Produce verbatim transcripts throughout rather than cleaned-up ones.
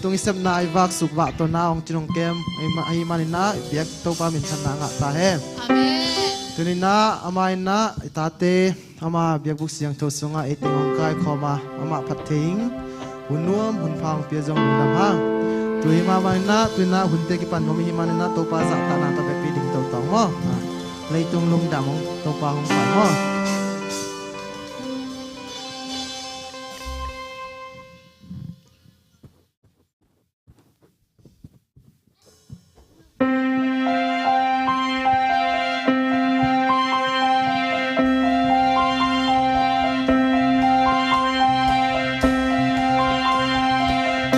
Tung i sepna i vak suk vak tawh na hong cin hong kem ahi ma-, ahi maninah i biak Topa minthanna ngah ta hen. Amen. Tuninah ama innah i tate ama biakbuk siangtho sungah ei teng hong kaikhawm a, amah phat thei ing. Hun nuam hun pha hong pia zong lungdam hang. Tu hi mah maninah tuinah hunte kipan nuam ihi maninah Topa zahtakna tawh vekpi ding toto maw? Leitung lungdam hong Topa hong pai maw?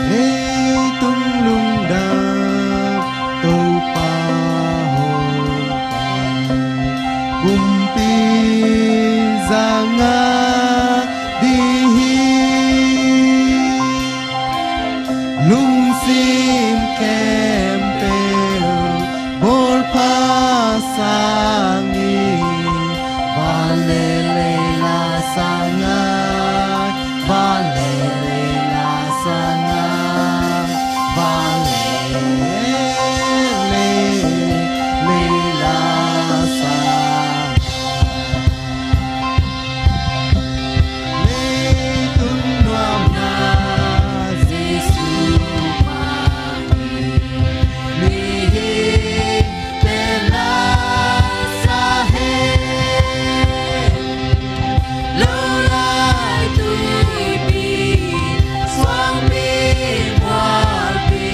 Leitung lungdam Topa hong pai, kumpi zanga ding hi. Lungsim khempeuh bawlpha sangin, van le leila sangin, van le leila sangin, van le leila sangin. Leitung nuamna Jesuh mah hi, mihingte la sa hen. Lo lai tuipi, suangpi mualpi,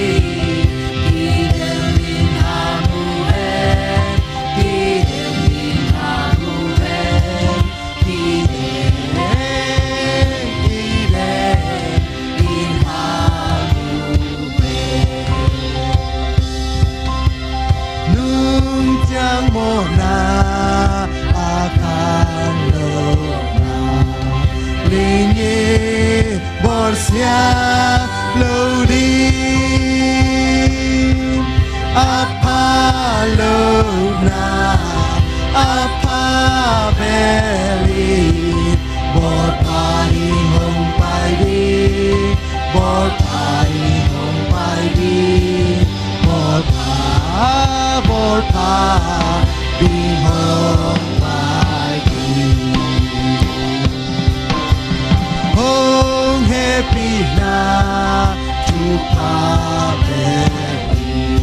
kidem in hamu hen, kidem in hamu hen. Kidem, kidem in hamu hen. Nungciang mawhna a khanlawhna ling in bawlsia lo ding. A pha lohna a pha bel in, bawlpha in hong pai ding, bawlpha in hong pai ding, bawlpha, bawlpha in hong pai ding. Hong hehpihna thupha bek in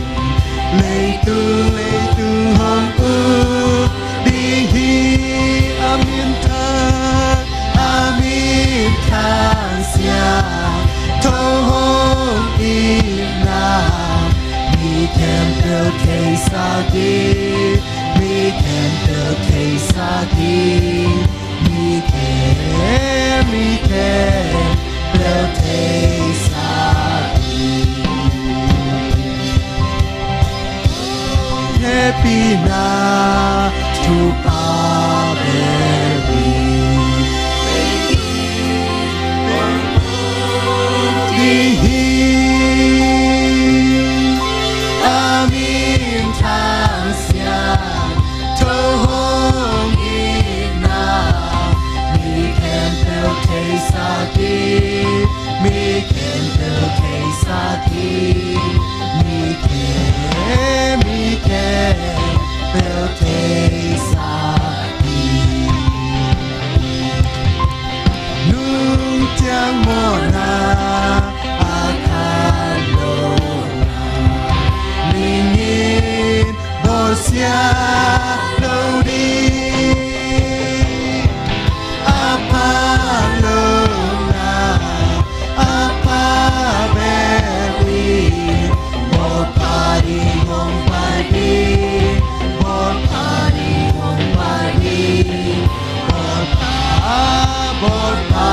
leitung, leitung hong ut ding hi. A minthang, a minthang siangtho hong itna mi khempeuh theisak hi, mi khempeuh theisak hi. Mi khempeuh, mi khempeuh theisak hi. Hehpihna thupha bek in ding hi. A minthang siang tho hong itna mi khempeuh theisak hi, mi khempeuh theisak hi, mi khe, mi khempeuh theisak hi. Nungciang mawhna a khanlawhna ling in bawlsia lo ding. A pha lohna a pha bek in, bawlpha in hong pai ding, bawlpha in hong pai ding, bawlpha, bawlpha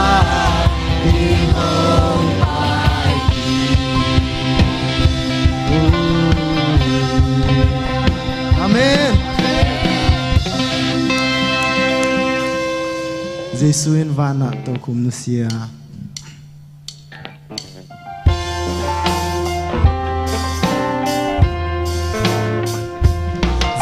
in hong pai ding. Amen. Jesu in vanah tokhom nusia.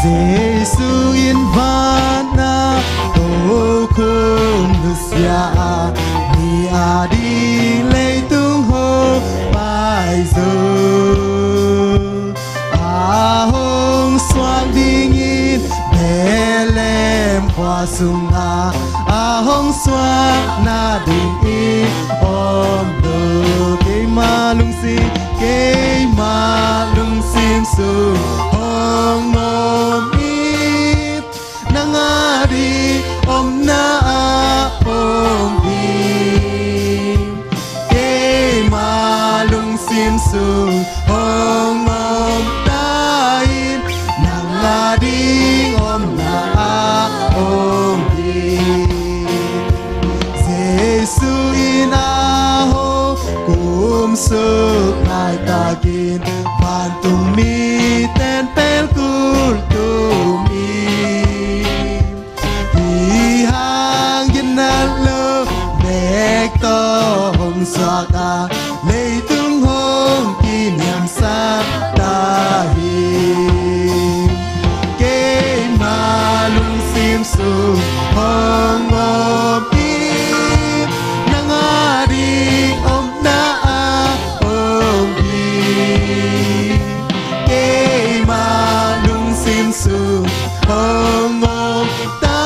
Jesu in vanah tokhom nusia a, mi ading leitung hong pai zo. sungah a hong suak nadingin om lo. Keima lungsim, keima lungsim sung hong om in, nang a ding omna ah om hi. Keima lungsim sung hong om ta in, nang a ding omna ah om hi. Jesu in a hong kumsuk laitakin, vantungmi ten pelkulh tum hi. Hih hangin a lo bek tawh hong suak a, leitung hong kiniamsak ta hi. Keima lungsim sung hong om in, nang a ding omna ah om hi. Keima lungsim sung hong om ta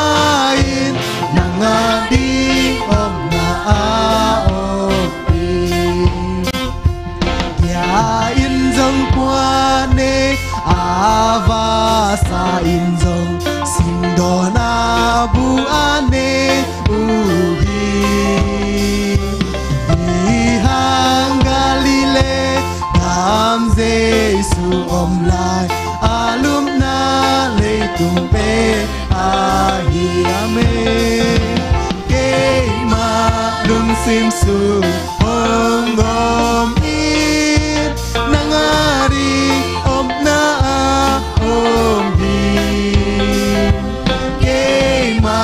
in, nang a ding omna ah om hi. Kia in zong kua nei, a vasa in zong singdawn a bu a nei uh hi. Hih hang Galilee gam Jesu om lai a lupna leitung pen ahi. Amen. Keima lungsim sung hong om in, nang a ding omna ah om hi. Keima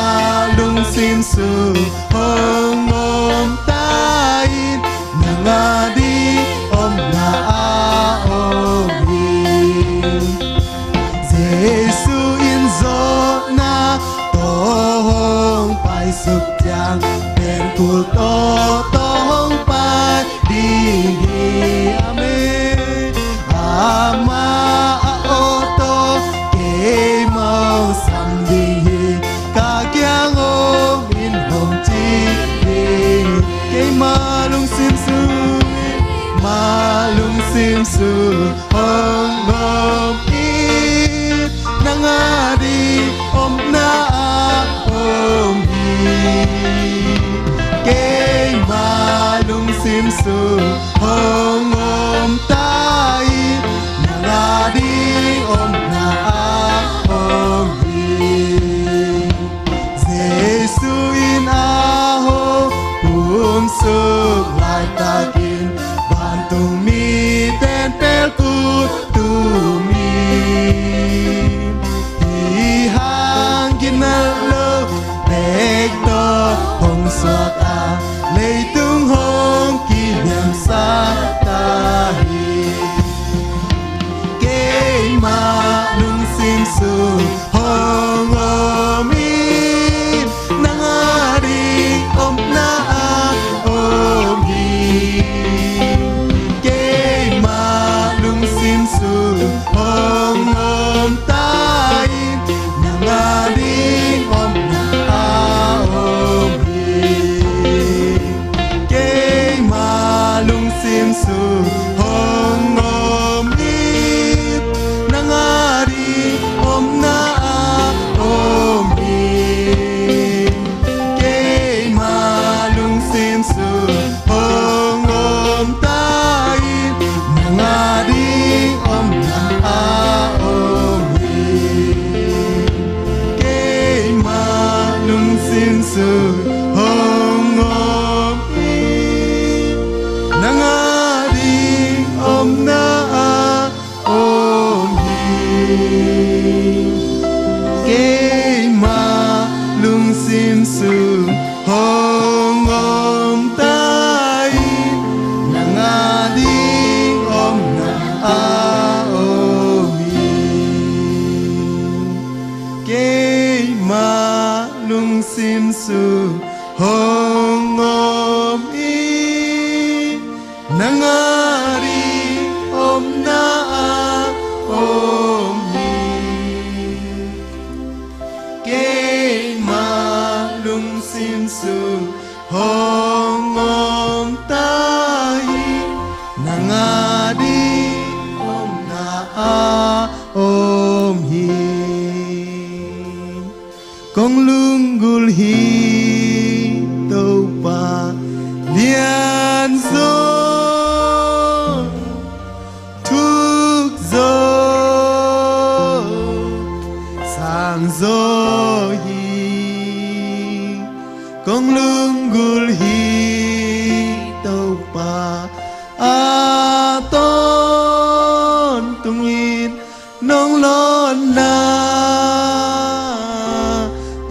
lungsim sung hong om ta in, nang a ding omna ah om hi. Jesu in zawhna tawh hong paisuk ciang, pelkulh tawh tawh hong pai ding hi. Amen. Ama a aw tawh keimah sam ding hi. Ka kiang om in hong ci ding hi. Keima lungsim sung, ma lungsim sung hong om in, nang a ding omna ah om hi. Keima lungsim sung hong om ta in, nang a ding omna ah om hi. Jesu in a hong kumsuk laitakin, vantungmi ten pelkulh tum hi. Hih hang ginat lo bek tawh hong suak a, leitung hong kiniamsak ta hi. Keima lungsim sung hong om in, nang a ding omna ah om hi. Keima lungsim sung hong om ta in, nang a ding omna ah om hi. Keima lungsim sung hong om in, nang a ding omna ah om hi. Keima lungsim sung hong om ta in, nang a ding omna ah om hi. Keima lungsim sung hong om in, nang a ding omna ah om hi. Keima lungsim sung hong om ta in, nang a ding omna ah om hi. Keima lungsim sung hong om in, nang a ding omna ah om hi. Keima Kong lunggulh hi Topa, lianzaw, thukzaw, sangzaw hi. Kong lunggulh hi Topa, a tawntungin nong lawnna,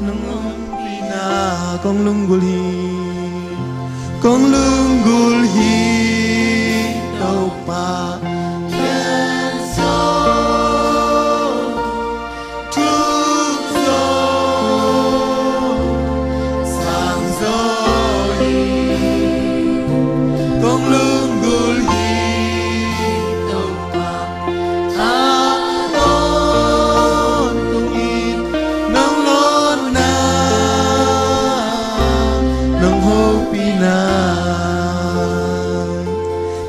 nong ompihna. Kong lunggulh hi, kong lunggulh hi Topa, lianzaw, thukzaw, sangzaw hi. Kong lunggulh hi Topa, a tawntungin nong lawnna, nong hopihna.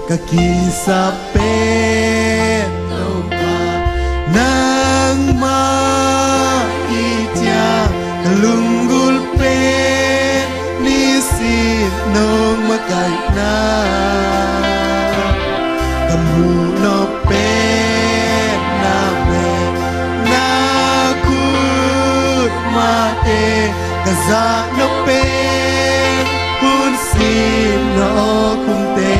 Ka kisap pen Topa nangmah hi ciang, ka lunggulh pen nisim nong makaihna. Ka muh nop pen na bek, na khut mahte, ka zak nop pen hun sim na awkhumte.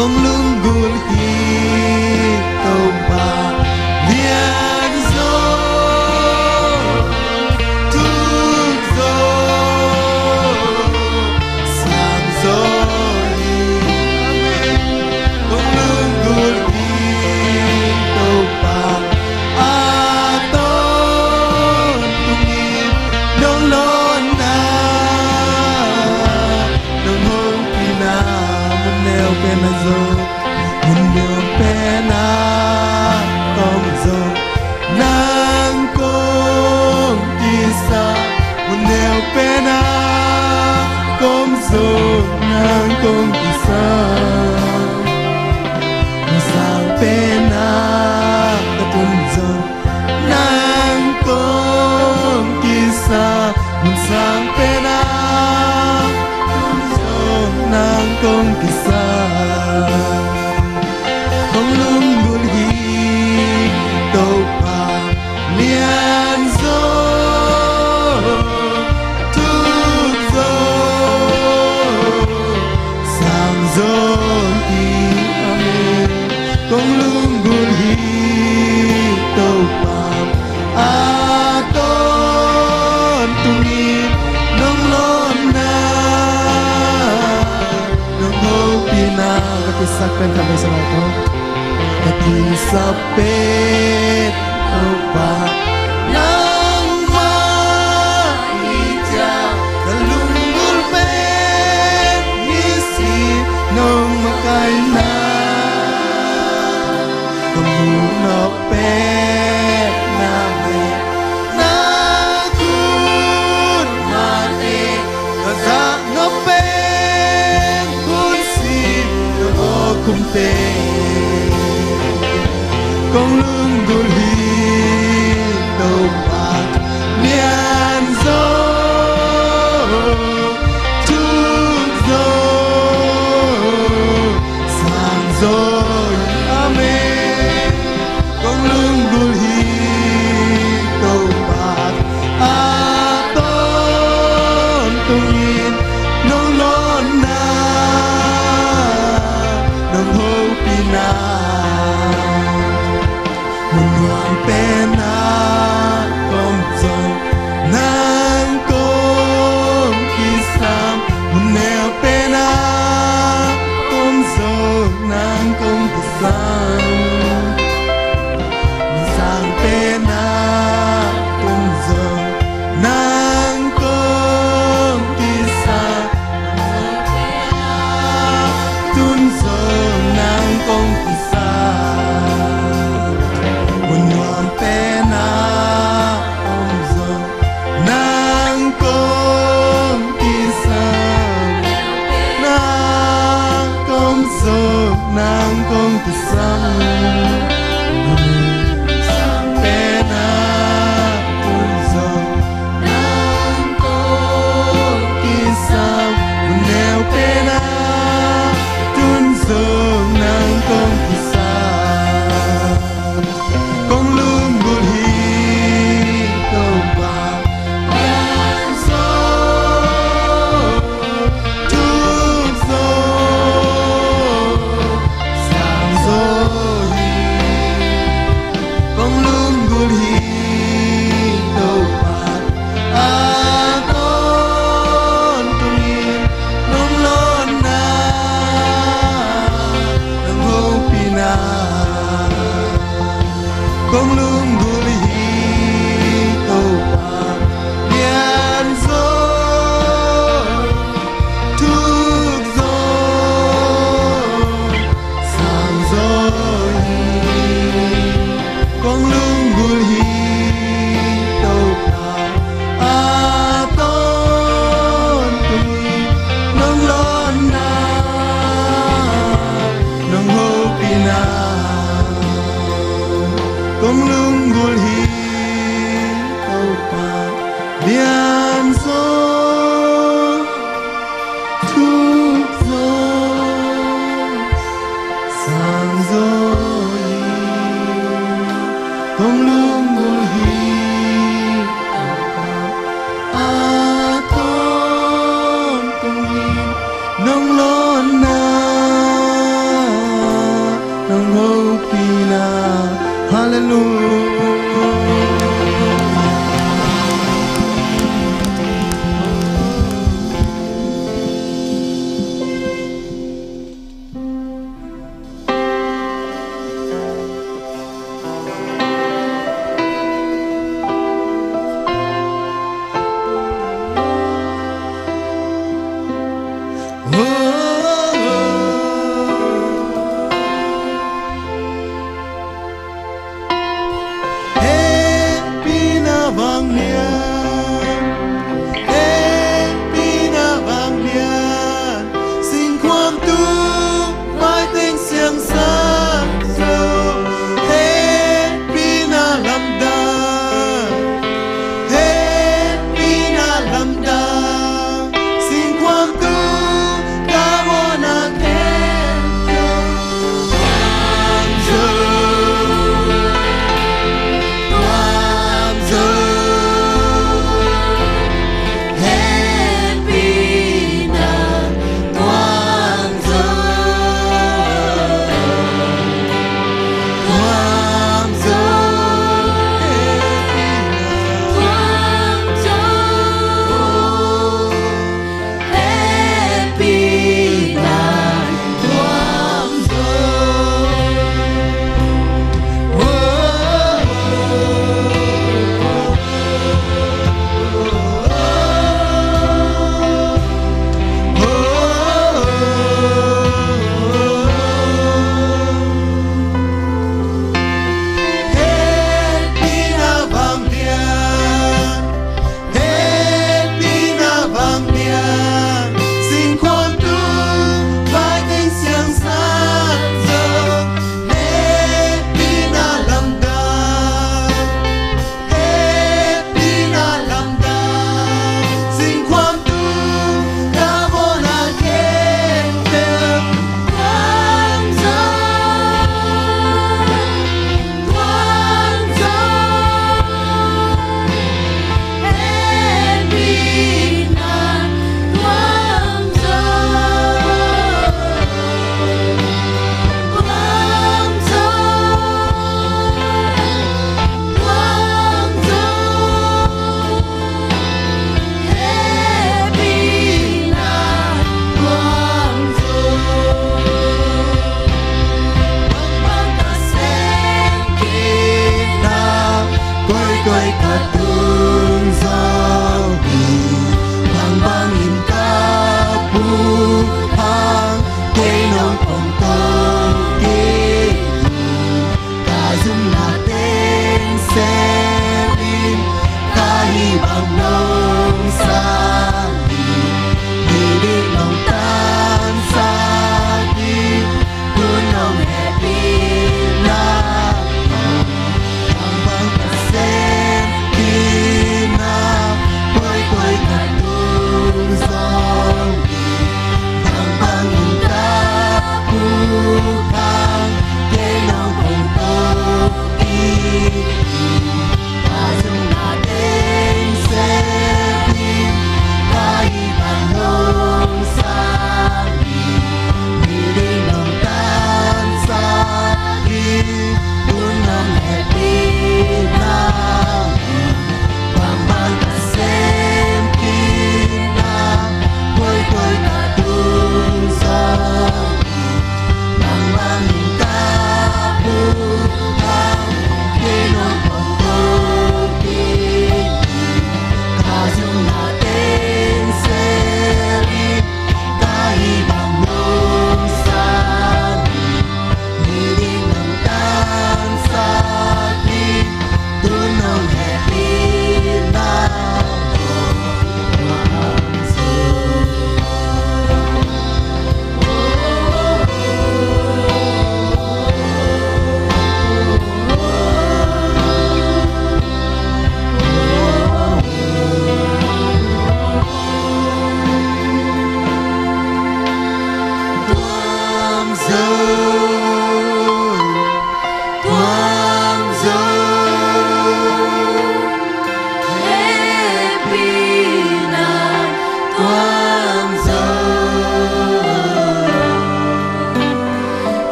Kong lunggulh hi Topa, lianzaw, thukzaw, sangzaw hi. Amen. Kong lunggulh hi Topa, a tawntungin nong lawnna, nong hopihna. Mun neu pen na zong, mun neu pen na kong zong, nang kong kisap. Mun neu pen na kong zong, nang kong kisap. Mun sang pen na ka tun zong, nang kong kisap. Mun sang pen na tun zong, nang kong kisap. Kong lunggulh hi Topa, lianzaw, thukzaw, sangzaw hi. Amen. Kong lunggulh hi Topa, a tawntungin nong lawnna, nong hopihna. Ka kisap pen ka mesa to. Ka kisap pen Topa nangmah hi ciang, ka lunggulh pen nisim nong makaihna. Ka muh nop pen na bek, na khut mahte, ka zak nop pen hun sim na awkhumte. Kong lunggulh hi Topa, lianzaw, thukzaw, sangzaw. Amen. Kong lunggulh hi Topa, a tawntungin nong lawnna, nong hopihna. Mun nuam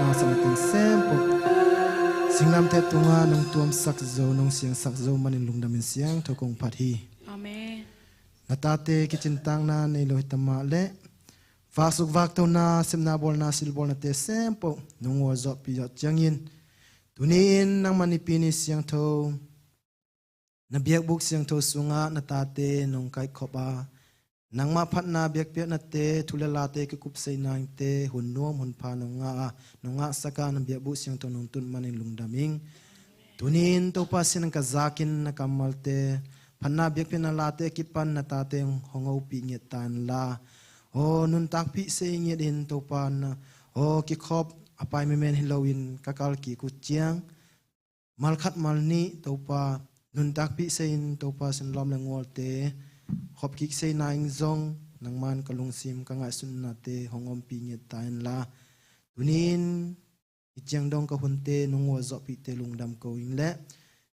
Sangtin sempeuh singlamteh tungah nong tuamsak zo, nong siangsak zo manin lungdamin siangtho kong phat hi. Amen. Na tate kicintakna nei lo hi ta mah leh, vaksuk vaktona, sepna bawlna, silbawlnate sempeuh nong uazawhpih zawh ciangin, tuni-in nangma Nipi ni siangtho, na biakbuk siangtho sungah na tate nong kaikhop a, nangmah phatna biakpiaknate, thu le late kikupsei nangte hun nuam hun pha nong ngah a, nong ngahsak a, na biakbuk siangtho nong tun manin lungdam ing. Tuni-in Topa, sinan ka zakin na kammalte, phatna biakpiakna late a kipan na tate hong hopih ngiat ta inla, aw nuntakpih sei ngiat in Topa, na aw kikhop a pai memen hi loin ka kal kik uh ciang, mal khat mal nih Topa, nuntakpih sei in Topa, sin lawm le ngualte khop kik sei na ing zong, nangman ka lungsim ka ngaihsutnate hong ompih ngiat ta inla, tuni-in hih ciang dong ka hunte nong uazawhpihte lungdam ko ing leh,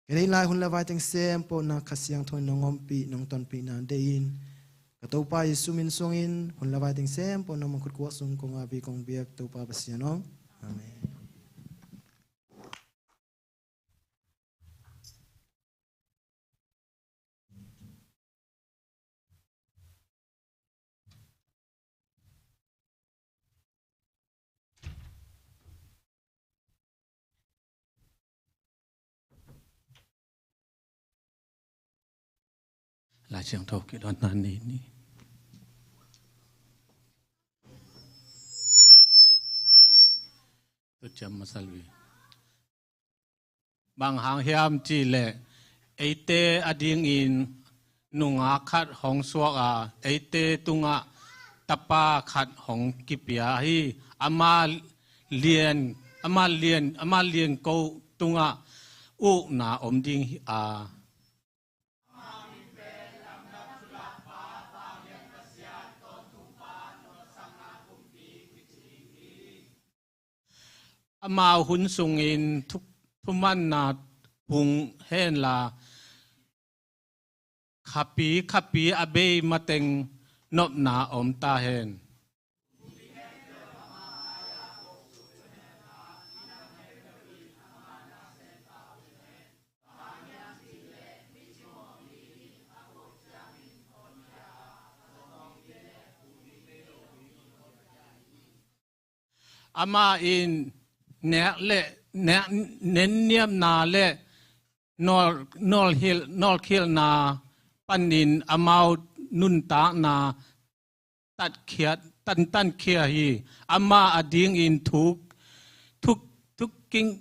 ka deih lai hun le vai teng sempeuh na Kha Siangtho in nong ompih, nong tonpihna deih in, ka Topa Jesu min suangin hun le vai teng sempeuh nangma khutkuak sung kong ap hi, kong biak Topa Pasian aw. Amen. Lai Siangtho kidon nan ni ni. Tu ciam masa lui. Bang hang hiam cih leh, eite adingin nungak khat hong suak a, eite tungah tapa khat hong kipia hi. Ama lian, ama lian, ama lian ko tungah ukna om ding hi a. Amau hun sungin thu-, thumanna pung henla, khapi khapi a bei mateng nopna om ta hen. Amah in nek le, nek, nenniamna le nawl, nawlhil, nawlkhilhna panin amau nuntakna tatkhiat, tan, tankhia hi. Amah adingin thu, thu, thu king,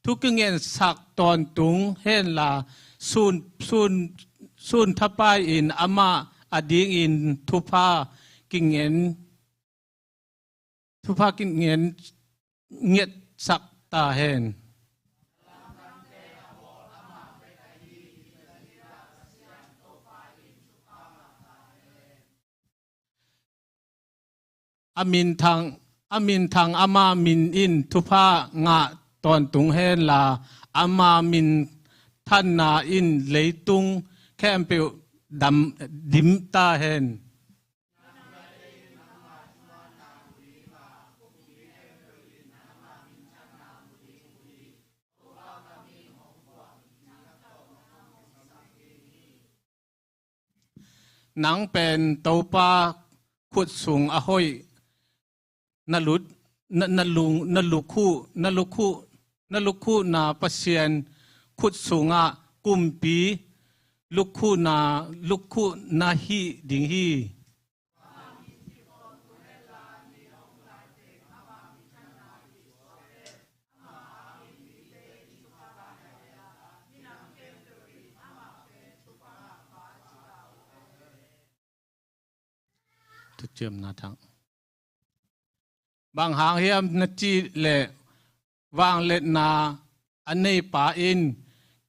thu kingensak tawntung henla, sun, sun, sun thapai in amah adingin thupha kingen, thupha kingen ngetsak ta hen. A minthang, a minthang ama min in thupha ngah tawntung henla, ama minthanna in leitung khempeuh dam, dim ta hen. Nang pen Topa khut sung a hoih, na lut, na, na lung, na lukhuh, na lukhuh, na lukhuhna Pasian khut sungah kumpi lukhuhna, lukhuhna hih ding hi. Thuciamna thang. Bang hang hiam na cih leh, vangliatna a neipa in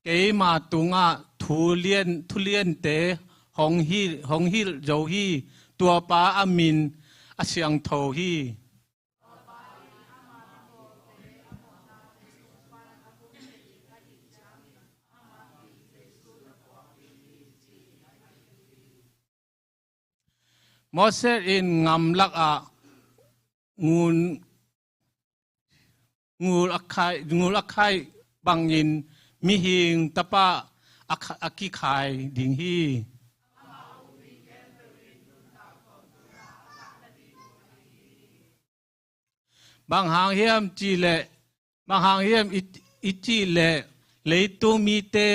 keima tungah thu lian, thu liante hong hilh, hong hilh zo hi. Tuapa a min a siangtho hi. Moses in ngamlak ah ngun, ngul a khai, ngul a khai bangin mihing tapa a kha-, a kikhai ding hi. Bang hang hiam cih leh, bang hang hiam i, i cih leh, leitung mite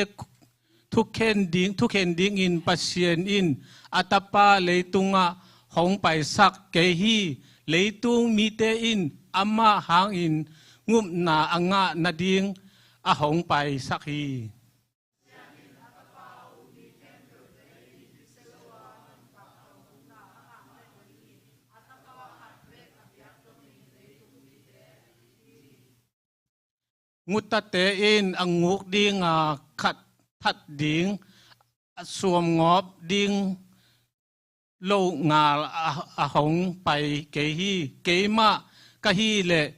thukhen ding, thukhen dingin Pasian in a tapa leitungah hong paisak kei hi. Leitung mite in amah hangin ngupna a ngah nading a hong paisak hi. Ngutate in a nguk ding a, khat that ding, a suamngawp ding lo ngal a, a hong pai kei hi. Keimah ka hi leh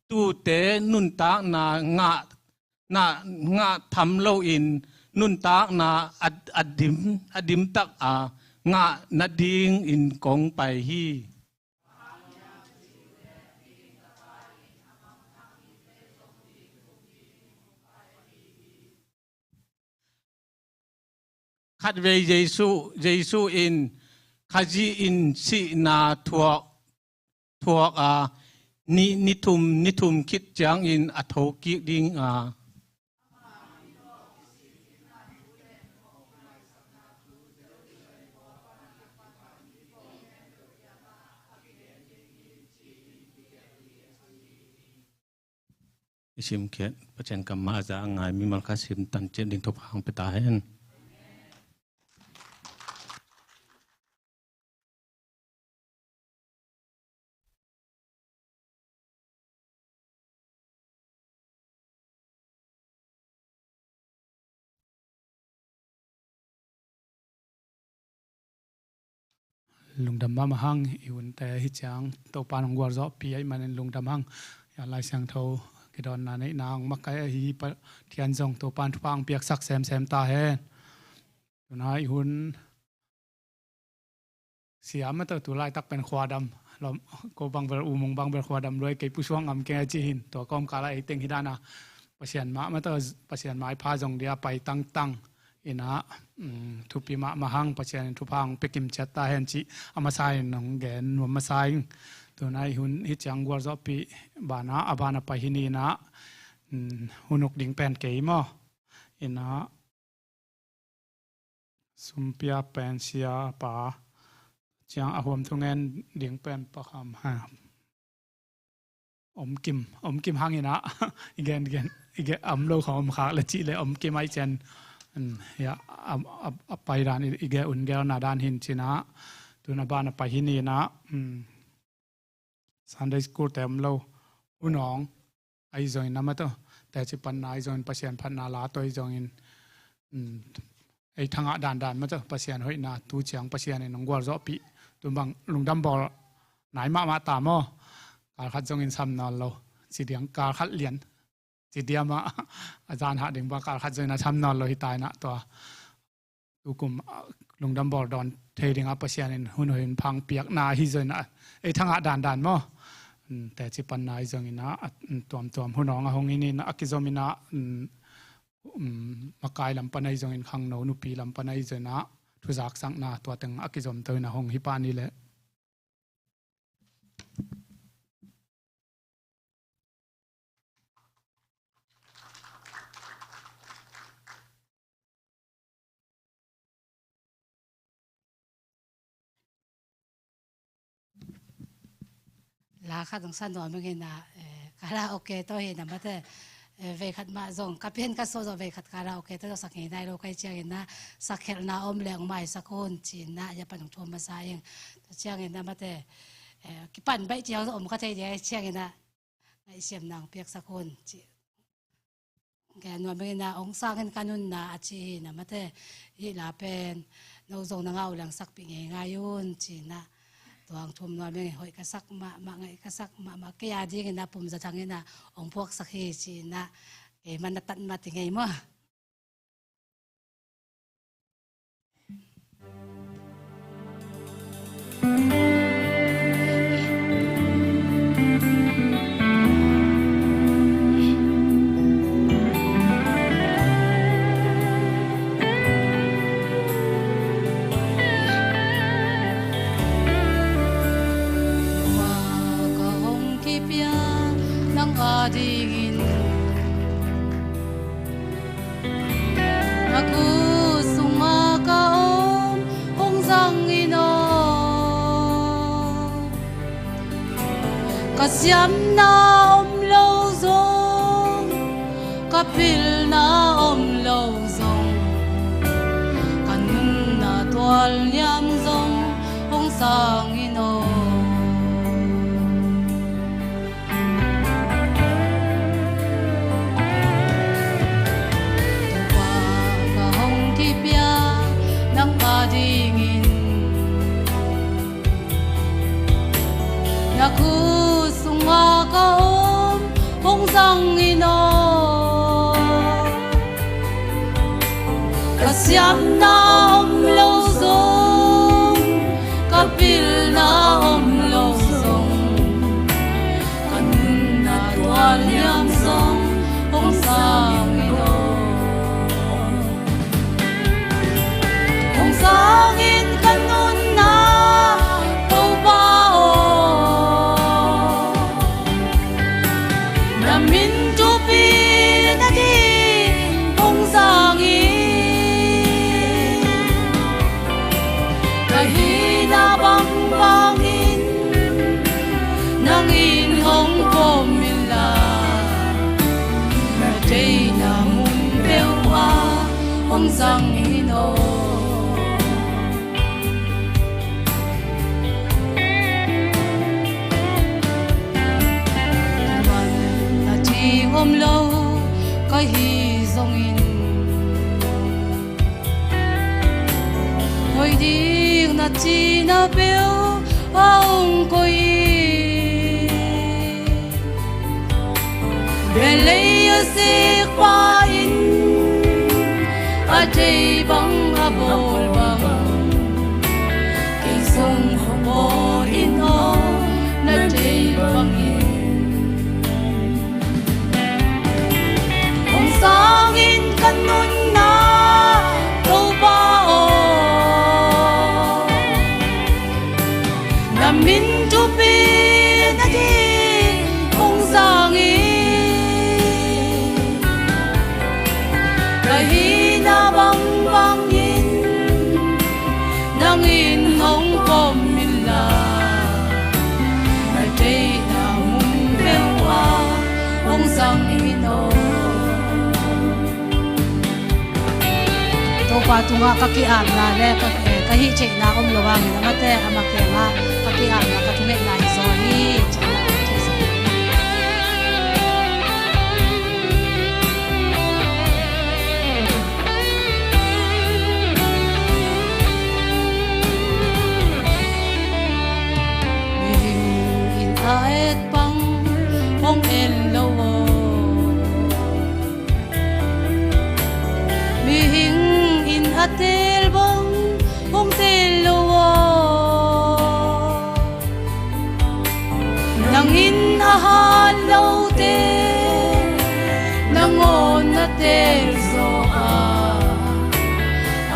tuute nuntakna ngah, na, ngah tham loin nuntakna a, a dim, a dimtak a ngah nadingin kong pai hi. Khatvei Jesu, Jesu in Khazih in sihna thuak, thuak a, ni, ni thum, ni thum khit ciangin a thokik ding a. I simkhiat Pasian kammal a za a ngai mimal khat sim tan ciat ding thupha hong pia ta hen. Lungdam mahmah hang, i hunte hi ciang Topa nong gualzawhpih ahih manin lungdam hang. Ya Lai Siangtho kidawnna neihna hong makaih ahi Pathian zong Topa in thupha hong piaksak semsem ta hen. Tuna i hun siam a tawh tu laitak pen khuadam lom, ko bang bel umung bang bel khuadam luai kei pusuak ngam keng a ci hin, tua kawmkal a ei teng hi dana Pasian mah ma tawh, Pasian maipha zong dia pai tangtang ina, um, thupi mahmah hang, Pasian in thupha hong pia kim ciat ta hen cih a masa in hong gen nuam masa ing. Tuna i hun hi ciang gualzawhpih bana a bana pai hi ni ina, um, hun uk ding pen kei maw ina sumpia pen sia pa ciang a huam thungen ding pen pakham ha. Om kim, om kim hang ina i gen, i gen, i gen om lo kha om khak le cih le om kim ai cian, um, ya, a, a, a pai dan i, i gen un gen na dan hin cina tuna bana pai hi ni ina, um, Sunday school te om lo, hunawng ahi zongin a ma tawh teci panna ahi zongin Pasian phatna la tawh ahi zongin, um, ei thangah dandan ma tawh Pasian hoihna tu ciang Pasian in hong gualzawhpih tu bang lungdam bawl nai mahmah ta maw. Kalkhat zongin sam nawn lo ci diam, kalkhat lian ci diam a, a zan hah ding bang kalkhat zongin a sam nawn lo hi ta ina tua tukum, ah, lungdam bawl dawn thei dingah Pasian in hun hoih hun pha hong piakna ahi zongin a, ei thangah dandan maw. Um, teci panna ahi zongin a, a, um, tuamtuam hunawng a hong hi ni ina a kizom ina, um, um, makai lam pan ahi zongin khangno nupi lam pan ahi zongin a thuzaksakna tua teng a kizom to ina hong hi pah ni leh. La khat zong sa nuam ing ina, eh, karaoke tawh hi ina mate, eh, vei khat mah zong ka pian ka so zong vei khat karaoke tawh zong sak ngei nai lo kai ciang ina, sak khelhna om leng maisak un ci ina ya pan hong thum masa ing. Tua ciang ina mate, eh, kipan baih ciang zong om ka thei dia ciang ina ngaihsiamna hong piaksak un ci. Kei nuam ing ina, hong sang in ka nunna a ci hi ina mate, hih la pen no zong na ngah uh leng sakpih ngeingai un ci ina. Tua hong thum nuam ing, hoih ka sak mahmah, ngaih ka sak mahmah, kei a ding ina Pum Za Thang ina hong puaksak hi ci ina. Kei man na tat mah ti ngei maw. Pa dingin na khutsungah ka om hong zang in aw. Ka siamna om lo zong, ka pilna om lo zong, ka nunna tualniam zong hong zang in aw. Topa, ka hong kipia nangma dingin na khutsungah ka om hong zang in aw. Ka siamna om lo zong, ka pilna om lo zong, ka nunna tualniam zong hong zang in aw. Hong zang in ka nunna Topa aw. Na min thupi nading hong zang in. Ka hihna bangbangin nang in hong pom inla, na deihna mun peuh ah hong zang in aw. Manna ding om lo ka hi zongin, hoih ding na cihna peuh a hong koih hi. Vei lei a sikpa in a deih bang a bawl bang, kei zong hong bawl in aw, na deih bangin. Hong zang in ka nunna Topa aw. Na min thupi nading hong zang in. Ka hihna bangbangin nang in hong pom inla, na deihna mun peuh ah hong zang in aw. Topa tungah ka ki-apna le ka, eh, ka hih theihna om lo hangin, amate ama kiangah ka ki-apna, ka thungetna hi zaw hi. Mihing in a et bang hong en lo aw. Mihing in a teel bang hong teel lo aw. Nang in a hat lote nangawn na teel zaw a,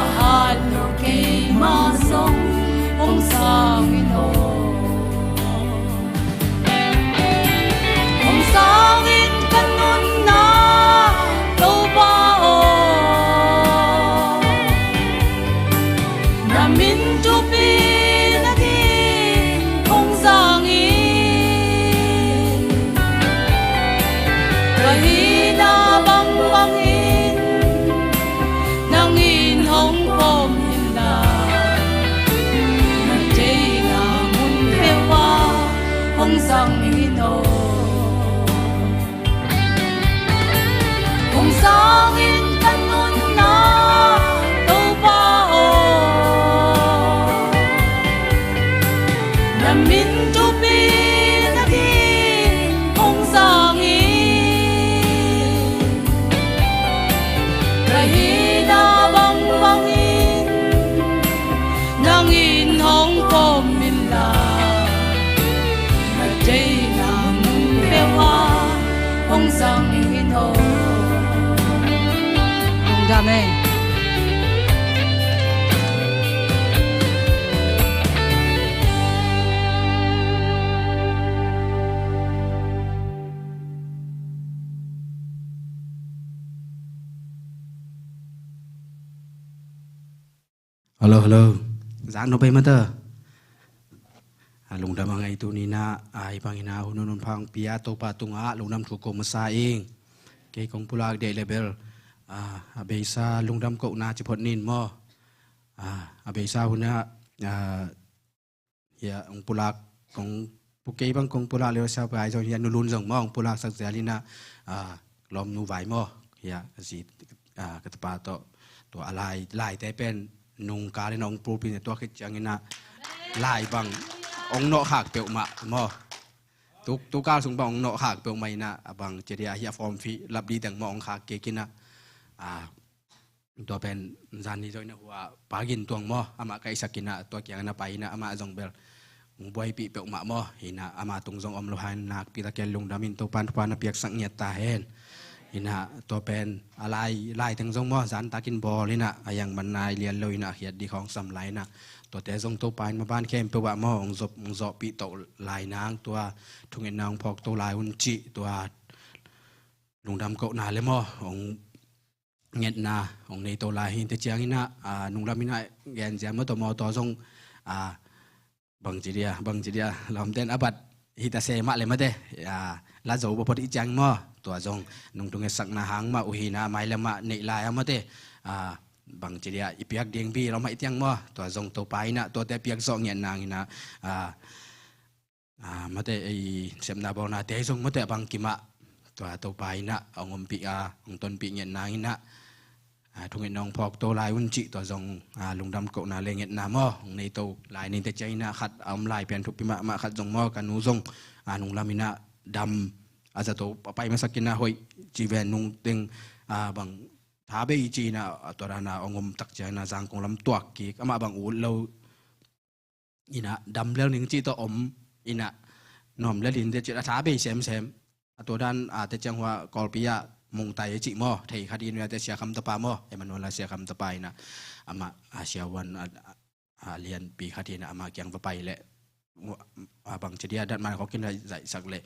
a hat lo keimah zong hong zang in aw. Hong zang in ka nunna Topa aw. Na min thupi nading hong zang in. Ka hihna bangbangin nang in hong pom inla, na deihna mun peuh ah hong zang in aw. Hong zang in ka nunna Topa aw. Na min thupi nading hong zang in. Ka hihna bangbangin nang in hong pom inla, na deihna mun peuh ah hong zang in aw. Lungdam ei. Hello, hello. Zak no pai mata. A lungdam a ngei tuni na, a i bang ina hun hun phang pia Topa tunga lungdam thu ko masa ing. Kei kong pulak dei le bel, a, a beisa lungdam ko na ci phot nin maw. A, a beisa huna, a, ya, ong pulak, kong pu kei bang kong pulak leu sia pai zong ya nulun zong maw, ong pulak sak zia lina, a, lom nu vai maw. Ya, ka zi, a, ka tapa to, tua a lai, lai te pen nung ka lina ong pulpin tua khit ciang ina lai bang ong noh khak peuh mah maw. Tuk, tuk kal sung bang ong noh khak peuh mah ina, a bang ci dia hi a form fi lap di teng maw ong khak kei kina. A, tua pen zan ni zoi na hua pagin tuang maw, amah ka isak ina tua kiang na pai ina amah zong bel ong buaipih peuh mah maw, ina amah tung zong om lo hai nak pi ta ken lungdam in Topan Topan a piaksak ngiat ta hen. Ina tua pen a lai, lai teng zong maw, zan takin bawl ina a yang man nai lian lo ina khiat di khawng sam lai ina. Tuate zong Topa in maban khempeuh ah maw, ong zop, ong zopih toh lai nang tua thungetna ong phawk to lai un cih tua lungdam kohna le maw, ong ngetna ong nei to lai hi te ciang ina, a, nunglam ina gen zia maw tua maw tua zong, a, bang ci dia, bang ci dia, lawmten a bat hi ta se mah le mate, a, la zo bapot i ciang maw, tua zong nung tung etsakna hang mah uh hi na, mai le mah neih lai a mate, a, bang ci dia, i piak ding bi lawm hai tiang maw, tua zong Topa ina, tuate piak zawh ngiat nang ina, a, a, mate, ei sepna bawlna te zong mate a bang kimah, tua Topa ina, ong ompih a, ong tonpih ngiat nang ina, a, thungetna ong phawk to lai un cih tua zong, a, lungdam kohna le ngetna maw, ong nei to lai nin te ciang ina khat a om lai pian thupi mahmah khat zong maw, ka nu zong, a, nunglam ina dam, a, zato a pai masak ina hoih ci ven nung teng, a, bang tha bei ci ina, a, tua dana ong om tak ciang ina Zangkong lam tuak kik, amah bang ut lo ina dam lel ning cih tawh om ina nuam lel in te cih a tha bei semsem. A tua dan, a, te ciang hua Kawlpi ah mungtai cih maw, thei khat in ina te Sia Kham tapa maw, Emmanuel a Sia Kham tapa ina amah, a, Sia Wan, a, a, lianpi khat ina amah kiang va pai le, a, bang ci dia dat man khawk ina zaihsak le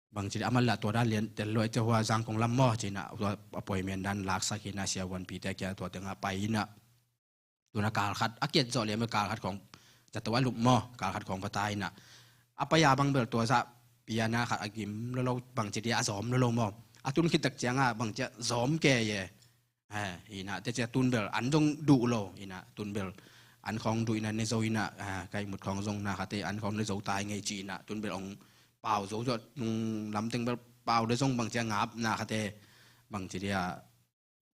bang ci dia amah la tua dan lian tel lo e te hua Zangkong lam maw ci ina tua appointment dan laksak ina Sia Wan pi te kia tua tengah pai ina tuna kal khat a kiat zawh liam e kal khat khawng zato a lup maw, kal khat khawng va ta ina a pai a bang bel tua zah piana khat a gim lo lo bang ci dia a zawm lo lo maw. A tun khit tak ciang a bang ci a zawm ke ye. He, ina te cia tun bel an zong duh lo ina tun bel an khawng duh ina ne zo ina, a, kai mut khawng zong na khate an khawng ne zo tai ngei ci ina tun bel ong pau zo zo nung lamteng bel pau de zong bang cia ngap na khate bang ci dia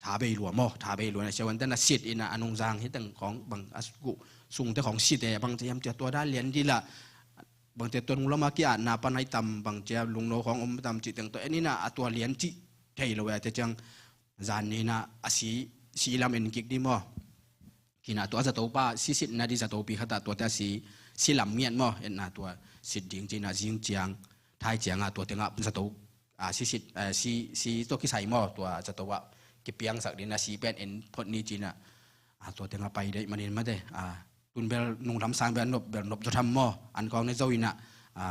tha bei lua maw, tha bei lua na Sia Wan ten a sit ina a nungzang hi teng khawng bang a guh sungte khawng sit e bang cia hiam cia tua da lian di la bang cia tua nung lama kia na pan hai tam bang cia lungno khawng om tam ci teng to en ina a tua lian ci thei lo e te ciang zan ni ina a si, si lam en kik di maw. Kina tua zato pa si sit na di zato pi khata tua te a si, si lam ngiat maw, en na tua sit ding ci ina zing ciang, thai ciang a tua tenga zato, a, si sit, a, si, si to kisai maw, tua zato a kipiang sak di na si pen en phot ni ci ina, a, tua tenga pai dei manin mate, a, tun bel nung lam sang bel nop, bel nop zo tham maw, an kawng ne zo ina, a,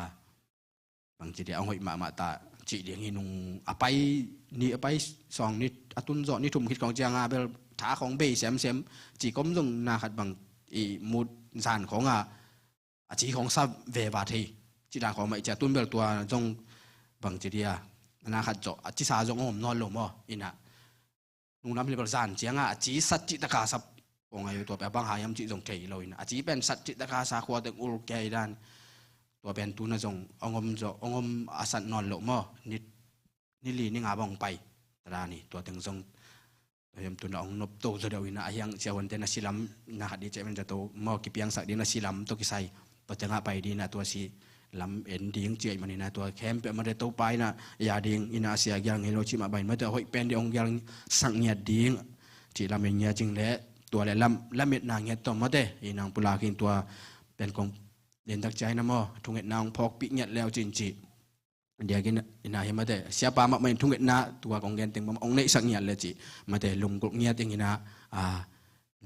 bang ci dia a hoih mahmah ta cih ding hi nung a pai ni a pai sawng ni a tun zawh ni thum khit khawng ciang a bel tha khawng bei semsem ci kom zong na khat bang i mut zan khawng a a ci khawng sa ve va thei ci dan khawng mah i ci a tun bel tua zong bang ci dia na khat zawh a ci sa zong om nawn lo maw ina nunglam hi le bel zan cianga a ci sat cih taka sap kong ai tua pia bang hai am cih zong thei lo ina a ci pen sat cih taka sa khua teng ul kei dan tua pen tuna zong ong om zo ong om a sat nawn lo maw ni, ni li ni nga bang pai ta dan hi tua teng zong tua hiam tuna ong nop to zo deuh ina a hiang cia huan ten a silam na khat di ceh men zato maw kipiang sak di na silam to kisai tua tengah pai di na tua si lam en ding ci ahih manin a tua khempeuh mate Topa in a ya ding in a sia gial ngei lo cih mah bangin mate a hoih pen ding hong gial sak ngiat ding cih lam en ngiat cing leh tua leh lam, lametna ngiat tawh mate in ang pulak in tua pen kong dentak cia in a maw thungetna hong phawkpih ngiat leu cin cih. Diakin ina hi mate siapa mahmah in thungetna tua kong gen teng mahmah hong neihsak ngiat le cih mate lunggulh ngiat ing ina a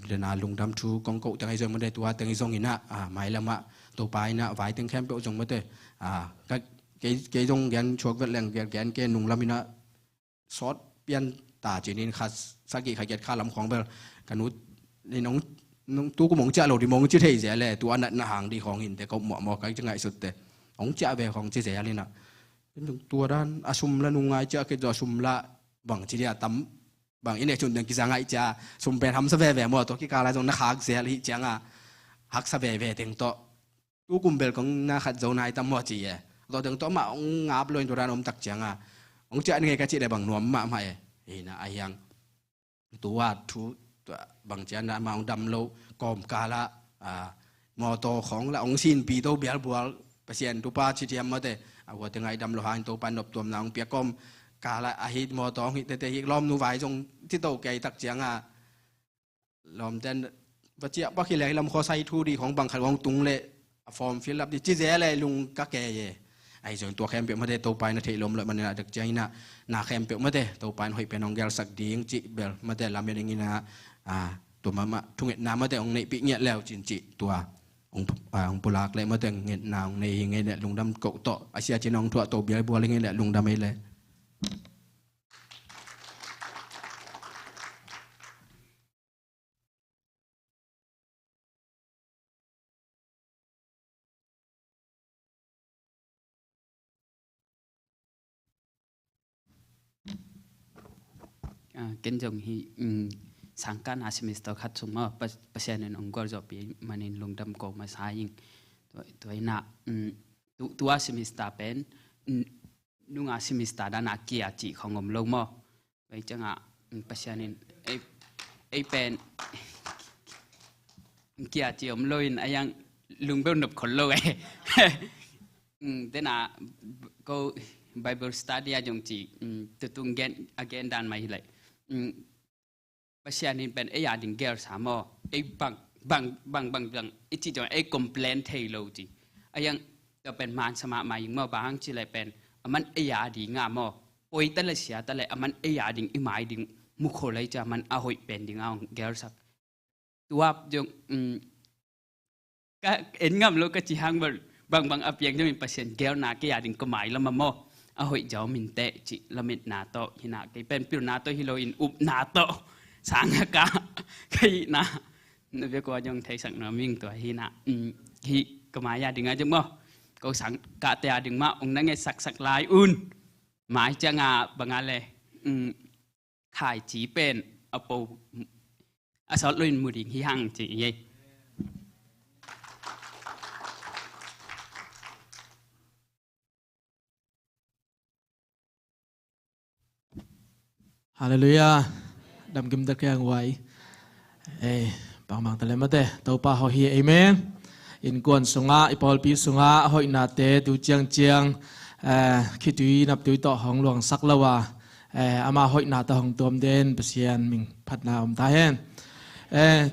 dena lungdam thu kong koh teng ahi zong mate tua teng ahi zong ina a mailamah Topa ina vai teng khempeuh zong mate a ka kei, kei zong gen thuak vet leng gen, gen ke nunglam ina sawt pian ta cinin kha sagih kha giat kha lam khawng bel ka nu nin hong Tu kum hong ciah lo ding mong ci thei zel e, tu a natna hang ding khawng hi inteh, ko muahmuah ka ci ngaihsutte. Hong ciah ve khawng ci zel inah. Tua dan a sum la nung ngai ciah khit zaw a sum la bang ci dia tam bang i neih cun teng kiza ngaih cia sum pen hamsa veve maw, tua kikal lai zong na khak zel hi cianga haksa veve teng tawh tu kum bel kong na khat zo nai tam maw ci e. Tua teng tawh mah hong ngap lo in tua dan om tak cianga hong ciah ni ngei ka cih le bang nuam mahmah e. Hina a hiang tua thu bang cian dah mah hong dam lo kawm kalah mawtaw khawng lah hong sinpi to bialbual Pasian tupa ci thiam mawte. A huate ngai dam lo hangin Topa in noptuamna hong pia kawm kalah ahi mawtaw hong hih tete hi lawmnu vai zong ci to kei tak cianga lawmten va ciah pak hi le hi lam khuasai thu dih khawng bang khat hong tung le a form fill up dih ci zel le lung ka kei e. Ahi zong tua khempeuh mate Topa in a theih lawm lo maninah tak cianginah na khempeuh mate Topa in hoih pen hong gelsak ding cih bel mate lam ia dinginah tua mahmah thungetna mate hong neihpih ngiat leu cin cih tua hong pulak le mate ngetna hong nei hi ngei le lungdam koh tawh a sia cin hong thuah to bialbual hi ngei le lungdam ei le. Ken zong hi sangkahna semester khat sung maw Pasian in hong gualzawhpih manin lungdam ko masa ing. Tua inah tua semester pen nunga semester dana kia cih khong om lo maw. Tua ciangah Pasian in ei pen kia ci om lo in a yang lungbeuh nop khol lo e. Tena ko Bible study a jong ci tutung gen a gen dan mai hilai. Pasian in pen ei a ding gelsa maw ei bang bang bang bang bang i ci jong ei complain thei lo ci. A yang tua pen mansa mahmah ing maw bang hang ci lai pen a man ei a ding a maw poi ta le sia ta le a man ei a ding i mai ding mukho lai ca man a hoih pen ding a hong gelsak. Tuap jong ka en ngam lo ka ci hang bel bangbang a piang deuh in Pasian gelna kei a ding ka mai lam a maw a hoih zau min teh cih lametna tawh hinah kei pen pilna tawh hi lo in upna tawh sangaka ka hihna na bia kua jong theisak nuam ing tua hinah hih ka mai a ding a jong maw ko sangkahte a ding mah ong na ngetsak sak lai un mai cianga banga le khaici pen a po a sawt loin mu ding hi hang ci ei. Halleluiah. Damkim tak kiang wai. Eh, bangmang ta le mate Topa ho hi amen. Innkuan sungah i pawlpi sungah a hoihnate tu ciangciang eh, khitui naptui tawh hong luangsak lo a eh, ama hoihna tawh hong tuam den Pasian min phatna om ta hen. Eh,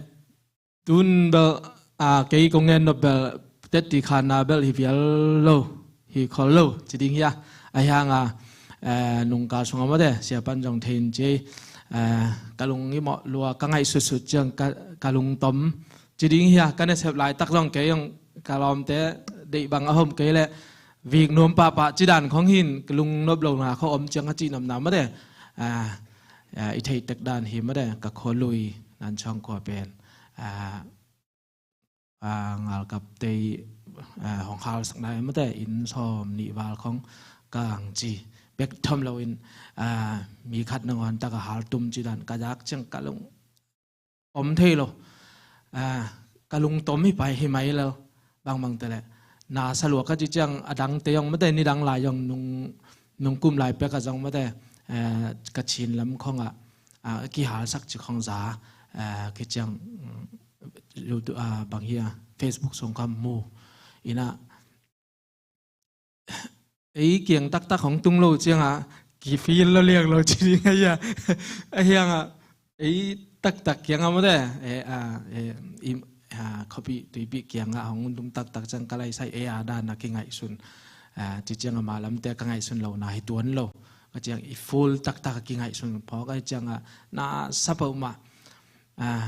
tun bel ah, kei kong ngen nop bel tetti khanna bel hi vial lo hi khol lo ci ding hi a a hianga eh, nungkal sungah mate siapan zong thein ci eh, ka lung i mawh lua ka ngaihsutsut ciang ka, ka lungtom ci ding hi a ka nasep laitak zong kei zong ka lawmte deih bang a hom kei le vik nuam pahpah ci dan khong hin ka lungnop lo na kho om ciang a cihnopna mate ah, ah, i theihtek dan hi mate ka khualui nan chuang khua pen ah, ah, ngalkap tei ah, hong halsak nai mate inn sawm nih val khong ka ang ci bek thom lo in ah, mi khat nangawn tak a haltum ci dan ka zak ciang ka lung om thei lo ah, ka lungtom hi pai hi mai lo bangbang te le na salua ka ci ciang a dangte zong mate ni dang lai zong nung nung kum lai pek a zong mate eh, ka Chin lam khongah ah, kihalsak ci khong za eh, ki ciang mm, YouTube ah, bang hi a Facebook sung kam mu inah ei kiang taktak hong tung lo ciangah kifil lo liang lo ci ding a hi a a hiangah ei taktak kiangah mate eh, ah, eh, i, ah, khuapih tuipih kiangah hong tung taktak ciang ka laisai ei a dan a kingaihsun ah, ci ciang ama lamte ka ngaihsun lo na hi tuan lo ka ciang i full taktak a kingaihsun phawk a hi ciangah na sa peuhmah ah,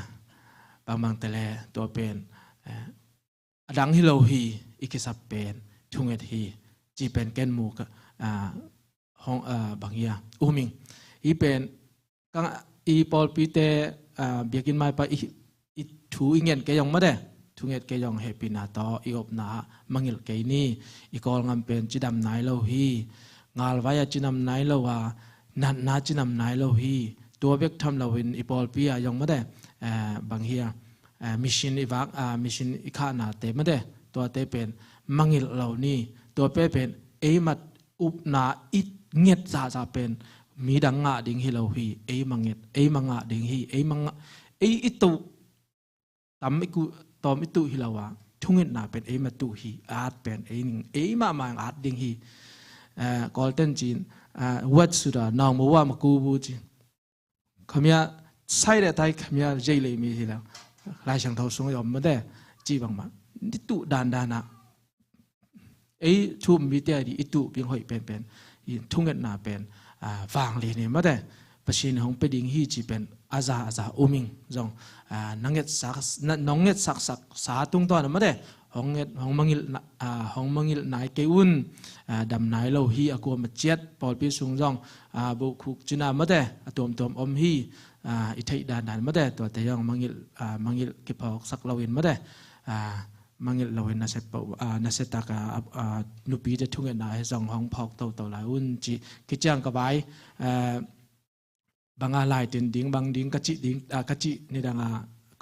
bangbang te le tua pen eh, a dang hi lo hi i kisap pen thunget hi ci pen ken mu ka ah, hong ah, bang hi a uming i pen ka i pawlpite ah, biakinn maipa i, i thu bu i nget kei zong mate, thunget kei zong hehpihna tawh i opna ah mangngilh kei ni. I Kawlgam pen cidam nai lo hi. Ngalvai ah cidam nai lo a, natna cidam nai lo hi. Tua bek tham loin i pawlpi ah zong mate, eh, bang hi a, eh, mission i vak, ah, mission i khahnate mate, tuate pen mangngilh lo ni. Tua pen pen ei mat upna i nget zahzah pen midang ngah ding hi lo hi. Ei mah nget, ei mah ngah ding hi. Ei mah ngah, ei i tuh, tam i kuh, tawm i tuh hi lo a, thungetna pen ei mah tuh hi. At pen ei ning, ei mahmah at ding hi. Eh, Kawlten cin, eh, wat suda nawng mawa makubu ci. Khamia sai le tai khamia zei le mi hi lo. Lai Siangtho sung i om mate, ci bangmah. Ni tuh dandan ah ei thu um mite a di i tuh bing hoih penpen, i thungetna pen, ah, vanglian hi mate. Pasian hong pia ding hi ci pen a za a za um ing zong, ah, na ngetsaksa, na, nong ngetsaksak sa tungtawn a mate, hong nget, hong mangngilh na, ah, hong mangngilh nai kei un, ah, dam nai lo hi. A kuamah ciat pawlpi sung zong, ah, buhkhuk cina mate, a tuamtuam om hi. Ah, i theih dandan mate, tuate zong mangngilh, ah, mangngilh kiphawksak loin mate, ah, mangngilh loin nasia pah, ah, nasia tak a, ah, nupite thungetna hi zong hong phawk toto lai un ci. Kiciang ka vai, eh, bang a lai tin ding, bang ding ka cih ding, ah, ka cih nidang a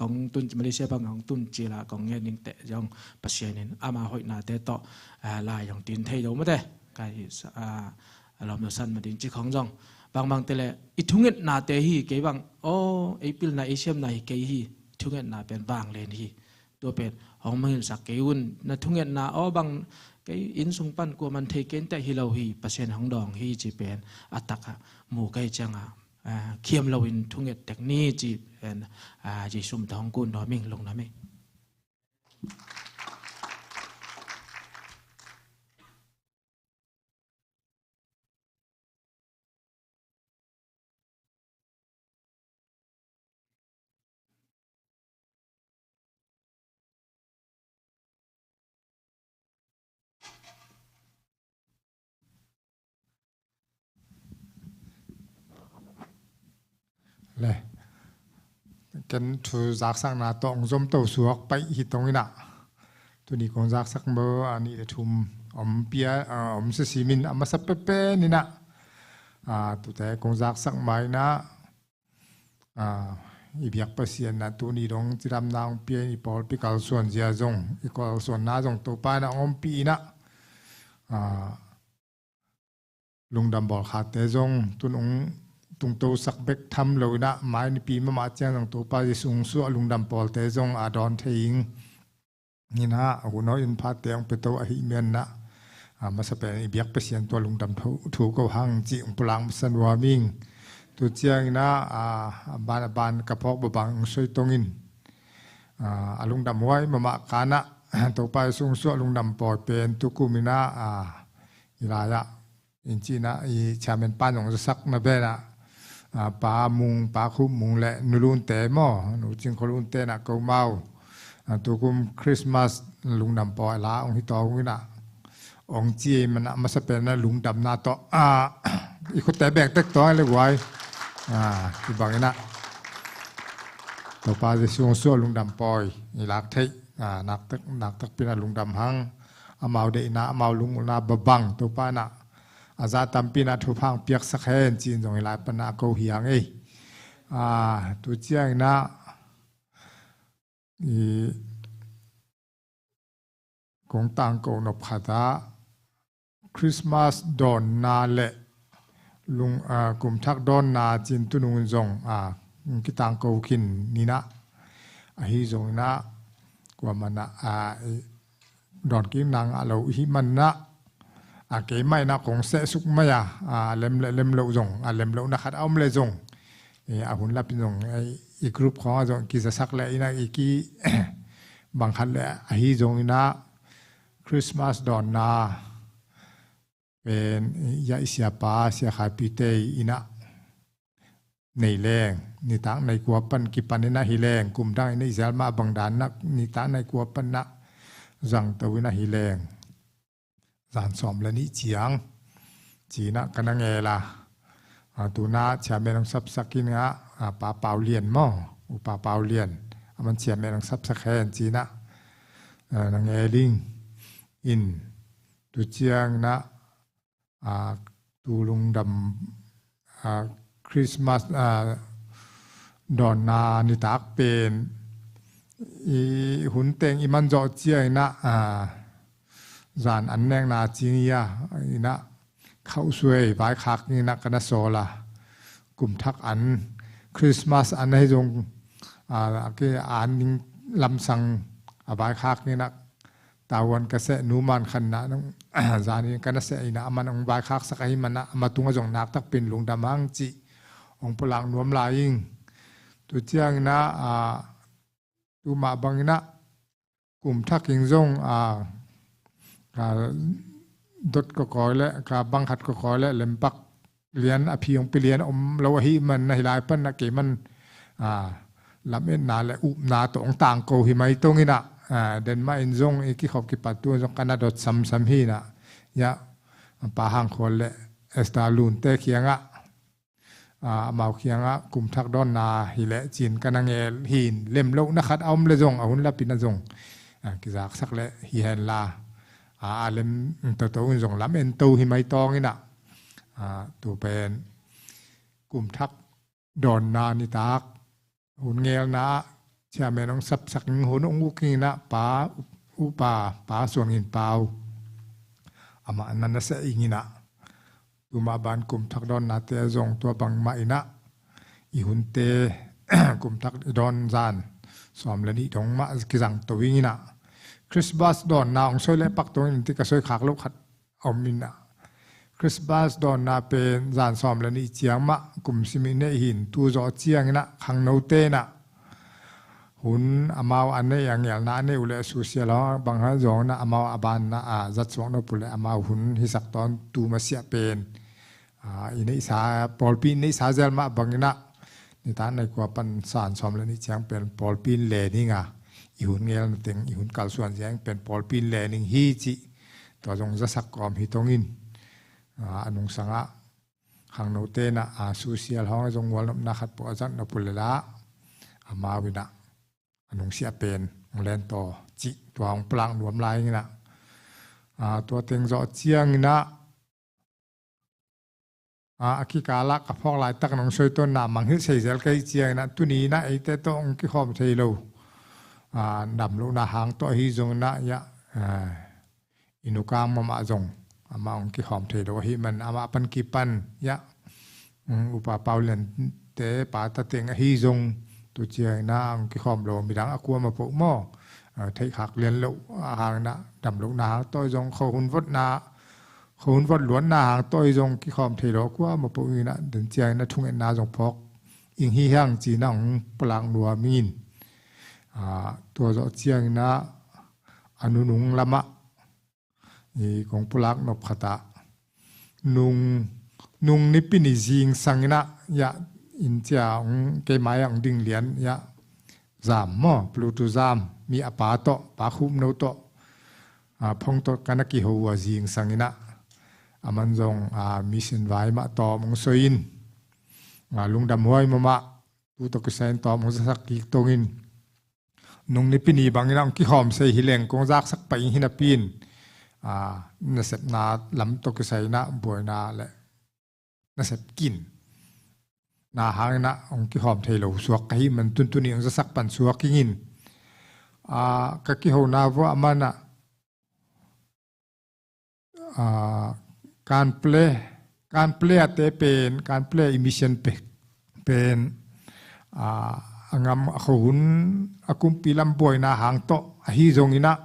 kong tun, Malaysia bang kong tun ci la kong ngen ning teh zong Pasian in ama hoihnate tawh, ah, lai zong tin thei lo mate. Ka hi sa, ah, a lawm lo san ma ding ci khong zong. Bangbang te le i thungetnate hi kei bang, aw, ei pilna, ei siamna hi kei hi. Thungetna pen vanglian hi. Tua pen hong mangngilhsak kei un. Na thungetna, aw bang, kei inn sung pan kua man thei kei inteh hi lo hi, Pasian hong dawng hi ci pen a tak a mu kei ciang a, ah, khiam loin thunget tek ni ci pen, ah, Jesu min tawh hong kun nuam ing. Lungdam ing. Le, ken thu zaksakna tawh hong zom to suak pai hi tong in ah. Tuni kong zaksak maw, a nih le thum om pia, a, om sisimin a masa pepen in ah. A, tute kong zaksak ma in ah. A, i biak Pasian in ah tuni dong cidamna hong pia in, i pawlpi kalsuan zia zong, i kalsuanna zong Topa in ah hong ompih in ah. A, lungdam bawlkhate zong tun hong tungtosak bek tham lo in ah, mai nipi mahmah ciang zong Topa Jesu hong suah lungdam pawlte zong a dawn thei ing. Hi in ah, a hun hawh in phate hong pia to ahih man in ah, a, masa pen i biak Pasian tua lungdam thu, thu ko hang cih hong pulak masa nuam ing. Tu ciang in ah, a, a ban, a ban ka phawk babang hong soi tong in. A, a lungdam huai mahmah kan ah, Topa Jesu hong suah lungdam pawi pen tukum in ah, a, i lai ah, in cih in ah, i chairman pa in hong zasak na ven ah, a, Pa Mung, Pa Khup Mung le Nu Lunte maw, Nu Cing Khua Lunte in ah ko mau, a, tukum Christmas lungdam pawi la hong hi tawh hong in ah, hong ci man ah masa pen in ah lungdamna tawh, a, i khutte beng tek tawh le guai. A, ci bang in ah Topa Jesu hong suah lungdam pawi i lak theih, a, naktak, naktak pi in ah lungdam hang. Amau deihna, amau lungmuanna babang Topa in ah a za tampi in ah thupha hong piaksak hen ci-in zong i lai pan ah ko hi hang ei. A, tu ciang in ah, i kong tangko nop khat ah Christmas dawnna le lung, a, kumthak dawnna ci-in tunung in zong, a, kitangko khin ni in ah, ahi zong in ah, kuamah in ah, a, i dawn kik nang a lo i hih man in ah, a, keimah in ah kong sehsuk mai a, a, lem le lem loh zong, a, lem lohna khat a om le zong, e, a hun lap in zong, e, i group khawng ah zong kizasak le in ah i ki bang khat le ahi zong in ah Christmas dawnna pen i a i siapa, Sia Khai Pite in ah nei leng, nitak nai kua pan kipan in ah hi leng, kum dang in ah i zel mah bang dan in ah nitak nai kua pan in ah zangto in ah hi leng, zan sawm le nih ciang ci-in ah ka na ngel a. A, tu in ah chairman hong sapsak in ah, a, Pa Pau Lian maw, U Pa Pau Lian, a man ciam en ang sapsak hen cinah, ah, na ngeling in tu cianginah, ah, tu lungdam, ah, Christmas, ah, dawnna nitak pen i hun teng i man zawh cianginah, ah, zan an nekna cing ia inah khauhsuai vaikhak inah ka na sawl a, kumthak an Christmas an ahi zong, ah, a ki an ning lamsang a vaikhak inah tavuan ka seh numan khanna nung zanin ka na seh inah a man hong vaikhaksak ahi manah a ma tungah zong naktak pen lungdam ang cih hong pulak nuam lai ing. Tu cianginah, ah, tu mah banginah kumthak in zong, ah, ka dot kawkawi le ka bangkhat kawkawi le lempak lian a phi hong pilian om lo ahi man na hi lai pan na kei man, ah, lametna le upna tawh hong tangko hi mai tong inah, ah, den mah in zong i kikhop kipat tu zong ka na dot samsam hi inah, ia, Pa Hang Khual le Esther Lunte kiangah, ah, amau kiangah kumthak dawnna hi leh cin ka na ngel hin lem lohna khat a om le zong a hun lapin a zong, ah, kizaksak le hi henla, ah, a lem toto in zong lam en to hi mai tawng inah, ah, tu pen kumthak dawnna nitak hun ngelna ah ciamen hong sapsak in hun hong uk inah Pa, upa Pa Suan Ngin Pau amah na na seh ing inah, tu mah ban kumthak dawnnate zong tua bangmah inah i hunte kumthak i dawn zan sawm le nih dong mah kizang to ing inah Christmas dawnna hong soi le pak tong in ti ka soi khak loh khat om inah Christmas dawnna pen zan sawm le nih ciang mah kum sim i neih hin tu zawh cianginah khangnote inah hun amau a neih a ngelna a neih uh le a susia lo bang ha zawng inah amau a banna a zat suak nop uh le amau hun hisak tawn tu masiah pen, ah, i neihsa pawlpi i neihsa zel mah banginah nitak nai kua pan zan sawm le nih ciang pen pawlpi in lening a i hun ngelna teng i hun kalsuan ziang pen pawlpi in lening hi cih tua zong zasak kawm hi tong in, ah, a nungsangah khangnote inah, ah, susia lo hong a zong ngualnopna khat pawh a zat nop uh le la amau inah a nungsia pen hong len taw cih tua hong pulak nuam lai inah, ah, tua teng zawh cianginah, ah, a kikalah ka phawk laitak nong soitonna mangngilh seizel ka hih cianginah tuni inah eite tawh hong kikhawm thei lo, ah, damlohna hang tawh ahi zonginah ia, ah, i nukang mahmah zong amah hong kikhawm thei lo ahi man amah pan kipan ia, um, Upa Pau Liante pa ta teng ahi zong tu cianginah hong kikhawm lo midang a kuamah poh maw, ah, theihkhak lian loh a hanginah damlohna hang tawh zong khuahun votna khuahun vot luatna hang tawh zong kikhawm thei lo a kuamah poh inah den cianginah thungetna zong phawk ing hi hang cinah hong pulak nuam ing in, ah, tua zawh cianginah a nunung lamah i kong pulak nop khatah nung, nung nipi ni zingsang inah ia in cia hong keimai ah hong ding lian ia zam maw Plutu zam mi a pa tawh Pa Khupno tawh, ah, phone tawh ka na kiho uh a zingsang inah a man zong, ah, mission vai mah tawm hong soi in, ah, lungdam huai mahmah tu tawh kisai in tawm hong zasak kik tong in nung nipi ni banginah hong kikhawm sei hi leng kong zaksak pah ing hi napi in, ah, nasepna lam tawh kisai inah buaina le nasep kin na hanginah hong kikhawm thei lo suak ka hih man tuntun in hong zasak pan suak ing in, ah, ka kihona vuah a manah, ah, kan ple kan ple ate pen kan ple emission pe pen, ah, a ngam a khuahun a kumpi lam buaina hang tawh ahi zonginah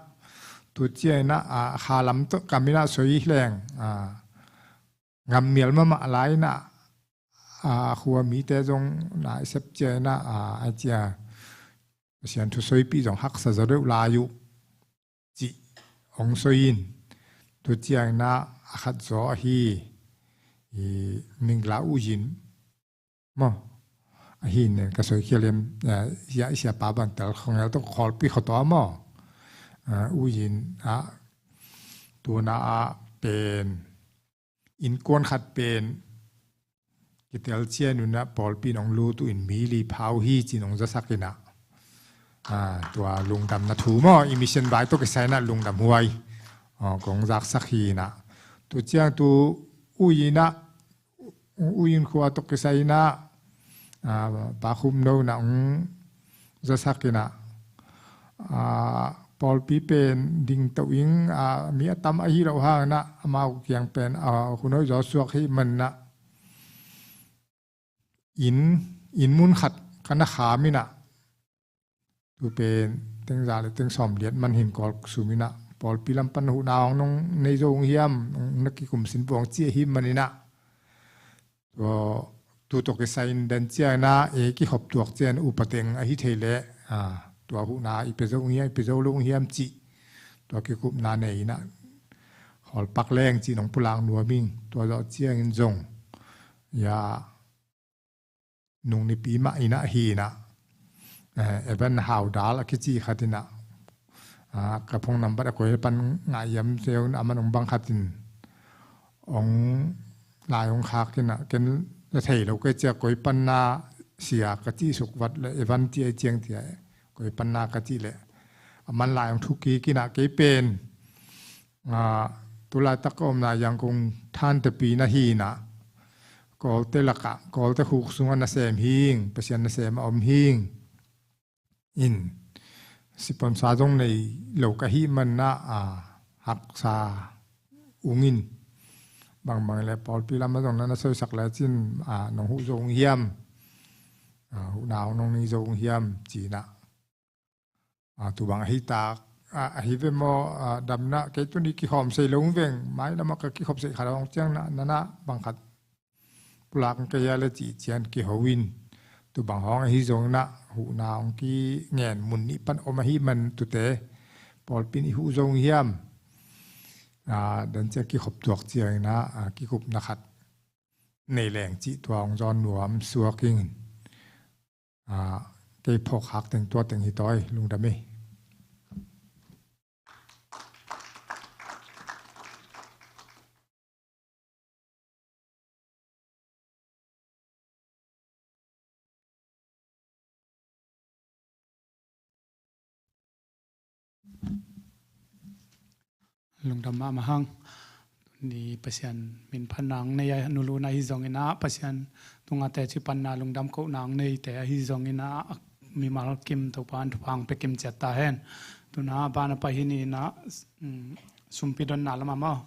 tu cianginah, ah, kha lam tawh kaminah soi hi leng, ah, ngam mial mahmah lai inah, ah, khua mite zong na i sep cianginah, ah, a cia Pasian thu soipih zong haksa zaw deuh lai uh cih hong soi in tu cianginah a khat zaw ahi i Mingla Uyin maw ahi nen ka soikhial hiam, ah, sia, siapa bangtel khongel tawh khawlpi khawtaw maw, ah, Uyin ah tuna ah pen innkuan khat pen kitel cian unah pawlpi in hong lut uh in mi li phau hi cin hong zasak inah, Ah, tua lungdamna thu maw, i mission vai tawh kisai inah lungdam huai, ah, kong zaksak hi inah. Tu ciang tu U Inn ah, U Inn khua tawh kisai inah, ah, Pa Khum No inah hong zasak inah, ah, pawlpi pen dingto ing, ah, mi a tam ahi loh hang inah amau kiang pen, ah, hun hoih zaw suak hi man inah inn, inn mun khat ka na kham inah, tu pen teng za le teng sawm liat man hin Kawl sum inah pawlpi lam pan huhna hong nong nei zo ung hiam, nong na kikum sin vuang ci ahi man inah. Tua, tu tawh kisai in den ciang inah, e, kikhop tuak ciang upa teng ahi thei leh, ah, tua huhna i pia zo ung hiam, i pia zo lo ung hiam cih tua kikupna nei inah hawlpak leng cih nong pulak nuam ing. Tua zawh ciangin zong, ya, nung nipi mah inah hi inah, eh, Evan Hau Dal a kici khat inah, ah, ka phone number a koi pan ngah hiam sia un, aman hong bang khat in hong lai hong khak inah, ken la thei lo kei cia, koi pan na sia ka cih suk vat le Evan ci a ciang cia, koi pan na ka cih leh aman lai hong thuk kik inah kei pen, ah, tulaitak ka omna Yangon Thantepin ah hi inah, Kawlte lakah, Kawlte khuk sungah nasem hing, Pasian nasem a om hing. In, sponsor zong nei lo ka hih man inah, ah, haksa ung in. Bangbang le pawlpi lamah zong na na soisak lecin, ah, nong huh zo ung hiam, ah, huhna hong nong nei zo ung hiam ci inah. Ah, tu bang ahi tak, ah, ahi ve maw, ah, damna, kei tuni kikhawm sei lo ung veng, mailamah ka kikhop sei khat hong ciang na, na, na bang khat pulak kei a le cih ciang kiho in. Tu bang hong ahi zong inah huhna hong kingen mun nih pan om ahi man tute pawlpi in i huh zo ung hiam, ah, den ciang kikhop tuak ciang inah, ah, kikupna khat nei leng cih tua hong zawn nuam suak ing. Ah, kei phawk khak teng tua teng hi tawi, lungdam hi. Lungdam mahmah hang. Ni Pasian min phatna hong nei a, nuluna hi zong inah, Pasian tungah teci panna lungdam kohna hong neite ahi zong inah, mimal kim Topa in thupha hong pia kim ciat ta hen. Tu inah a ban a pai hi ni inah, um, sumpi donna lamah maw,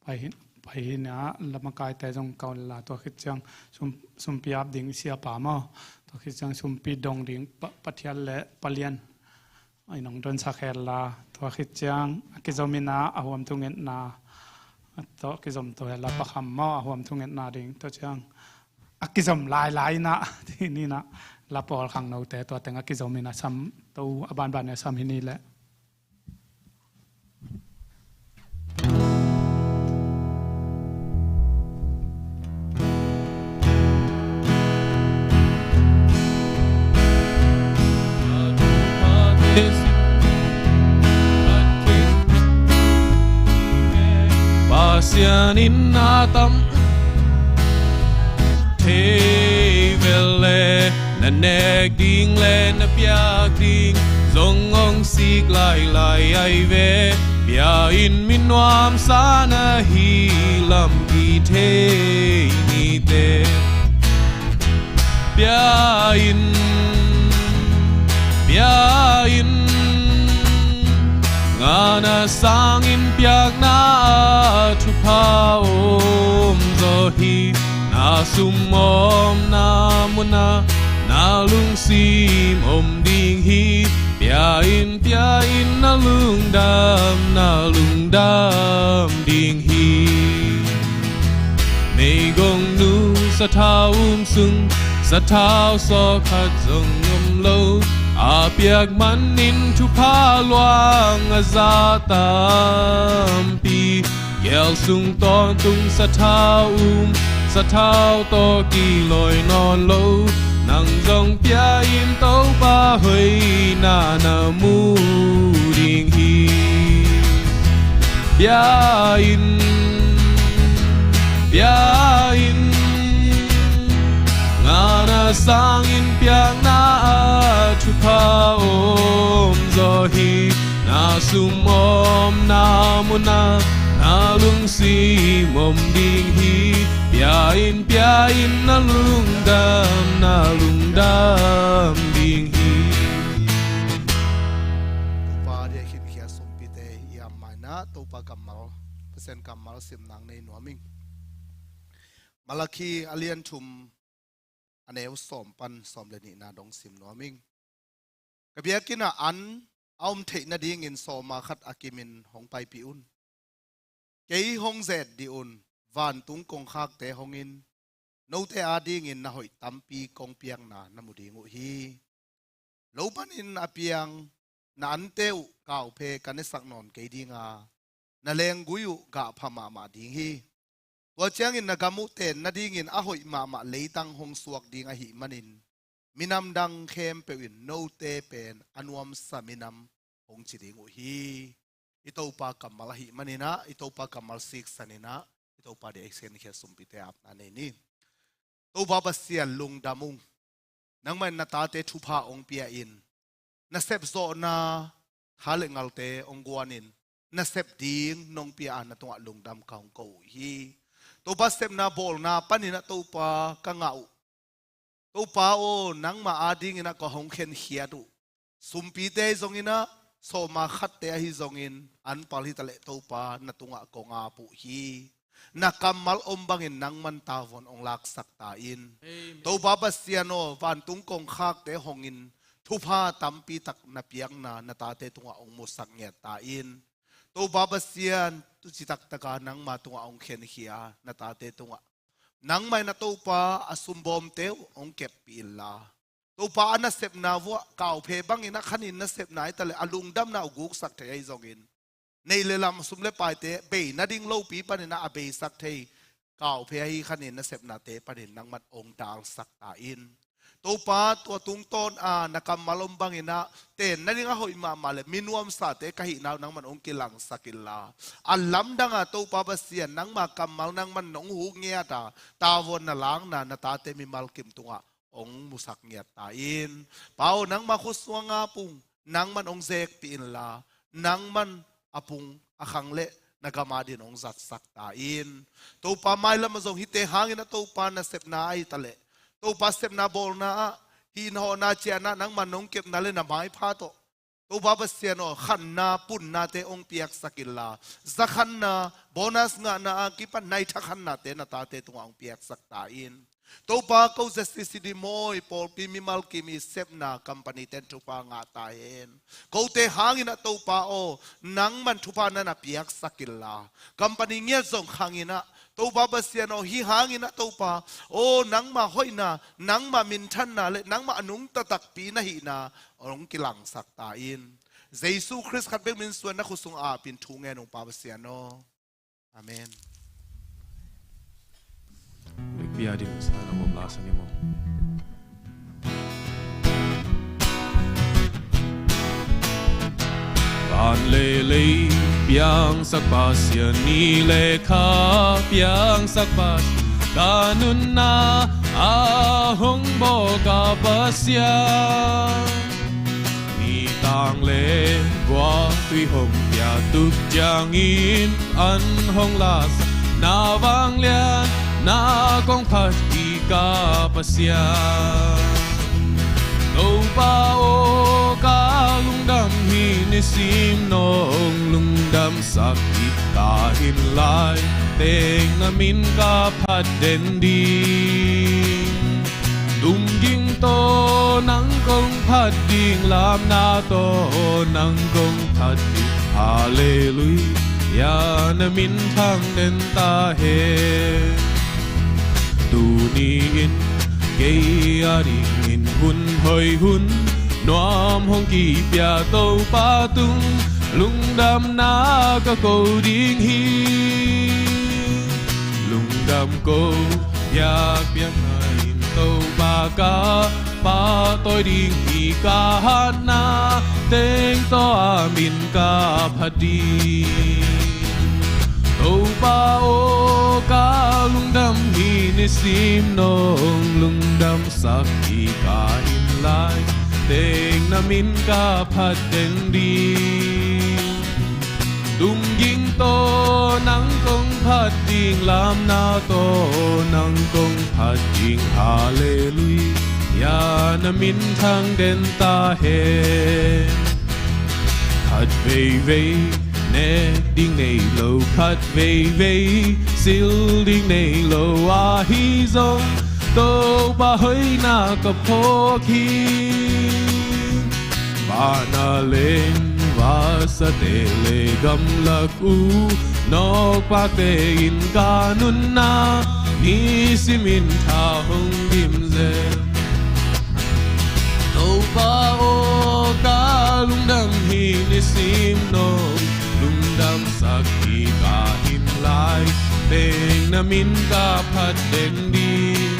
pai hi, pai hi inah, lamakaite zong kau la, tua khit ciang sum, sumpi ap ding siapa maw, tua khit ciang sumpi dong ding pa, Pa Thial le Pa Lian. Ai nong donsak hen la, tua khit ciang a kizom inah a huam thungetna, a tawh kizom to hen la, Pa Kham maw, a huam thungetna ding, tua ciang a kizom lailai inah, ti ni inah, la pawl khangnote tua teng a kizom inah sam to, a banban inah sam hi ni leh. Pasian in na tam thei vel le, na nek ding le na piak ding zong hong sik lailai ai ve. Bia in mi nuamsa na hi lam kithei nite. Bia in, bia in, ngana sangin piakna ah thupha om zaw hi. Na sum omna munah na lungsim om ding hi. Bia in, bia in, na lungdam, na lungdam ding hi. Meigong nu sathau um sung, sathau sawkhat zong om lo. A piak manin thupha luang a za tampi. Gel sung tawntung sathau um, sathau tawh kilawi nawn lo. Nang zong pia in, Topa hoihna na mu ding hi. Bia in, bia in, ngana sangin piakna ah Thupha om zaw hi. Na sum om na munah na lungsim om ding hi. Pia in, pia in, na lungdam, na lungdam ding hi. Topa dia khinkhia sumpite i am maina Topa kammal, Pasian kammal sim nang nei nuam ing. Malakhi a lian thum, a neu sawm pan sawm le nihna dong sim nuam ing. Ka biakinn ah an a om theih nadingin sawma khat a kimin hong paipih un. Kei hong zet dih un. Vantung kongkhakte hong in, note adingin na hoih tampi kong piakna na mu ding uh hi. Lo panin a piang na ante uh kauphe ka nesak nawn kei dinga, na lenggui uh gahpha mahmah ding hi. Tua ciangin na gam uh ten nadingin a hoih mahmah leitang hong suak ding ahih manin, minam dang khempeuh in note pen a nuamsa minam hong ci ding uh hi. I Topa kammal ahih maninah, i Topa kammal siksaninah, i Topa dia i khinkhia sumpite apna nei ni. Topa Pasian, lungdam ung. Nangmah in na tate thupha hong pia in, na sepzawhna tha le ngalte hong guanin, na sep ding nong pia a na tungah lungdam ka hong ko uh hi. Topa, sepna bawlna paninah Topa ka ngah uh. Topa aw, nangmah adinginah ka hong khenkhiat uh. Sumpite ahi zonginah, sawma khatte ahi zongin, anpal hitaleh Topa na tungah kong ap uh hi. Na kammal om bangin nangman tavuan hong laksak ta in. Amen. Topa Pasian aw, vantung kongkhakte hongin thupha tampi tak na piakna na tate tungah hong musak ngiat ta in. Topa Pasian, tu citak taka nangma tungah hong khenkhia na tate tungah, nangmah in a Topa a sumbawmte uh hong keppih inla, Topa a nasepna vuah kauphe bangin a khanin nasepna hitaleh a lungdamna uh guksak thei ahi zongin, neih le lam, sum le paite bei nading lopi paninah a beisak thei kauphe ahi khanin nasepnate panin nangman hong dalsak ta in. Topa, tua tungtawn a na kammal om banginah ten nading a hoih mahmah le minuamsate ka hihna uh nangman hong kilangsak inla, a lamdanga Topa Pasian, nangma kammal nangman nong huh ngiata tavuan na lakna na tate mimal kim tungah hong musak ngiat ta in. Pa aw, nangma khutsuanga pung nangman hong zekpih inla, nangman a pung a khang le na gam adin hong zatsak ta in. Topa, mailam ah zong hihte hangin a Topa nasepna ahitaleh, Topa sepna bawlna ah, hihna hawhna cianah nangman nong kepna le na maipha tawh, Topa Pasian aw, khanna punnate hong piaksak inla, zakhanna, bonus ngahna a kipan naithak khannate na tate tungah hong piaksak ta in. Topa, ko Z C C D mawi pawlpi mimal kim i sepna company ten thupha ngah ta hen. Kote hanginah Topa aw, nangman thupha na na piaksak inla, company ngiat zong khanginah Topa Pasian aw, hih hanginah Topa aw, nangma hoihna, nangma minthanna le nangma a nungta takpi na hihna hong kilangsak ta in. Jesu Khrist khat bek min suan na khut sung apin thu ngen ung, Pa Pasian aw. Amen. Bia ding sa na bom la sa ni mo. Van le lei piangsak Pasian, ni le kha piangsak Pasian, ka nunna a hong bawl ka Pasian. Nitang le guahtui hong pia tuk ciangin an hong lasak, na vanglian na kong phat hi ka Pasian. Topa aw, ka lungdam hi, nisim nong lungdamsak hi. Ka hin lai teng na min ka phat den ding. Lungging tawh nang kong phat ding, lamna tawh nang kong phat ding. Halleluia, na minthang den ta hen. Tuni-in kei a dingin hun hoih hun nuam hong kipia Topa tung, lungdamna ka ko ding hi. Lungdam ko biakpiakna in Topa ka pahtawi ding hi. Ka hatna teng tawh a min ka phat ding. Topa aw, ka lungdam hi, nisim nong lungdamsak hi. Ka hin lai Teng na min ka phat teng ding. Lungging tawh nang kong phat ding, lamna tawh nang kong phat ding. Halleluia, na min thang den ta hen. Khat veivei nek ding nei lo, khat veivei silh ding nei lo, ahi zong Topa hoihna ka phawk hi. Vana leng vasate le gamlak u, nawkpakte in ka nunna nisimin tha hong dim zel. Topa aw, ka lungdam hi nisim, nong lungdamsak hi ka him lai. Teng na min ka phat teng ding.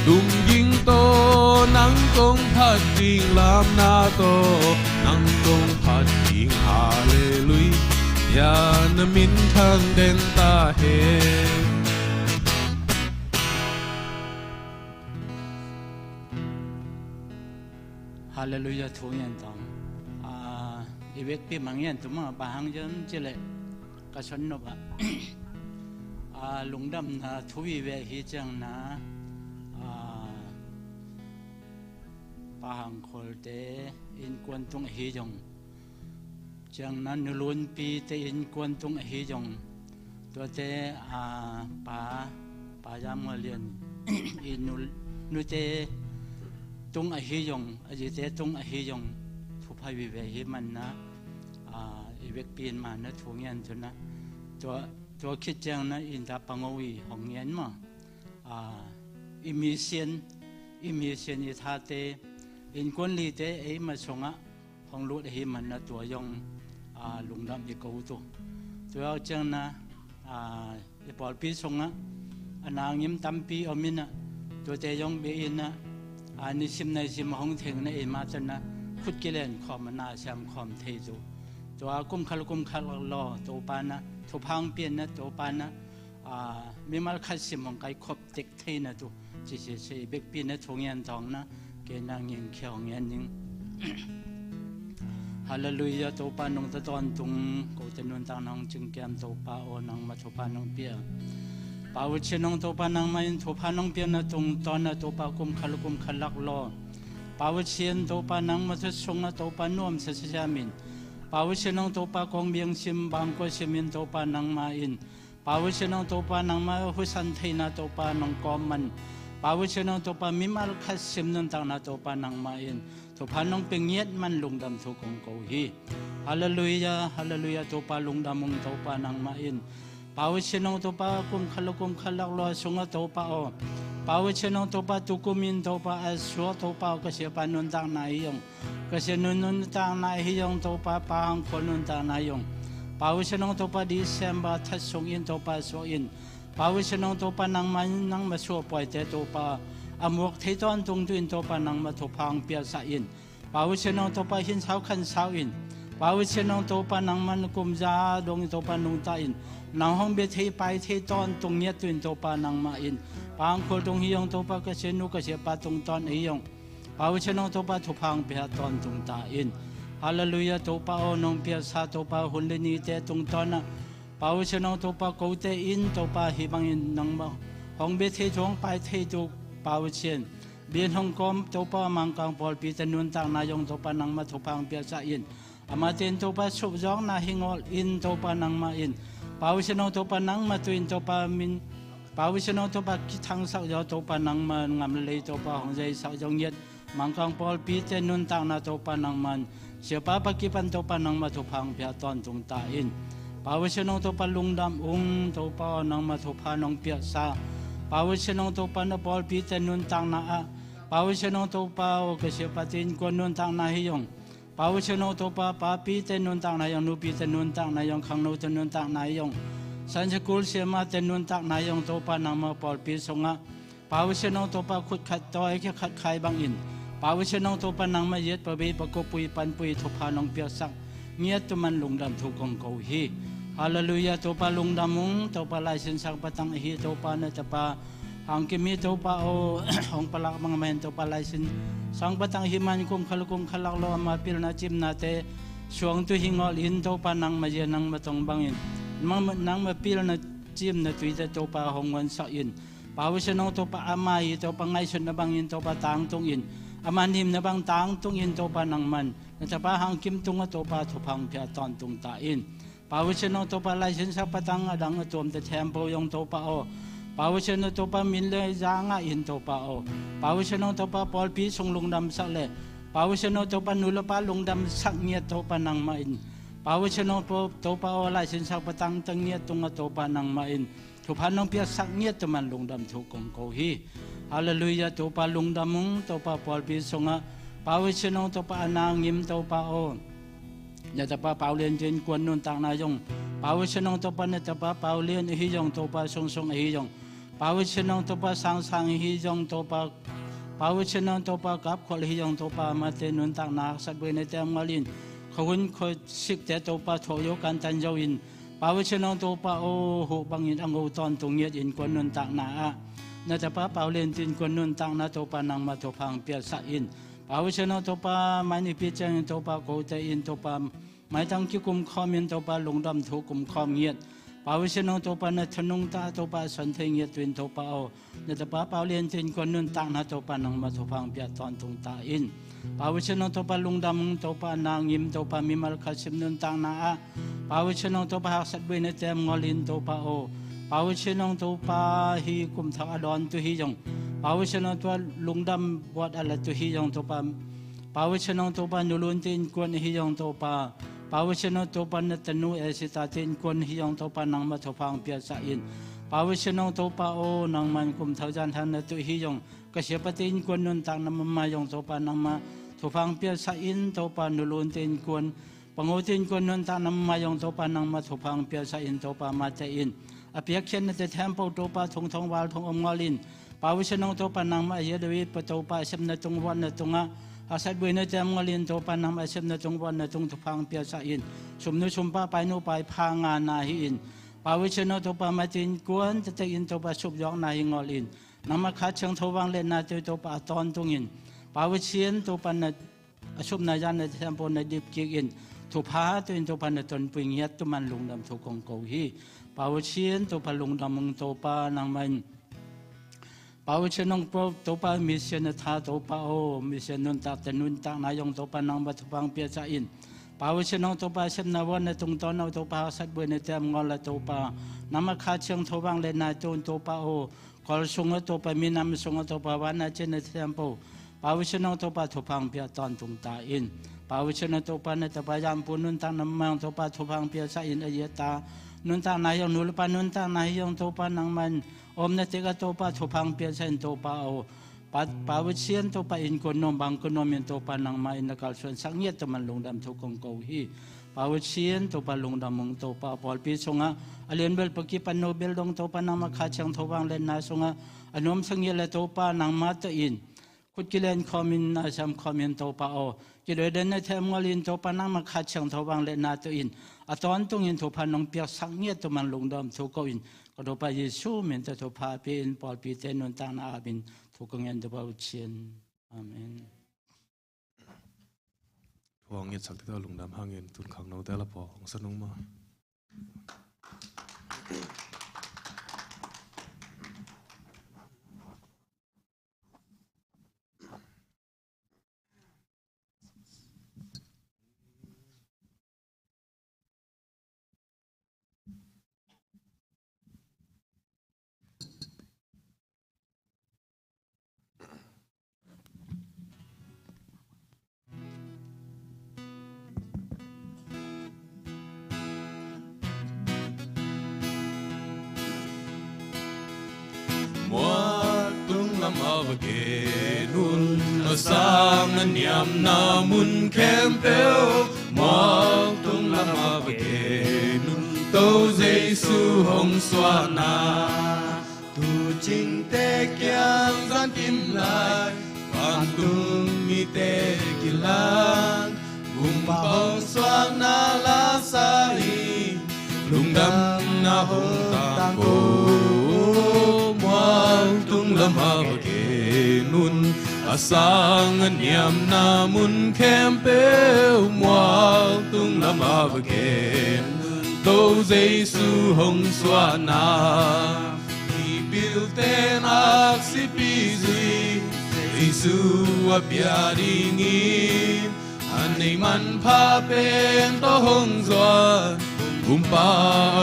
Lungging tawh nang kong phat ding, lamna tawh nang kong phat ding. Halleluia, na min thang den ta hen. Halleluia, thu ngen tawng. Ah, i vekpi mah ngen tu mah, bang hang hiam cih leh ka son nop ah, ah, lungdamna thu vive hi ciangin ah, Pa Hang Khol te innkuan tung ahi zong, ciangin ah Nu Lun Pi te innkuan tung ahi zong, tuate, ah, Pa, Pa Zam Nga Lian i nu, nute tung ahi zong, a zite tung ahi zong, thupha vive hi manin ah, ah, i vekpi in mah na thu ngen tu na. Tua, tua khit ciangin ah in ta pango i hong ngen maw. Ah, i mission, i mission i thate, innkuan lite ei mah sungah hong lut ahi manin ah tua zong, ah, lungdam i ko tu. Tua ciangin ah, ah, i pawlpi sungah a nangim tampi om in ah, tuate zong bia in ah, ah, nisim naisim hong theng na ei mah ciangin ah khut kilen khawm a, na siam khawm thei tu. Tua kum khat kum khat lak law Topa in ah thupha hong pia in ah, Topa in ah, ah, mimal khat sim hong kaikhop tek thei na tu. Ci sese i vekpi in ah thu ngen tawng na, kei na ngin khia hong ngen ning. Halleluia, Topa nungta tawntung, kote nuntakna hong cingkiam Topa aw, nangmah thupha nong pia. Pa U Cin Nong Topa nangmah in thupha nong piakna tungtawn ah Topa kum khat kum khat lak law, Pa U Cin Topa nangmah thu sungah Topa nuamsa siam in, Pa U Cin Nong Topa kong biang sim, bangkua sim in Topa nangmah in, Pa U Cin Nong Topa nangmah husan theihna Topa nong kawm man. Pa U Cin Nong Topa mimal khat sim nuntakna Topa nangmah in thupha nong pia ngiat man lungdam thu kong ko hi. Halleluia, halleluia, Topa lungdam ung Topa nangmah in. Pa U Cin Nong Topa kum khat law kum khat lak law sungah Topa aw, Pa U Cin Nong Topa tukum in Topa a suak Topa aw, ka siapa nuntakna hi ung. Ka sianu nuntakna hi zong Topa, Pa Hang Khol nuntakna hi zong, Pa U Cin Nong Topa December that sung in Topa suak in, Pa U Cin Nong Topa nangmah in nangmah suahpuaite Topa a muak thei tawntung tu in Topa nangmah thupha hong piaksak in, Pa U Cin Nong Topa hinsau khansau in, Pa U Cin Nong Topa nangmah kum za dong in Topa nungta in, nang hong bia thei pai thei tawntung ngiat tu in Topa nangmah in, Pa Hang Khol tung hi zong Topa ka sianu ka siapa tungtawn hi zong, Pa U Cin Nong Topa thupha hong pia tawntung ta in. Halleluia, Topa aw nong piaksa Topa hun le nite tungtawn ah, Pa U Cin Nong Topa kote in Topa hih bangin nangmah hong bia thei thu hong pai thei tu, Pa U Cin, bian hong kawm Topa Mangkang pawlpite nuntakna zong Topa nangmah thupha hong piaksak in. Amahte in Topa supzawkna hi ngawl in Topa nangmah in, Pa U Cin Nong Topa nangmah tu in Topa min, Pa U Cin Nong Topa kithangsak zaw Topa nangmah ngam le lei Topa hong zeisak zaw ngiat, Mangkang pawlpite nuntakna Topa nangmah in, siapa pa kipan Topa nangmah thupha hong pia tawntung ta in. Pa U Cin Nong Topa lungdam ung Topa aw, nangmah thupha nong piaksa. Pa U Cin Nong Topa na pawlpite nuntakna ah, Pa U Cin Nong Topa aw, ka siapate innkuan nuntakna hi zong, Pa U Cin Nong Topa papite nuntakna hi zong, nupite nuntakna hi zong, khangnote nuntakna hi zong, Sunday school siamate nuntakna hi zong Topa nangmah pawlpi sungah, Pa U Cin Nong Topa khut khat tawi khe khat khai bangin, Pa U Cin Nong Topa nangmah ziat pa bei pa ko pui panpui thupha nong piaksak ngiat tu man lungdam thu kong ko hi. Halleluia, Topa lungdam ung, Topa laisinsak patang ahi Topa na tapa, Hangkim hi Topa aw, hong palak bangmah in Topa laisin sang patang hi man kum khaluk kum khalak lo ama pilna cimnate suangtu hi ngawl in Topa nangmah zia nangmah tong bangin nangmah, nangmah pilna cimna tuite Topa hong huansak in. Pa Pasian aw Topa ama hi Topa ngaihsutna bangin Topa tangtung in, ama nimna bang tangtung in Topa nangman na tapa hangkim tungah Topa thupha hong pia tawntung ta in. Pa Pasian aw Topa laisin sak patang a dang a tuamte thempo zong Topa aw, Pa Pasian aw Topa min le za ngah in Topa aw, Pa Pasian aw Topa pawlpi sung lungdamsak le Pa Pasian aw Topa nu le pa lungdamsak ngiat Topa nangmah in. Pa Pasian aw Topa aw laisin sak patang ta ngiat tungah Topa nangmah in thupha nong piaksak ngiat tu man lungdam thu kong ko hi. Halleluiah. Topa lungdam ung Topa pawlpi sungah Pa Pasian aw Topa a nangim Topa aw, na tapa Paulian tin kuan nuntakna zong Pa Pasian aw Topa na tapa Paulian ahi zong Topa sungsung ahi zong Pa Pasian aw Topa sangsang ahi zong Topa, Pa Pasian aw Topa kapkholh ahi zong Topa amate nuntakna haksat buaina tem ngawl in, khuahun khuasikte Topa thawh zo kantan zo in, Pa Pasian aw Topa aw huh bangin a ngo tawntung ngiat in kuan nuntakna ah na tapa Paulian tin kuan nuntakna Topa nangmah thupha hong piaksak in. Pa Pasian aw Topa mai nipi ciangin Topa kote in Topa maitang kikum khawm in Topa lungdam thu kum khawm ngiat. Pa Pasian aw Topa na thanung ta Topa a son thei ngiat tu in Topa aw, na tapa Paulian tin kuan nuntakna Topa nangmah thupha hong piak tawntung ta in. Pa Pasian aw Topa lungdam ung Topa nangim Topa mimal khat sim nuntakna ah Pa Pasian aw Topa haksat buaina tem ngawl in Topa aw, Pa Pasian aw Topa hi kum thak a dawntu hi zong, Pa Pasian aw Topa lungdam buat a latu hi zong Topa, Pa Pasian aw Topa nulunte innkuan ahi zong Topa, Pa Pasian aw Topa na tanu Esita te innkuan ahi zong Topa nangmah thupha hong piaksak in. Pa Pasian aw Topa aw nangman kum thak zan thak na tuh ahi zong ka siapate innkuan nuntakna mama zong Topa nangmah thupha hong piaksak in Topa nulunte innkuan, pangote innkuan nuntakna mama zong Topa nangmah thupha hong piaksak in Topa mate in a piakkhiatnate thempo Topa thong thong val thong om ngawl in. Pa Pasian aw Topa nangmah a zia David pa Topa a sepna tung vuanna tungah haksat buaina tem ngawl in Topa nangmah a sepna tung vuanna tung thupha hong piaksak in. Sumnu sumpa painu paipha ngana hi in. Pa Pasian aw Topa matin kuan tatek in Topa supzawkna hi ngawl in. Nangmah kha ciangtho vangliatna tui Topa a tawntung in. Pa Pasian Topa na a supna zan na thempo na dip kik in. Thupha tu in Topa na tonpui ngiat tu man lungdam thu kong ko hi. Pa Pasian Topa lungdam ung Topa nangmah in. Pa Pasian aw Topa mission a tha Topa aw mission nuntakte nuntakna zong Topa nangmah thupha hong piaksak in. Pa Pasian aw Topa sepna vuanna tungtawn aw Topa haksat buaina tem ngawl a Topa nangmah kha ciangtho vangliatna tun Topa aw kol sungah Topa minam sungah Topa vanna cianna thempo Pa Pasian aw Topa thupha hong piak tawntung ta in. Pa Pasian aw Topa na tapa Zampu nuntakna mama zong Topa thupha hong piaksak in a zia ta nuntakna hi zong nu le pa nuntakna hi zong Topa nangmah in omna tekah Topa thupha hong piaksak in Topa aw. Pa, Pa Pasian Topa innkuan nuam bang kuan nuam in Topa nangmah in na kalsuansak ngiat tu man lungdam thu kong ko hi. Pa Pasian Topa lungdam ung Topa pawlpi sungah a lianbel pakipan nobel dong Topa nangmah kha ciangtho vangliatna sungah a nuamsa ngiat le Topa nangmah tawh in khut kilen khawm in a siam khawm in Topa aw. Kidoidan na them ngawl in Topa nangmah kha ciangtho vangliatna tawh in a tawntung in thupha nong piaksak ngiat tu man lungdam thu ko in ka Topa Jesu min tawh thupha pia in pawlpite nuntakna ap in thu ka ngen Topa Pasian. Amen. Thu hong ngetsak tikah lungdam hangin tun khangnote la pawh hong sa nung maw. Mual tung lam a va gen un, a sang a niamna mun khempeuh. Mual tung lam a va gen un, To Jesu hong suahna. Tuucingte kiang zankim lai, vantung mite kilang, Kumpa hong suahna la sa hi, lungdamna hong tangko. Mual tung Lamah va gen un, a sang a niamna mun khempeuh muak tung lamah va gen un, To Jesu hong suahna. Mipilte nak sipi zui, Jesu a bia ding in, a nei manpha pen tawh hong zuan, Kumpa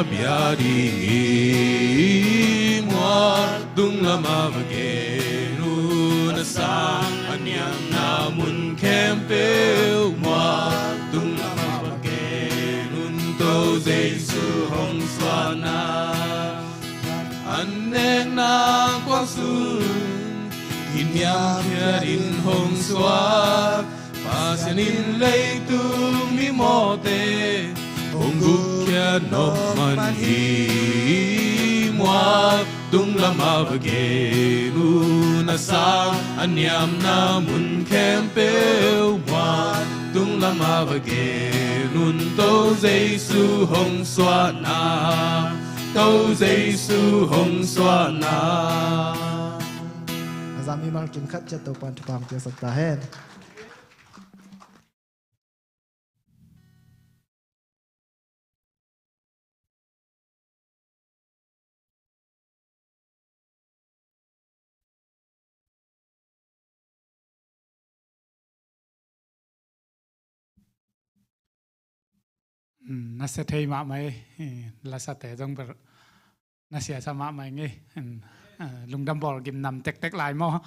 a bia ding hi. Muak tung lamah va gen un, a sang a niamna mun khempeuh muak tung lamah va gen un, To Jesu hong suahna. An nekna kuang sung in niamkhiat in hong suak, Pasian in leitung mimawhte hong gukkhia nop man hi. Muak tung lamah va gen un, a sang a niamna mun khempeuh muak tung lamah va gen un, To Jesu hong suahna, To Jesu hong suahna. A zami malkim khat ciat Topan thupha hong piaksak ta hen. Hmm, na sia thei mahmah hi. Eh, lasate zong ber na siasa mahmah ing ei. Lungdam bawl gimnam tektek lai maw?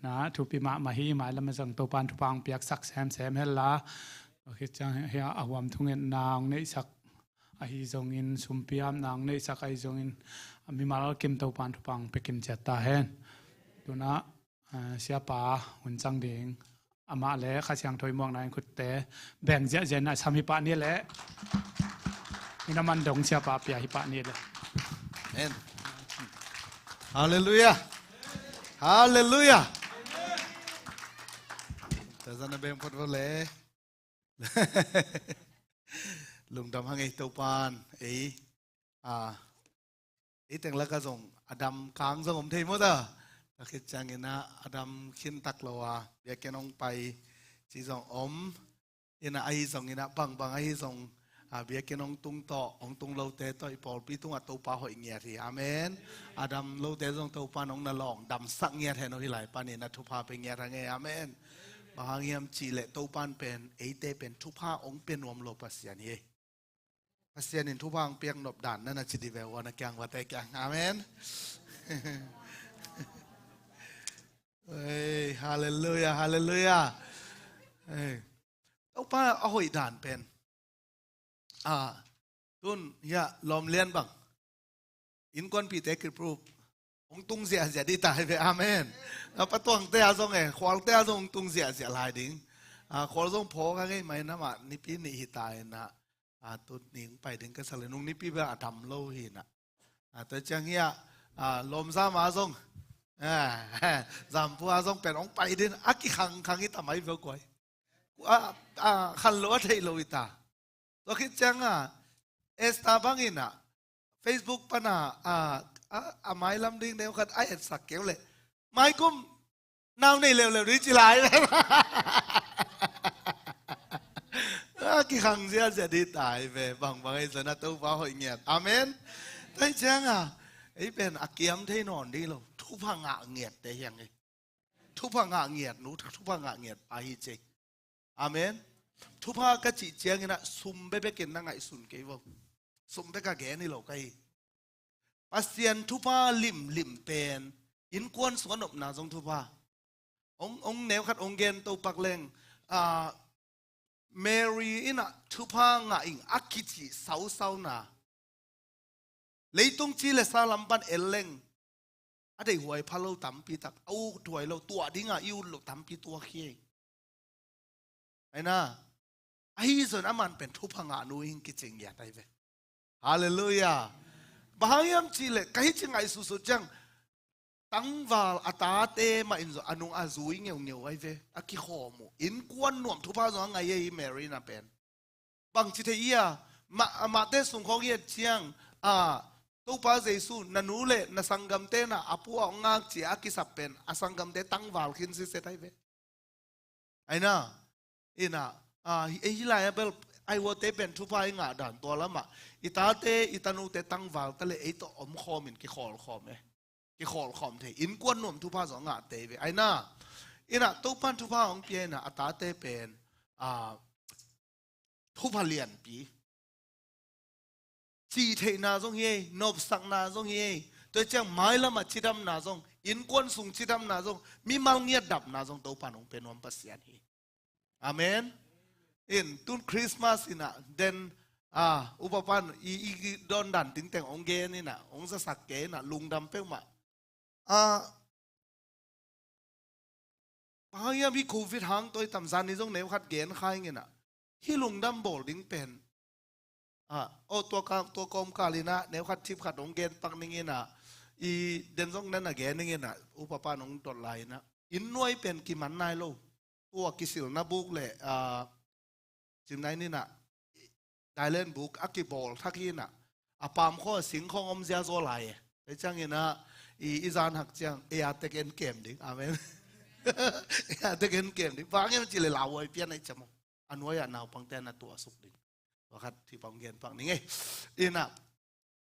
Na thupi mahmah hi. Mailam a zong Topan thupha hong piaksak semsem hen la, a khit ciang hia a huam thungetna hong neihsak ahi zongin, sumpiamna hong neihsak ahi zongin, mimal kim Topan thupha hong pia kim ciat ta hen. Tuna, ah, siapa hun cang ding, amah le Kha Siangtho i muakna in khutte beng ziahziah in a sam hi pah ni le. Ina man dong siapa pia hi pah ni le. Amen. Halleluiah. Halleluiah. Tazan a beng phot phot le. Lungdam hang ei Topan, ei, a, ei teng laka zong a dam kang zong om thei maw ta. A khit ciangin a, a dam khin tak lo a, biakinn hong pai ci zong om. Ina ahi zongin a, bangbang ahi zong, a, biakinn hong tung tawh, hong tung lote tawh, i pawlpi tungah Topa hoih ngiat hi. Amen. A dam lote zong Topan hong na lawng damsak ngiat hen aw hi lai panin a thupha pe ngiat hang ei. Amen. Bang hang hiam cihleh Topan pen, eite pen thupha hong pia nuam lo Pasian hi. Pasian in thupha hong piak nop dan na na ci di ve ua na kiang vate kiang. Amen. Ei, halleluiah, halleluiah. Ei. Topa a hoih dan pen. A, tun, hia, lawm lian bang. Innkuanpihte kiproof. Hong tung ziahziah dih tai ve, amen. A, patuangte a zong e, khualte a zong hong tung ziahziah lai ding. A, khual zong phawk a ngei mai namah nipi nih hi ta inah. A, tun ning pai ding ka sak le nung nipi bel a dam lo hi inah. A, tua ciang hia, a, lawmzam a zong. A, zampu a zong pen hong pai din a kikhangkhang hi ta mai ve guai. A, a, khan lo a theih lo hi ta. Tua khit cianga, Esther bangin ah, Facebook pana, a, a, a mailam ding neu khat a etsak keu leh. Maikum, nau nei leuleu ding ci lai. A, kikhang ziazia ding tai ve, bangbang ei zana Topa hoih ngiat. Amen. Tua hi cianga, ei pen a kiam thei nawn ding lo, thupha ngah ngiat te hiang ei. Thupha ngah ngiat nu, thupha ngah ngiat pa hi cei. Amen. Thupha ka cih ciangin ah sum bekbekin na ngaihsun kei vo. Sum bek a gen hi lo ka hi. Pasian thupha limlim pen innkuan sungah nopna zong thupha. Ong, ong neu khat ong gen to pak leng, a, Mary in ah thupha ngah ing a kicih sausauna. Leitung ci le sa lam pan el leng a deihhuai pha lo tampi tak, a ut huai lo, tuah dinga i ut lo tampi tuak hi. Aina, ahi zon aman pen thupha ngah nu ing kicing ya tai ve. Halleluiah. Bang hang hiam cih leh ka hi ci ngaihsutsut ciang, tangval a tate mah in zong a nung a zui ngeungeu ai ve, a kikhawm uh. Innkuan nuam thupha zong a ngai ei Mary na pen. Bangci thei ia, mah, a mahte sungkhawng i et ciang, a, Topa Jesu, na nu le na sanggamte na a pu a hong ngak ci a kisap pen a sanggamte tangval khin siset ahi ve. Aina, ina, a, ei hi lai a bel, ai uate pen thupha i ngah dan tua lamah i tate, i tanute tangval ta le ei tawh omkhawm in kikhawlkhawm e. Kikhawlkhawm thei, innkuan nuam thupha zong ngah tei ve. Aina, ina, Topan thupha hong pia ina, a tate pen, a, thupha lianpi. Cih theihna zong hi ei, nopsakna zong hi ei. Tua ciang mailamah cidamna zong, innkuan sung cidamna zong, mimal ngiat dapna zong Topan hong pe nuam Pasian hi. Amen. In tun Christmas ina den, a, upa pan i, i, i dawn dan tingteng hong gen ina, hong zasak kei ina, lungdam peuhmah. A, bang hiam hi Covid hang toi tam zan ni zong neu khat gen khai ngena. Hi lungdam bawl ding pen. A, o tua ka, tua kawmkal ina, neu khat thip khat hong gen pak ning ina. I den zong nana gen ning ina, upa pan hong dot lai ina. Inn nuai pen kiman nai lo. Tua kisilna buk le, a, cimnai nina, Thailand buk a kibawl thak ina. A pam khaw a sing khawng om ziazaw lai e. Ei ciang ina, i, i zan hak ciang, ei a tek en kem ding. Amen. Ei a tek en kem ding. Bang em ci le lauhuai pian ei ciam. A nuai a naupangte na tuah suk ding. Tua khat thip hong gen pak ning ei. Ina,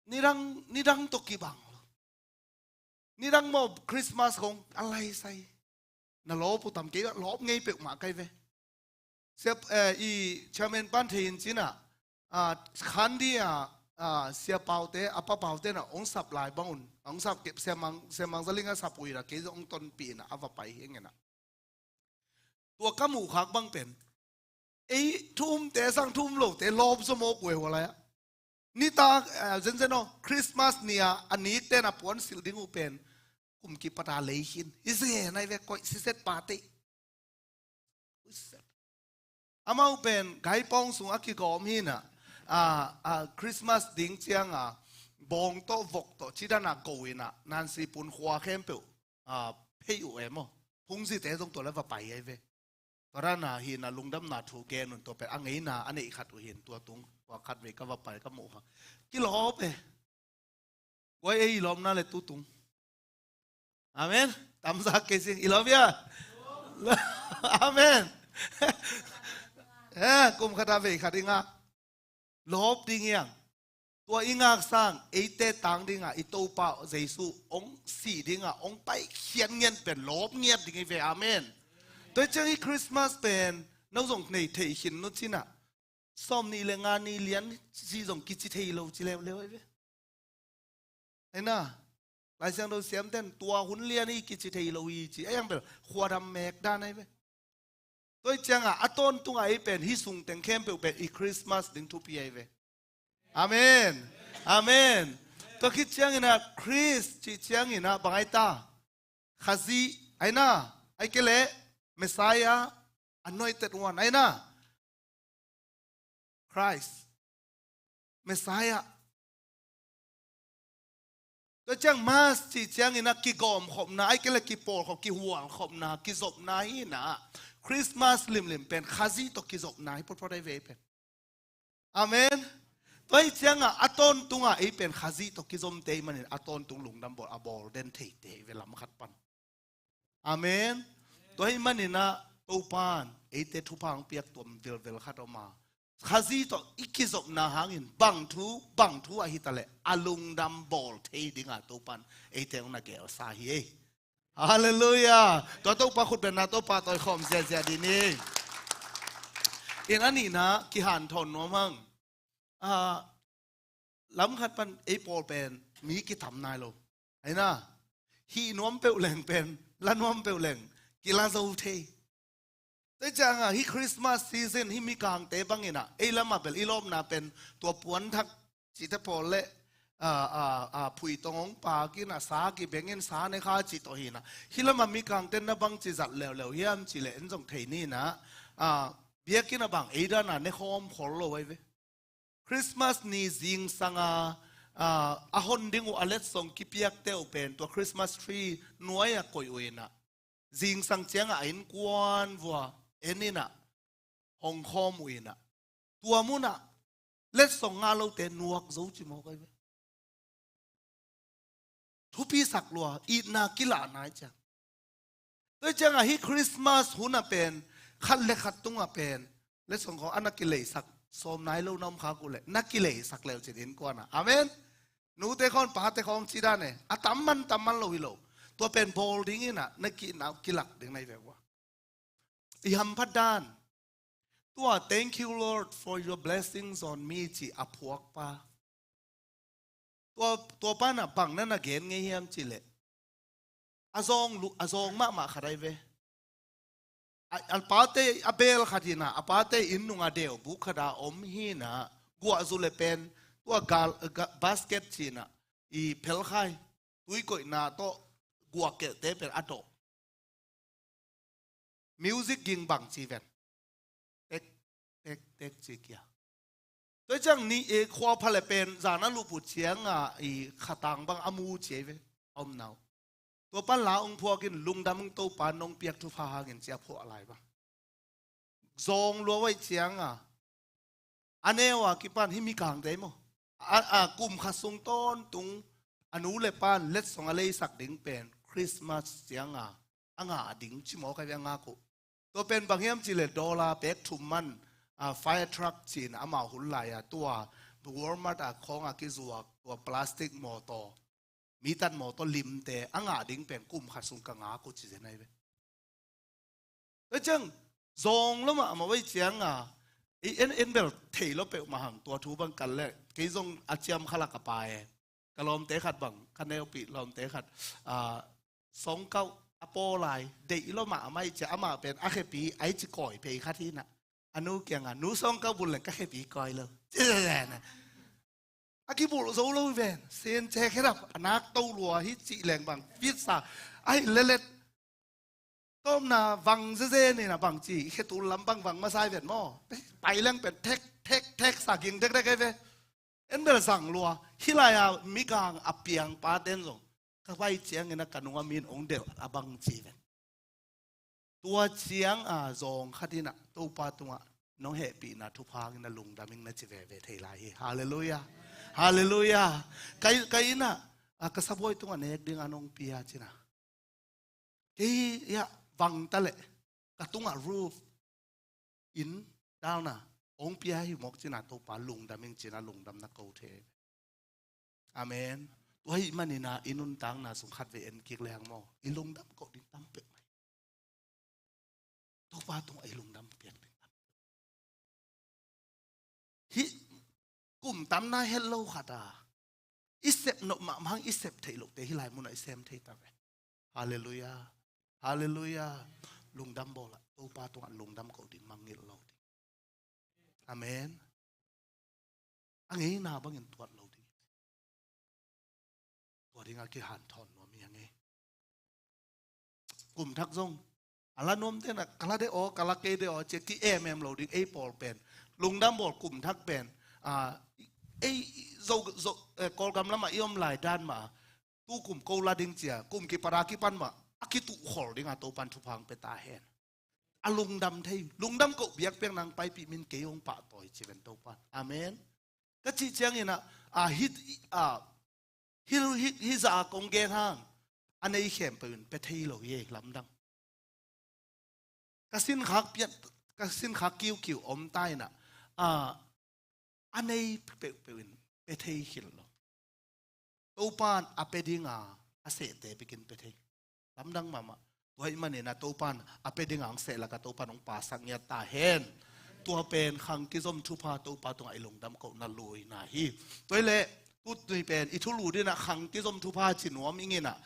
nidang, nidang tawh kibang lo. Nidang maw Christmas kong a laisai. Na lawp uh tam kei, lawp ngei peuhmah kai ve. Sia, eh, i chairman pan thei in cina, a, khandi a, a, sia paute, a pa paute na ong sap lai bang un. Ong sap kep sia mang, sia mang zaling a sap ui la kei ong tonpih na a va pai hi ngena. Tua ka muh khak bang pen. Ei thu umte sang thu um lote lawp zaw mawk uh e hua lai ah. Nitak, eh, zenzen aw, Christmas ni a, a nikten a puan silh ding uh pen. Kum kipata lei khin. I zen ai ve koih siset pate. Amau pen gaipawng sung a kigawm hi na, a, a, Christmas ding ciang a, bawng tawh, vok tawh, cidan a go ina, Nansi pun khua khempeuh, a, phei uh em aw. Phungzite zong tua le va pai ai ve. Tua dan a hi na lungdamna thu gen un tua pen a ngeina a neih khat uh hin tua tung, tua khat vei ka va pai ka muh kha. Kilawp e. Guai ei i lawpna le tutung. Amen. Tamzak kei sing i lawp ia. Amen. Eh, kum khat a vei khat i ngak. Lawp ding iang. Tua i ngak sang eite tang dinga i Topa Jesu ong si dinga ong paikhiat ngiat pen lawp ngiat ding i ve. Amen. Tua i ciang i Christmas pen no zong nei thei khin no cina. Sawm ni le nga ni lian si zong kici thei lo ci leuleu ai ve. Aina, Lai Siangtho siamten tua hun lian hi kici thei lo hi ci. Ai ang bel, khuadam mek dan ai ve. Tua i cianga, a tawntunga ei pen, hi sung teng khempeuh pen, i Christmas ding thupi ai ve. Amen. Amen. Tua khit ciangina, Christ ci ciangina, bang ai ta? Khazih, aina, ai kele, Messiah, anointed one, aina. Christ. Messiah. Tua ciang mas ci ciangina kigawm khopna, ai kele kipawl khop, kihual khopna, kizopna hi na. Christmas limlim pen, Khazih tawh kizopna hi photphot ai ve pen. Amen. Tua hi cianga, a tawntunga ei pen Khazih tawh kizomte i manin, a tawntung lungdam bawl, a bawl den theite i ve lam khat pan. Amen. Tua hi manina Topan eite thupha ang piak tuam vilvel khat oma. Khazih tawh i kizopna hangin bang thu, bang thu ahi ta le a lungdam bawl thei dinga Topan eite ang na gelsa hi ei. Halleluiah. Tua Topa khut benna Topa tawi khawm ziazia dini. In a nihna kihanthawn nuam hang. Ah, lam khat pan ei pawl pen mi kitam nai lo. Aina, hih nuam peuh leng pen, la nuam peuh leng, kila zo thei. Tua cianga, hih Christmas season, hih mikangte bangina, ei lama bel i lawpna pen, tua puanthak, cite pawl le, a, a, a, phuitong hong pakina, sa kibengin, sa ne kha cih tawh hina. Hih lama mikangte na bang ci zat leuleu hiam cih le, en zong thei nina, a, biakina bang, ei dana, ne khawm khol lo ai ve. Christmas ni zingsanga, a, a hon ding uh a letsong kipiakte uh pen tua Christmas tree nuai a koih uh ina. Zingsang cianga a innkuan vua en ina hong khawm uh ina. Tua muna letsong ngah lote nuak zo ci mawk ai ve. thupisak lua, itna kilah nai ciang. Tua ciangah hih Christmas hun ah pen, khat le khat tungah pen, letsong khawng a na kileisak sawm nai lo na om khak uh leh, na kileisak leu cin innkuan ah. Amen. Nute khawng, pate khawng ci dan e, a tam man tam man lo hi lo. Tua pen bawl ding in ah, na kiitna uh kilak ding na hi ve ua. I hamphat dan. Tua, "Thank you, Lord, for your blessings on me," ci a phuakpa. Tua, tua pan ah bang na na gen ngei hiam cih leh, a zawng lu-, a zawng mahmah khat ahi ve. A, a pate a beel khat hi in ah, a pate inn nungah deu buk khat ah om hi in ah, guah zu le pen, tua gal, ga-, basket ci in ah, i phelkhai, tuikoihna tawh guah kelhte pen a dawh. Music ging bang ci ven. Tek, tek, tek ci kia. Tua ciang ni, e, khua pha le pen, zan a lup uh ciangah, i khatang bang a mu ci ahi ve. Om nau. Tua pan la ong phuak in, "Lungdam ung, Topa nong piak thupha hangin," ci a phuah lai bang. Zawng lua uh ahih ciangah, a neu a kipan hih mikangte maw, a, a kum khat sung tawntung a nu le pan letsong a leisak ding pen Christmas ciangah a ngah ding ci mawk ahi ve, a ngak uh. Tua pen bang hiam cih leh dollar bek thum man, a, fire truck ci in amau hun lai-a tua Walmart ah khawng a kizuak tua plastic mawtaw, mi tat mawtaw limte a ngah ding pen kum khat sung ka ngak uh ci zen ahi ve. Tua ciang zawng lo mahmah uh ahih ciangah, i en, en bel thei lo peuhmah hang, tua thu bang kal leh, kei zong a ciam khalak a pa e. Ka lawmte khat bang, ka neupih lawmte khat, a, sawngkauh a paw lai, deih lo mahmah ahih ciang amah pen a khepi, a i ci kawi phei khat hi in ah. A nu kiangah, "Nu, sawngkauh bulh leng ka khepi kawi lo." A kibulh zo lo hi ven, sen ce khedap, a nak to lua hi cih leng bang, fit sa, a hi lelet. Tawpna vang zeze ni na bang ci, khetul lam bang vang masa hi ven maw. Pai leng pen thek, thek, thek sa ging dekdek ahi ve. En bel zang lua, hih lai-a mikang a piang paten zong, ka pai ciangin a ka nunga min ong delh a bang ci ven. Tua ciang a zawng khat in ah Topa tungah nong hehpihna thupha hangin a lungdam ing na ci veve thei lai hi. Halleluiah. Halleluiah. Kai, kai in ah, a ka sabuai tungah nek ding a nong pia ci in ah. Kei ah vang ta leh ka tungah roof, inn, dalna ong pia hi mawk ci in ah Topa lungdam ing ci in ah lungdamna ko thei. Amen. Tua ahih manin ah i nuntakna sung khatvei en kik lehang maw, i lungdam koh ding tam peuhmah hi. Topa tungah i lungdam piak ding tam peuh. Hih kum tam nai het lo khat a, i sep nop mahmah hang i sep theih lohte hih lai munah i sem thei ta ve. Halleluiah. Halleluiah. Lungdam bawl ah, Topa tungah lungdam koh ding, mangngilh lo ding. Amen. A ngeina bangin tuat lo ding. Tua dingah kihanthawn nuam hi a ngei. Kum thak zong a la nuamte in ah, ka la de aw, ka la kei de aw, ci a ki-em em lo ding, ei pawl pen. Lungdam bawl kum thak pen, a, ei zo, zo, eh, Kawlgam lamah i om lai dan mah, tu kum ko la ding ci a, kum kipat a kipan mah a kituhkhol ding a Topan thupha hong pia ta hen. A lungdam thei, lungdam koh biakpiak nang paipih min kei hong pahtawi ci ven Topan. Amen. Ka cih ciangin ah, a, hih, a, hih, hih, hih zah a kong gen hang, a nei khempeuh in pia thei lo hi ei, lamdang. Ka sinkhak pian, ka sinkhak kiukiu om ta in ah, a, a nei peuhpeuh in pia thei khit lo. Topan a pia dinga a sehte bekin pia thei. Lamdang mahmah. Tua ahih manin ah Topan a pia dinga hong seh lakah Topan hong pasak ngiat ta hen. Tua pen khang kizom thupha, Topa tungah i lungdam kohna luina hi. Tua hi leh, tu ni pen i thulu ding ah khang kizom thupha ci nuam ing in ah,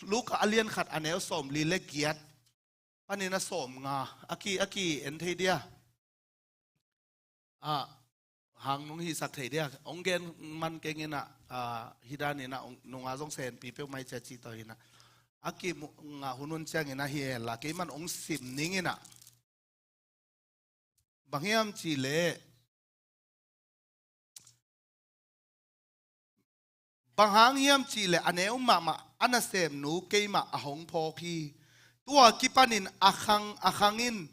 Luka a lian khat a neu sawmli le giat panin a sawmnga a ki, a ki-en thei dia. A, hang nong hihsak thei dia. Hong gen man keng in ah, a, hih dan in ah, hong, nunga zong senpi peuhmah hi cia cih tawh hi in ah. A ki mu-, ngah hun hun ciangin ah hi hen la, keiman hong sim ning in ah. Bang hiam cih leh, bang hang hiam cih leh a neu mahmah a nasemnu keimah a hong phawk hi. Tua kipanin a khang, a khang in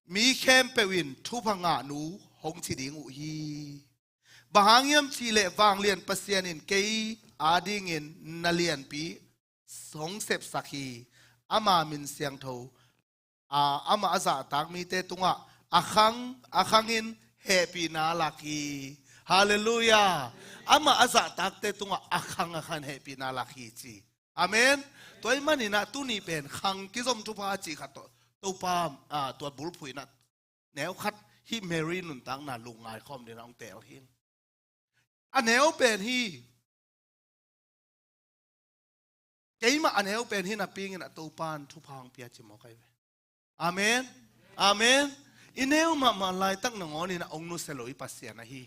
mi khempeuh in thupha ngahnu hong ci ding uh hi. Bang hang hiam cih leh vanglian Pasian in kei adingin na lianpi hong sepsak hi. Ama min siangtho, a, amah a zahtak mite tungah a khang, a khangin hehpihna lak hi. Halleluiah. Amah a zahtakte tungah a khang, a khang hehpihna lak hi ci. Amen. Tua ahih maninah tuni pen khang kizom thupha a cih khat tawh Topa, a, tua bulphuh inah neu khat hih Mary nuntakna lungngai khawm dinah hong teel hi. A neu pen hi. Keimah a neu pen hi napi inah Topa in thupha hong pia ci mawk ahi ve. Amen. Amen. I neu mahmah laitak nangawn inah hong nusia lo i Pasian ahi.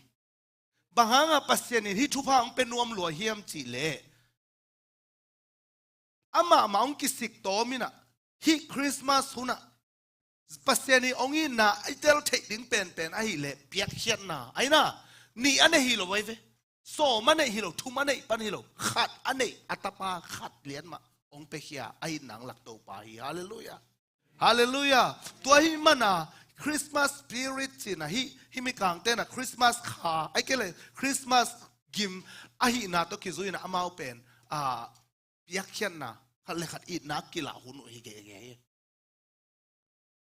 Bang hangah Pasian in hih thupha hong pia nuam lua hiam cih leh, amah mah hong kisik tawm inah hih Christmas hunah Pasian in hong itna i tel theih ding penpen ahih leh piakkhiatna, aina, nih a neih hi lo ahi ve. Sawm a neih hi lo, thum a neih pan hi lo, khat a neih, a tapa khat lian mah hong piakhia a itna hong lak Topa hi. Halleluiah. Halleluiah. Tua ahih mana Christmas spirit cihna hih, hih mikangte na Christmas kha, ahih kei leh Christmas gim ahihna tawh kizui inah amau pen, a, piakkhiatna, khat le khat itna kilah hun uh hi gege hi.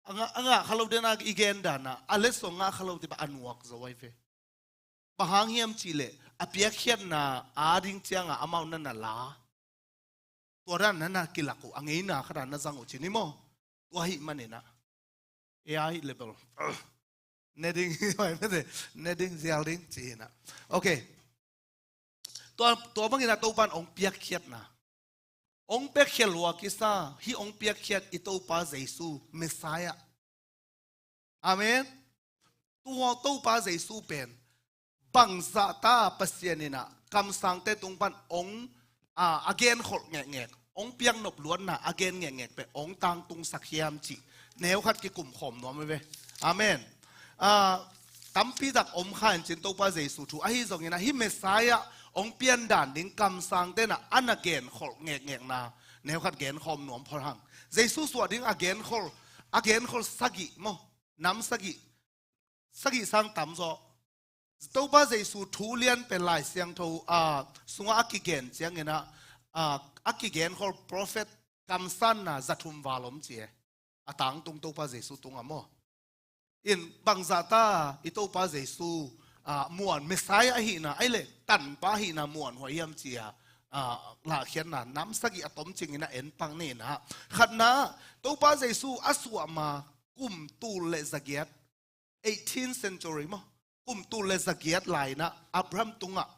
A ngah, a ngah kha lo dena i gen dana, a letsong ngah kha lo tipa a nuak zo ahi ve. Bang hang hiam cih leh, a piakkhiatna a ding cianga amau na na la. Tua dan na na kilak uh, a ngeina khat a na zang uh ci ni maw. Tua ahih maninah. A I level. Ne ding, ne ding, zial ding, ci hinah. Ok. Tua, tua bangin a Topa in hong piakkhiatna. Hong piakkhiat lua kisa, hih hong piakkhiat i Topa Jesu, Messiah. Amen. Tua Topa Jesu pen, bangzahta Pasian inah, kamsangte tung pan hong, a, a genkholh ngekngek, hong piaknop luatna a gen ngekngek pen hong tangtungsak hiam cih neu khat kikumkhawm nuam ahi ve. Amen. A, tampi tak om kha in cin Topa Jesu thu ahi zongin ah hih Messiah hong piandan ding kamsangte na a na genkholh ngekngekna neu khat genkhawm nuam phot hang. Jesu suah ding a genkholh, a genkholh sagih maw, nam sagih, sagih sang tam zaw. Topa Jesu thu lian pen Lai Siangtho, a, sungah a kigen ciangin ah, a, a kigenkhol prophet kamsanna za thum val om ci e. A tangtung Topa Jesu tungah maw. In bangzahta i Topa Jesu, a, muan Messiah ahihna, ahih leh tanpa ahihna muanhuai hiam ci a, a, lahkhiatna nam sagih a tomcingin a en pak ni inah. Khatna, Topa Jesu a suah ma kum tul le zagiat, eighteenth century maw, kum tul le zagiat lai inah Abraham tungah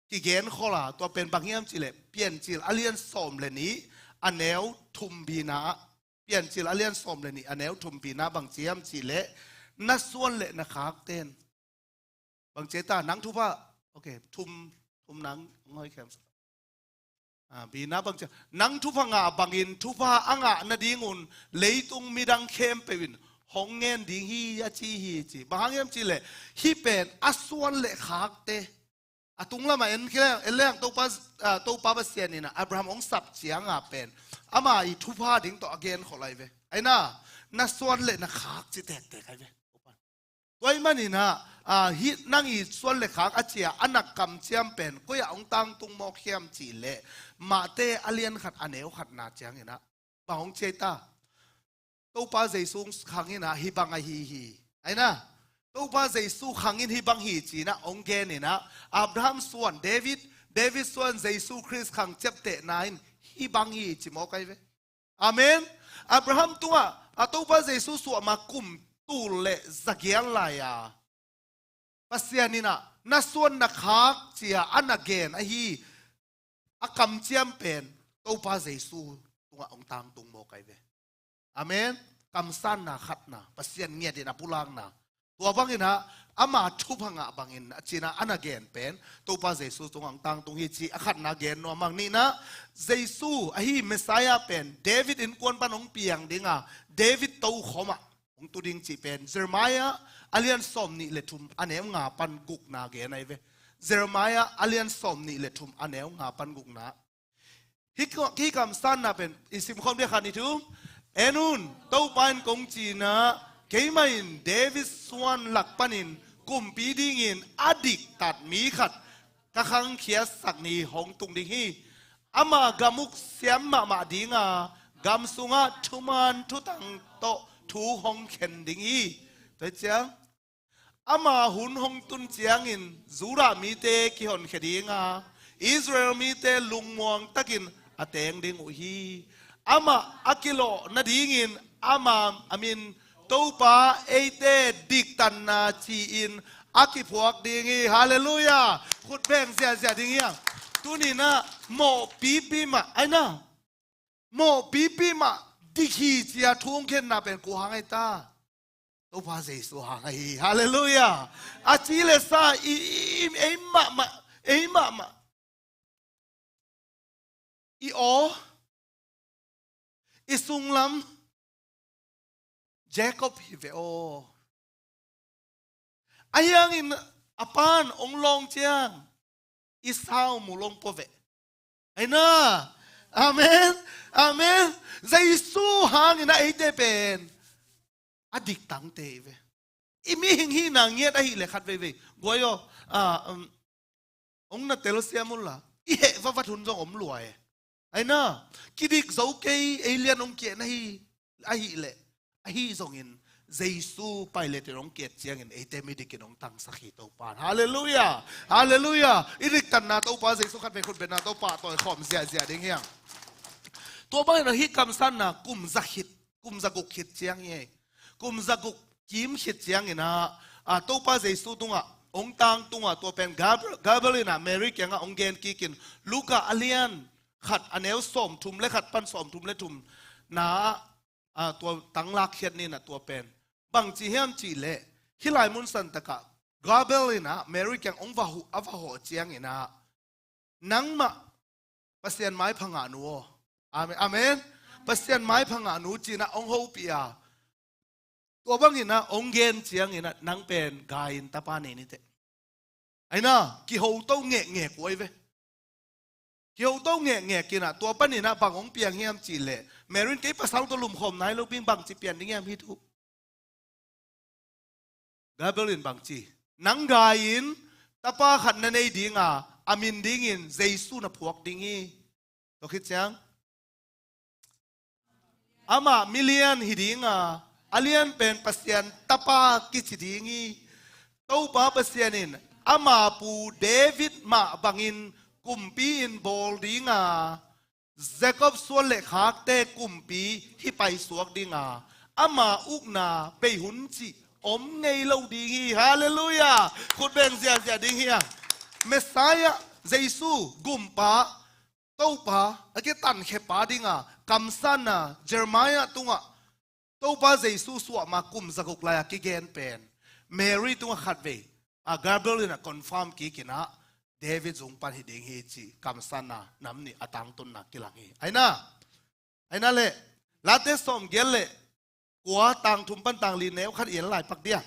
kigenkhol a, tua pen bang hiam cih leh Piancil a lian sawm le nih a neu thum bina ah, Piancil a lian sawm le nih a neu thum bina bang ci hiam cih leh, na suan le na khakten. Bang ci ta, nang thupha, ok, thum, thum nang ngoi khem. A, bina bang ci, nang thupha ngah bangin thupha a ngah nadingun leitung midang khempeuh in hong ngen ding hi a ci hi ci. Bang hang hiam cih leh, hih pen a suan le khakte. A tunglamah en, en leng Topa, a, Topa Pasian inah Abraham hong sap cianga pen ama i thupha ding tawh a genkhol ahi ve. Aina, na suan le na khak ci tektek ahi ve. Tua ahih maninah, a, hih nang i suan le khak a cia a na kamciam pen koi ah hong tangtung mawk hiam cih leh, Mate a lian khat a neu khatna cianginah bang hong ci ai ta? Topa Jesu khang inah hih bang ahi hi. Aina, Topa Jesu khang in hih bang hi cinah hong gen inah, Abraham suan David, David suan Jesu Khrist khang ciaptehna in hih bang hi ci mawk ahi ve. Amen. Abraham tungah a Topa Jesu suah ma kum tul le zagiat lai-a Pasian inah na suan na khak cia a na gen ahi a kamciam pen Topa Jesu tungah hong tangtung mawk ahi ve. Amen. Kamsanna khatna, Pasian ngiat in a pulakna. Tua banginah ama thupha ngah bangin a cinah a na gen pen Topa Jesu tungah hong tangtung hi ci a khatna gen nuam hang. Nihnah, Jesu ahi Messiah pen David innkuan pan hong piang dinga, David tokhomah hong tu ding cih pen Jeremiah a lian sawm nih le thum a neu nga pan gukna gen ahi ve. Jeremiah a lian sawm nih le thum a neu nga pan gukna. Hih, hih kamsanna pen i simkhawm dih khat ni thu. En un, Topa in kong cinah, keimah in David suan lak panin kumpi dingin a diktat mi khat ka khangkhiatsak ni hong tung ding hi. Ama gam uk siam mahmah ding a, gam sungah thuman thutang tawh thu hong khen ding hi. Tua hi ciang, ama hun hong tun ciangin Judah mite kihonkhia ding a, Israel mite lungmuang takin a teng ding uh hi. Amah a kilawh nadingin ama a min Topa eite diktanna ci-in a kiphuak ding hi. Halleluiah. Khut beng ziahziah ding hi hang. Tuni-in ah mawhpipi mah, ai na, mawhpipi mah dik hi ci-a thu hong khenna pen kua hang ahi ta? Topa Jesu hang ahi hi. Halleluiah. A ci le sa i, i, i, ei mahmah, ei mahmah, i aw, i sunglam Jacob hi ve aw. Ahi hangin a pa'n hong lawng ciang Esau mu lawng pua ve. Ai na. Amen. Amen. Jesu hangin ah eite pen a diktangte hi ve. I mihing hihna ngiat ahih leh khat veivei, guai aw, ah, um, hong na telsiam unla, i heh vavat hun zong om lua e. Ai na, kidik zo kei, ei lian hong ki-et na hi, ahih leh, ahi zongin Jesu Pilate in hong ki-et ciangin eite midikin hong tangsak hi Topa'n. Halleluiah. Halleluiah. I diktanna Topa Jesu khat vei, khut bengna Topa tawikhawm ziahziah ding hi hang. Tua bangin ah hih kamsanna kum za khit, kum za guk khit ciang hi. Kum za guk kim khit ciangin ah, a, Topa Jesu tungah hong tang tungah tua pen Gabri-, Gabriel in ah Mary kiangah hong gen kikin, Luka a lian khat a neu sawmthum le khat pan sawmthum le thumna ah, a, tua tang lakkhiat ni in ah tua pen bangci hiam cih leh, hih lai mun santakah Gabriel in ah Mary kiang hong va huh, a va hawh ciangin ah, nangmah Pasian maipha ngahnu aw. Amen. Amen. Pasian maipha ngahnu ci-in ah hong hopih a, tua bangin ah hong gen ciangin ah nang pen gai-in tapa nei ni teh. Ai na, kihoto ngekngek uh ahi ve. Kihoto ngekngek in ah tua panin ah bang hong piang hiam cih leh, Mary in kei pasal tawh lumkhawm nai lo pi, bangci pian ding hiam hih thu? Gabriel in bangci, nang gai-in tapa khat na nei ding a, a min dingin Jesu na phuak ding hi. Tua khit ciang, amah milian hi ding a, a lian pen Pasian Tapa kici ding hi. Topa Pasian in ama pu David mah bangin kumpi in bawl ding a, Jacob suan le khakte kumpi hi paisuak ding a, ama ukna bei hun cih om ngei lo ding hi. Halleluiah. Khut beng ziahziah ding hi hang. Messiah, Jesu, gumpa, Topa, a kitankhiapa ding a kamsanna Jeremiah tungah Topa Jesu suahma kum za guk lai-a kigen pen Mary tungah khatvei, a, Gabriel in ah confirm kikin ah, David zung pan hi ding hi cih kamsanna nam nih a tangtunna kilang hi. Ai na, ai na leh, Late sawmgiat le kua, tang thum pan tang li, neu khat i en lai pak dia.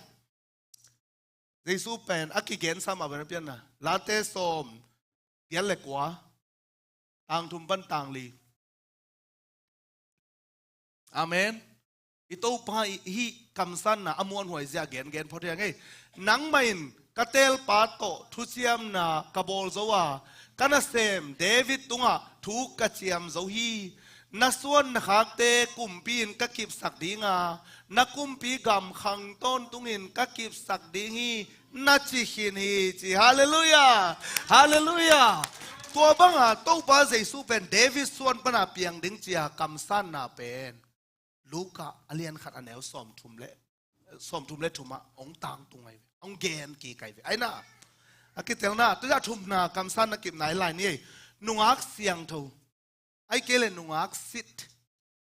Jesu pen a kigensa mah bang na pianna. Late sawmgiat le kua, tang thum pan tang li. Amen. I Topa i hih kamsanna a muanhuai zia gengen phot hi hang ei. Nangmah in ka teelpa tawh thuciamna ka bawl zo a, ka nasem David tungah thu ka ciam zo hi. Na suan na khakte kumpi in ka kipsak ding a, na kumpi gam khang tawntungin ka kipsak ding hi, na ci khin hi ci. Halleluiah. Halleluiah. Tua banga Topa Jesu pen David suan pana piang ding ci-a kamsanna pen Luka a lian khat a neu sawmthum le, sawmthum le thumah hong tangtung ahi ve, hong gen kik ahi ve. Ai na, a kitelna, tua a thumna kamsanna kipna i lai ni ei. Nungak siangtho, ai kei le nungak sit.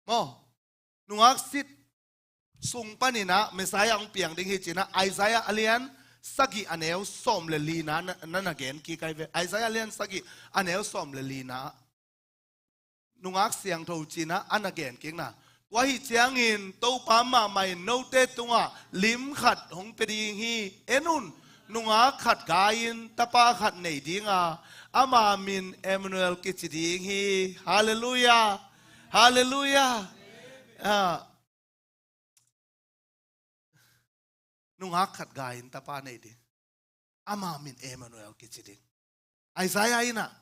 Maw, nungak sit sung panin ah Messiah hong piang ding hi ci-in ah Isaiah a lian sagih a neu sawm le lina na, na, na gen kik ahi ve. Isaiah a lian sagih a neu sawm le lina, nungak siangtho ci-in ah a na gen kikna. Tua ahih ciangin Topa mahmah in note tungah lim khat hong pia ding hi. En un, nungak khat gai-in tapa khat nei ding a, ama min Emmanuel kici ding hi. Halleluiah. Halleluiah. Ah, nungak khat gai-in tapa nei ding, ama min Emmanuel kici ding. Isaiah in ah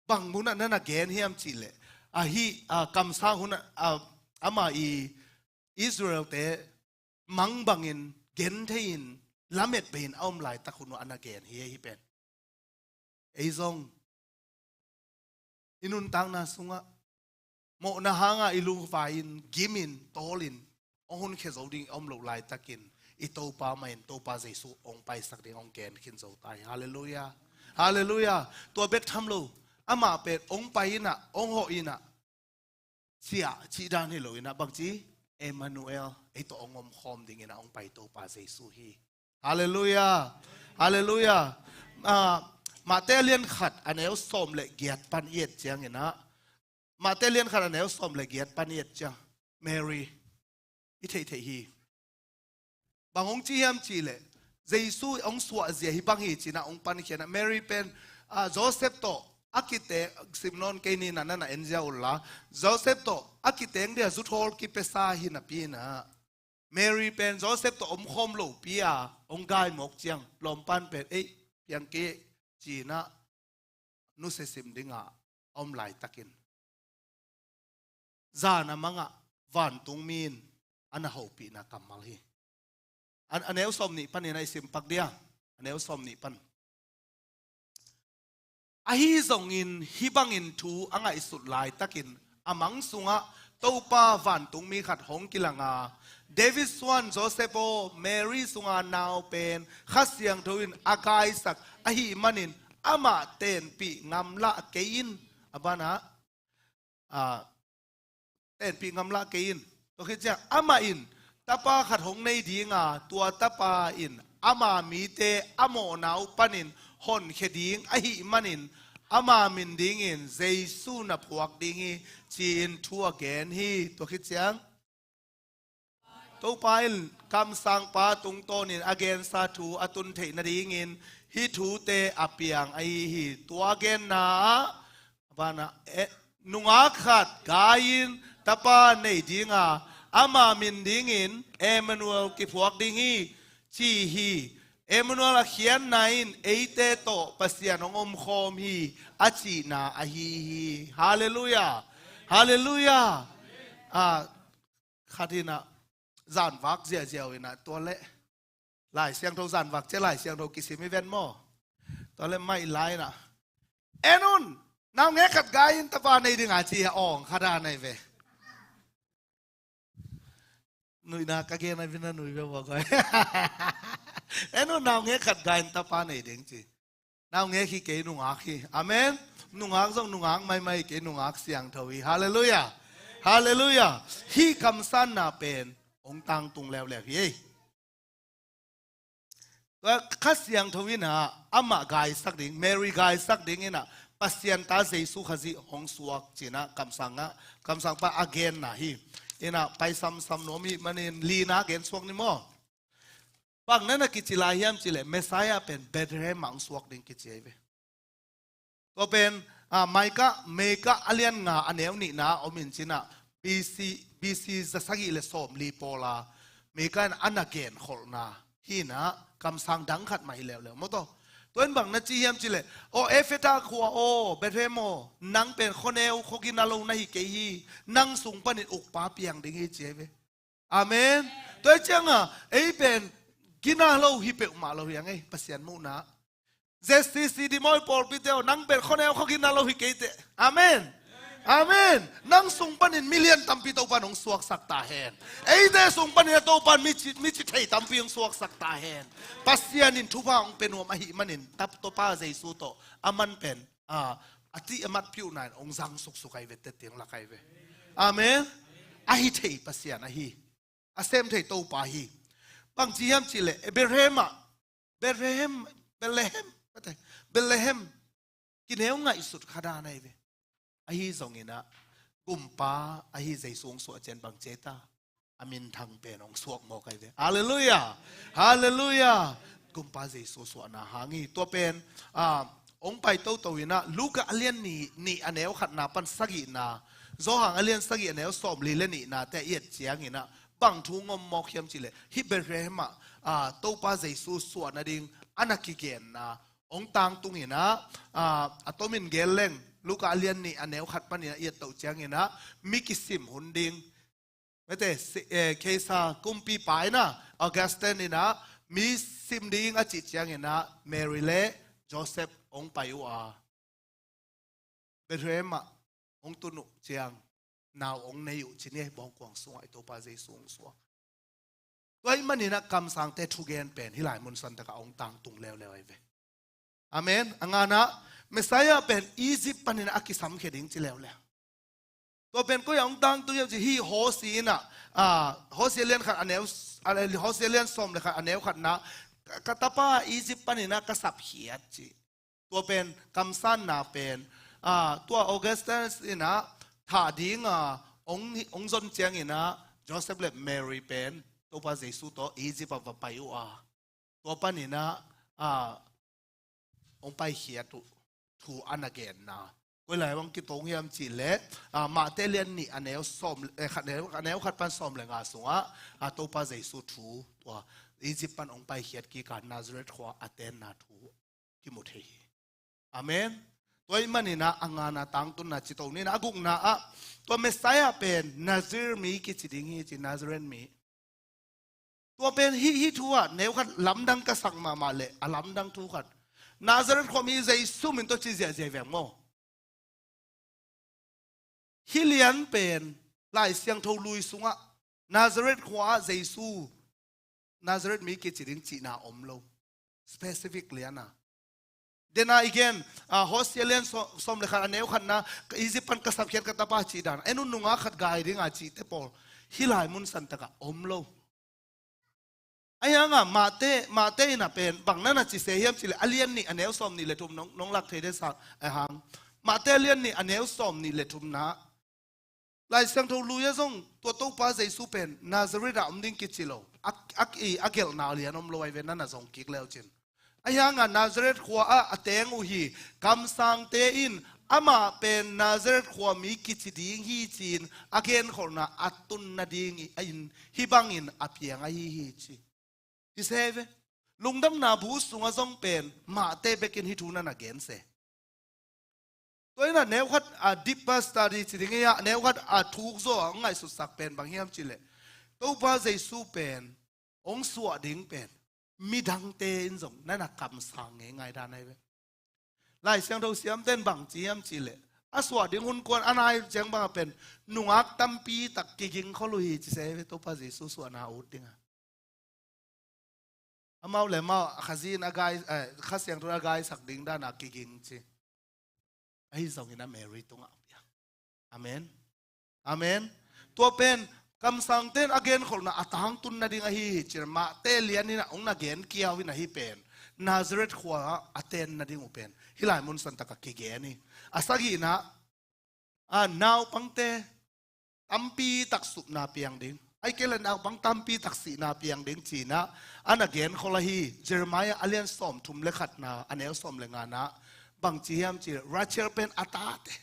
Bang munah na na gen hiam cih leh, ahi, a, kamsang hunah, a, amah i Israel-te mang bangin genthei in lamet bei-in a om laitak hun uh a na gen hi, ahi pen. Ei zong i nuntakna sungah mawhna hangah i lungvai-in, gimin, tawlin hong hunkhia zo ding i om loh laitakin i Topa mah in Topa Jesu hong paisak ding hong gen khin zo ta hi. Halleluiah. Halleluiah. Tua bek tham lo, amah pen hong pai inah, hong hawh inah, ciah cih dan hi lo inah, bangci, Emmanuel, ei tawh hong omkhawm ding inah hong pai Topa Jesu hi. Halleluiah. Halleluiah. Ah, Mate a lian khat a neu sawm le giat pan i et ciang inah, Mate a lian khat a neu sawm le giat pan i et ciang, Mary i theihtheih hi. Bang hong ci hiam cih leh, Jesu hong suahzia hih bang hi ci-inah hong pankhia inah, Mary pen, ah, Joseph tawh a kiteng, sim nawn kei ni inah, na na en ziau unla, Joseph tawh a kiteng dia zuthawl kipiasa hi napi inah, Mary pen Joseph tawh omkhawm lopi-a hong gai mawk ciang, lawmpa'n pen, "Ei, piang kei," ci-inah nusia sim dingah a om laitakin, zan a mangah vantungmi in a na hopihna kammal hi. A, a neu sawm nih panin a i sim pak dia, a neu sawm nih pan. Ahi zongin hih bangin thu a ngaihsut laitakin a mang sungah Topa vantungmi khat hong kilang a, "David suan Joseph aw, Mary sunga nau pen Kha Siangtho in a gaisak ahih manin amah tenpih ngamlah kei in," a banah, ah, tenpih ngamlah kei in. Tua khit ciang amah in tapa khat hong nei dinga, tua tapa in ama mite a mawhna uh panin honkhia ding ahih manin ama min dingin Jesu na phuak ding hi, ci-in thu a gen hi. Tua khit ciang Topa in kamsangpa tungtawnin a gensa thu a tun theih nadingin hih thute a piang ahi hi. Tua genna ah, a banah, eh, nungak khat gai-in tapa nei dinga, ama min dingin Emmanuel kiphuak ding hi, ci hi. Emmanuel a khiatna in eite tawh Pasian hong omkhawm hi a cihna ahi hi. Halleluiah. Halleluiah. Ah, khat inah zanvak ziahziah uh inah, tua leh Lai Siangtho zanvak ciah Lai Siangtho kisim i ven maw? Tua leh mai lai inah, "En un, naungek khat gai-in tapa nei dinga," ci a awng khat a nei ve. Nuihna ka gen a vina nui ve vua koi. "En un, naungek khat gai-in tapa nei ding," ci. Naungek hi kei, nungak hi. Amen. Nungak zong nungak maimai hi kei, nungak siangtho hi. Halleluiah. Halleluiah. Hih kamsanna pen hong tangtung leuleu hi ei. Kha Siangtho inah amah gaisak ding, Mary gaisak ding inah Pasian ta Jesu Khazih hong suak ci-inah kamsang ah, kamsangpa a genna hi. Inah pai samsam nuam hih manin lina gen suak ni maw? Bang na na kici lai hiam cih leh, Messiah pen Bethlehem ah hong suak ding kici ahi ve. Tua pen, ah, Micah, Micah a lian nga a neu nihna om in ci-inah, B C, B C za sagih le sawmli pawl a Micah in a na genkholhna hi inah, kamsang dang khat mah hi leuleu maw taw. Tua in bang na ci hiam cih leh, "Aw Efeta khua aw, Bethlehem aw, nang pen khuaneu khuagina lo na hi kei hi, nang sung panin ukpa piang ding hi," ci ahi ve. Amen. Tua hi ciangah ei pen gina lo hi peuhmah lo hi ang ei, Pasian muhna. Z C C Des Moines pawlpite aw, nang pen khuaneu khuagina lo hi kei teh. Amen. Amen. Nang sung panin mi lian tampi Topa'n hong suaksak ta hen. Eite sung panin a Topa'n mi ci, mi ci thei tampi hong suaksak ta hen. Pasian in thupha hong pia nuam ahih manin, tap Topa Jesu tawh a man pen, ah, a tih a matpih uh na in hong zang suksuk ahi ve, teh tiang lak ahi ve. Amen. Ahi thei Pasian ahi. A sem thei Topa hi. Bang ci hiam cih leh, Bethlehem ah, Bethlehem, Bethlehem, Bethlehem, kineu ngaihsut kha dan ahi ve. Ahi zong inah, Kumpa ahi Jesu hong suah ciang bang ci ta, a minthang pen hong suak mawk ahi ve. Halleluiah. Halleluiah. Kumpa Jesu suahna hang hi. Tua pen, ah, hong pai toto inah, Luka a lian nih, nih a neu khatna pan sagihna, Johan a lian sagih a neu sawmli le nihnate a i et ciang inah, bang thu hong om mawk hiam cih leh, hih Bethlehem ah, ah, Topa Jesu suah nading a na kigenna hong tangtung inah, ah, a tomin gen leng, Luka a lian nih a neu khat panin a i et toh ciangin ah mi kisim hun ding. Mete, si-, eh, Caesar kumpipa in ah, Augustine in ah, mi sim ding a cih ciangin ah, Mary le Joseph hong pai uh a, Bethlehem ah hong tun uh ciang, nau hong nei uh ci ni, bawngkuang sungah i Topa Jesu hong suak. Tua ahih manin ah kamsangte thugen pen hih lai mun santak ah hong tangtung leuleu ahi ve. Amen. A ngana ah, Messiah pen Egypt panin ah a kisamkhia ding ci leuleu. Tua pen koi ah hong tangtung hiam cih leh, hih Hosea in ah, ah, Hosea lian khat a neu, ah, Hosea lian sawm le khat a neu khatna, ka, ka tapa Egypt panin ah ka sapkhiat ci. Tua pen kamsanna pen, ah, tua Augustus in ah thah ding a hong, hong zon ciangin ah, Joseph le Mary pen Topa Jesu tawh Egypt ah va pai uh a, tua panin ah, ah, hong paikhiat uh thu a na genna. Koi lai hong kitong hiam cih leh, ah, Mate lian nih a neu sawm, eh, khat neu, a neu khat pan sawm le nga sungah, ah, Topa Jesu thu, tua Egypt pan hong paikhiat kik a Nazareth khua a tenna thu kimu thei hi. Amen. Tua ahih manin ah a ngana tangtunna ci to ni in ah, a gukna ah, tua Messiah pen Nazir mi kici ding hi ci, Nazareth mi. Tua pen hih, hih thu ah neu khat lamdang ka sak mahmah leh, a lamdang thu khat, Nazareth khua mi Jesu min tawh ci ziahziah veng maw. Hih lian pen Lai Siangtho Lui sungah Nazareth khua ah Jesu, Nazareth mi kici ding cihna om lo. Specific lian a. Dena i gen, ah, Hosea lian saw-, sawm le khat a neu khatna, ka Egypt pan ka sapkhiat ka tapa cih dan, en un, nungak khat gai ding a cihte pawl hih lai mun santak ah om lo. Ahi hangah Mate, Mate in ah pen bang na na ci se hiam cih leh, a lian nih a neu sawm nih le thum, nong, nong lak thei deuh sa, ahi hang. Mate a lian nih a neu sawm nih le thumna, Lai Siangtho Lui ah zong tua Topa Jesu pen Nazareth ah om ding kici lo. A, a, i, a gelhna lian om lo ahi ve, na na zong kik le uh cin. Ahi hangah Nazareth khua ah a teng uh hi. Kamsangte in amah pen Nazareth khua mi kici ding hi ci-in a genkholhna a tun nading in, hih bangin a piang ahi hi ci. Hi se ve. Lungdamna bu sungah zong pen Mate bekin hih thu na na gen se. Tua in ah neu khat a deeper study ci ding hi a, neu khat a thuk zaw a hong ngaihsutsak pen bang hiam cih leh, Topa Jesu pen hong suah ding pen midangte in zong na na kamsang ngeingai dan ahi ve. Lai Siangtho siamte in bang ci hiam cih leh, a suah ding hun kuan a nai ciang bang a pen nungak tampi tak kiging khol uh hi ci se ve, Topa Jesu suahna ut ding a. Amau le amau a Khazih in a gai, eh, Kha Siangtho in a gaisak ding dan a kiging ci. Ahi zongin a Mary tungah a piang. Amen. Amen. Tua pen kamsangte in a genkholhna a tangtun nading ahi hi ci-in Mate lian in ah hong na gen kiau in ah, hih pen Nazareth khua ah a ten nading uh pen hih lai mun santak ah kigen hi. A sagihna ah, naupangte tampi tak supna piang ding, ahih kei leh naupang tampi tak sihna piang ding ci-in ah a na genkhol ahi. Jeremiah a lian sawmthum le khatna, a neu sawm le ngana, bang ci hiam cih leh, Rachel pen a tate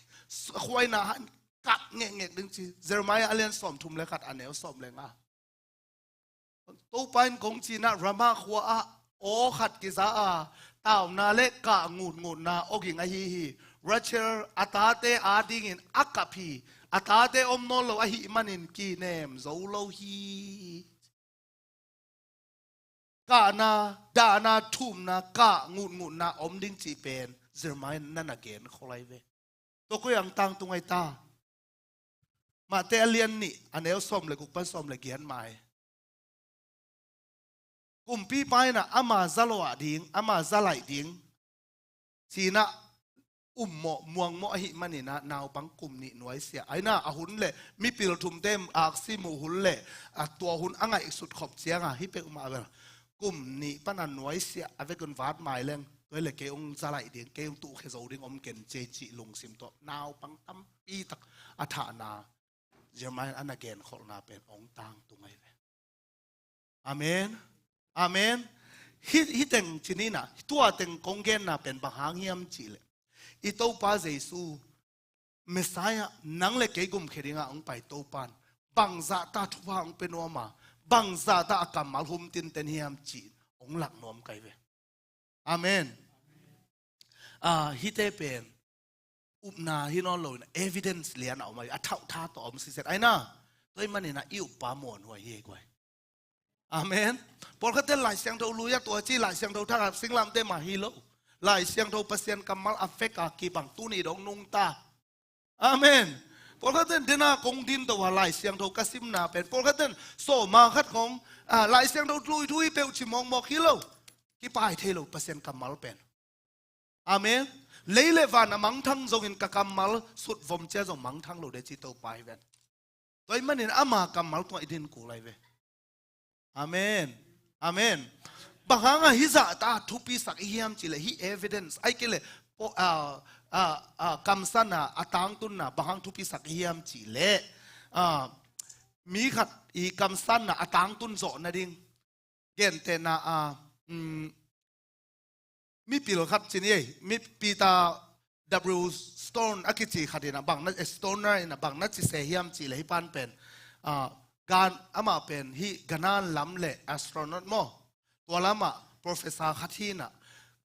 khuaina han kap ngekngek ding ci. Jeremiah a lian sawmthum le khat, a neu sawm le nga. Topa in kong ci-in ah Ramah khua ah aw khat kiza a, tauna le kah ngutngutna awging ahi hi. Rachel a tate adingin a kap hi. A tate om nawn lo ahih manin kinem zo lo hi. Kahna, dahna, thumna, kah ngutngutna om ding cih pen Jeremiah in na na genkhol ahi ve. Tua koi ah hong tangtung ahi ta? Mate a lian nih, a neu sawm le guk pan sawm le giat mai. Kumpipa in ah ama za luah ding, ama za laih ding ci-in ah ummawh muangmawh ahih manin ah naupang kum nih nuaisiah. Ahi in ah a hun le mipil thumte aksi muh hun le a tua hun a ngaihsut khop ciang a, hih peuhmah bel kum nih pan a nuaisiah a vekun vat mai leng, tua hi leh kei hong za laih ding, kei hong tuhkhia zo ding om ken ci ei cih lungsim tawh naupang tampi tak a thahna Jeremiah in a na genkholhna pen hong tangtung ahi ve. Amen. Amen. Hih, hih teng ci ni in ah, tua teng kong genna pen bang hang hiam cih leh, i Topa Jesu, Messiah, nang le kei gumkhia dingah hong pai Topa in bangzahta thupha hong pia nuam a, bangzahta a kammal hum tinten hiam cih hong lak nuam ka hi ve. Amen. Ah, hihte pen upna hi nawn lo in evidence lian a om ahi, a thauhtha tawh a om siset ahi na. Tua ahih manin ah i uppa muanhuai hi ei guai. Amen. Pawlkhat ten Lai Siangtho lui a tua ci, Lai Siangtho thak a singlamteh mah hi lo. Lai Siangtho Pasian kammal a vek a kibang, tuni dong nungta. Amen. Pawlkhat ten dena kong din to a Lai Siangtho ka simna pen, pawlkhat ten sawma khat khong, ah, Lai Siangtho lui thu hi peuh ci mawkmawk hi lo. Kipai thei lo Pasian kammal pen. Amen. Lei le van a mangthang zongin ka kammal sutvom cia zong mangthang lo de ci Topa hi ven. Tua ahih manin ama kammal tungah i din kul ahi ve. Amen. Amen. Bang hangah hih zahta thupisak i hiam cih leh, hih evidence, ahih kei leh, po-, ah, ah, ah, kamsanna a tangtunna bang hang thupisak i hiam cih leh, ah, mi khat i kamsanna a tangtun zawh nading gentehna a, um, mipil khat ci ni ei, mi Peter W Stone a kici khat in a bang na, eh, Stoner in a bang na ci se hiam cih leh hih pan pen, ah, gan, amah pen hih ganal lam le astronaut maw, tua lamah professor khat hi in a,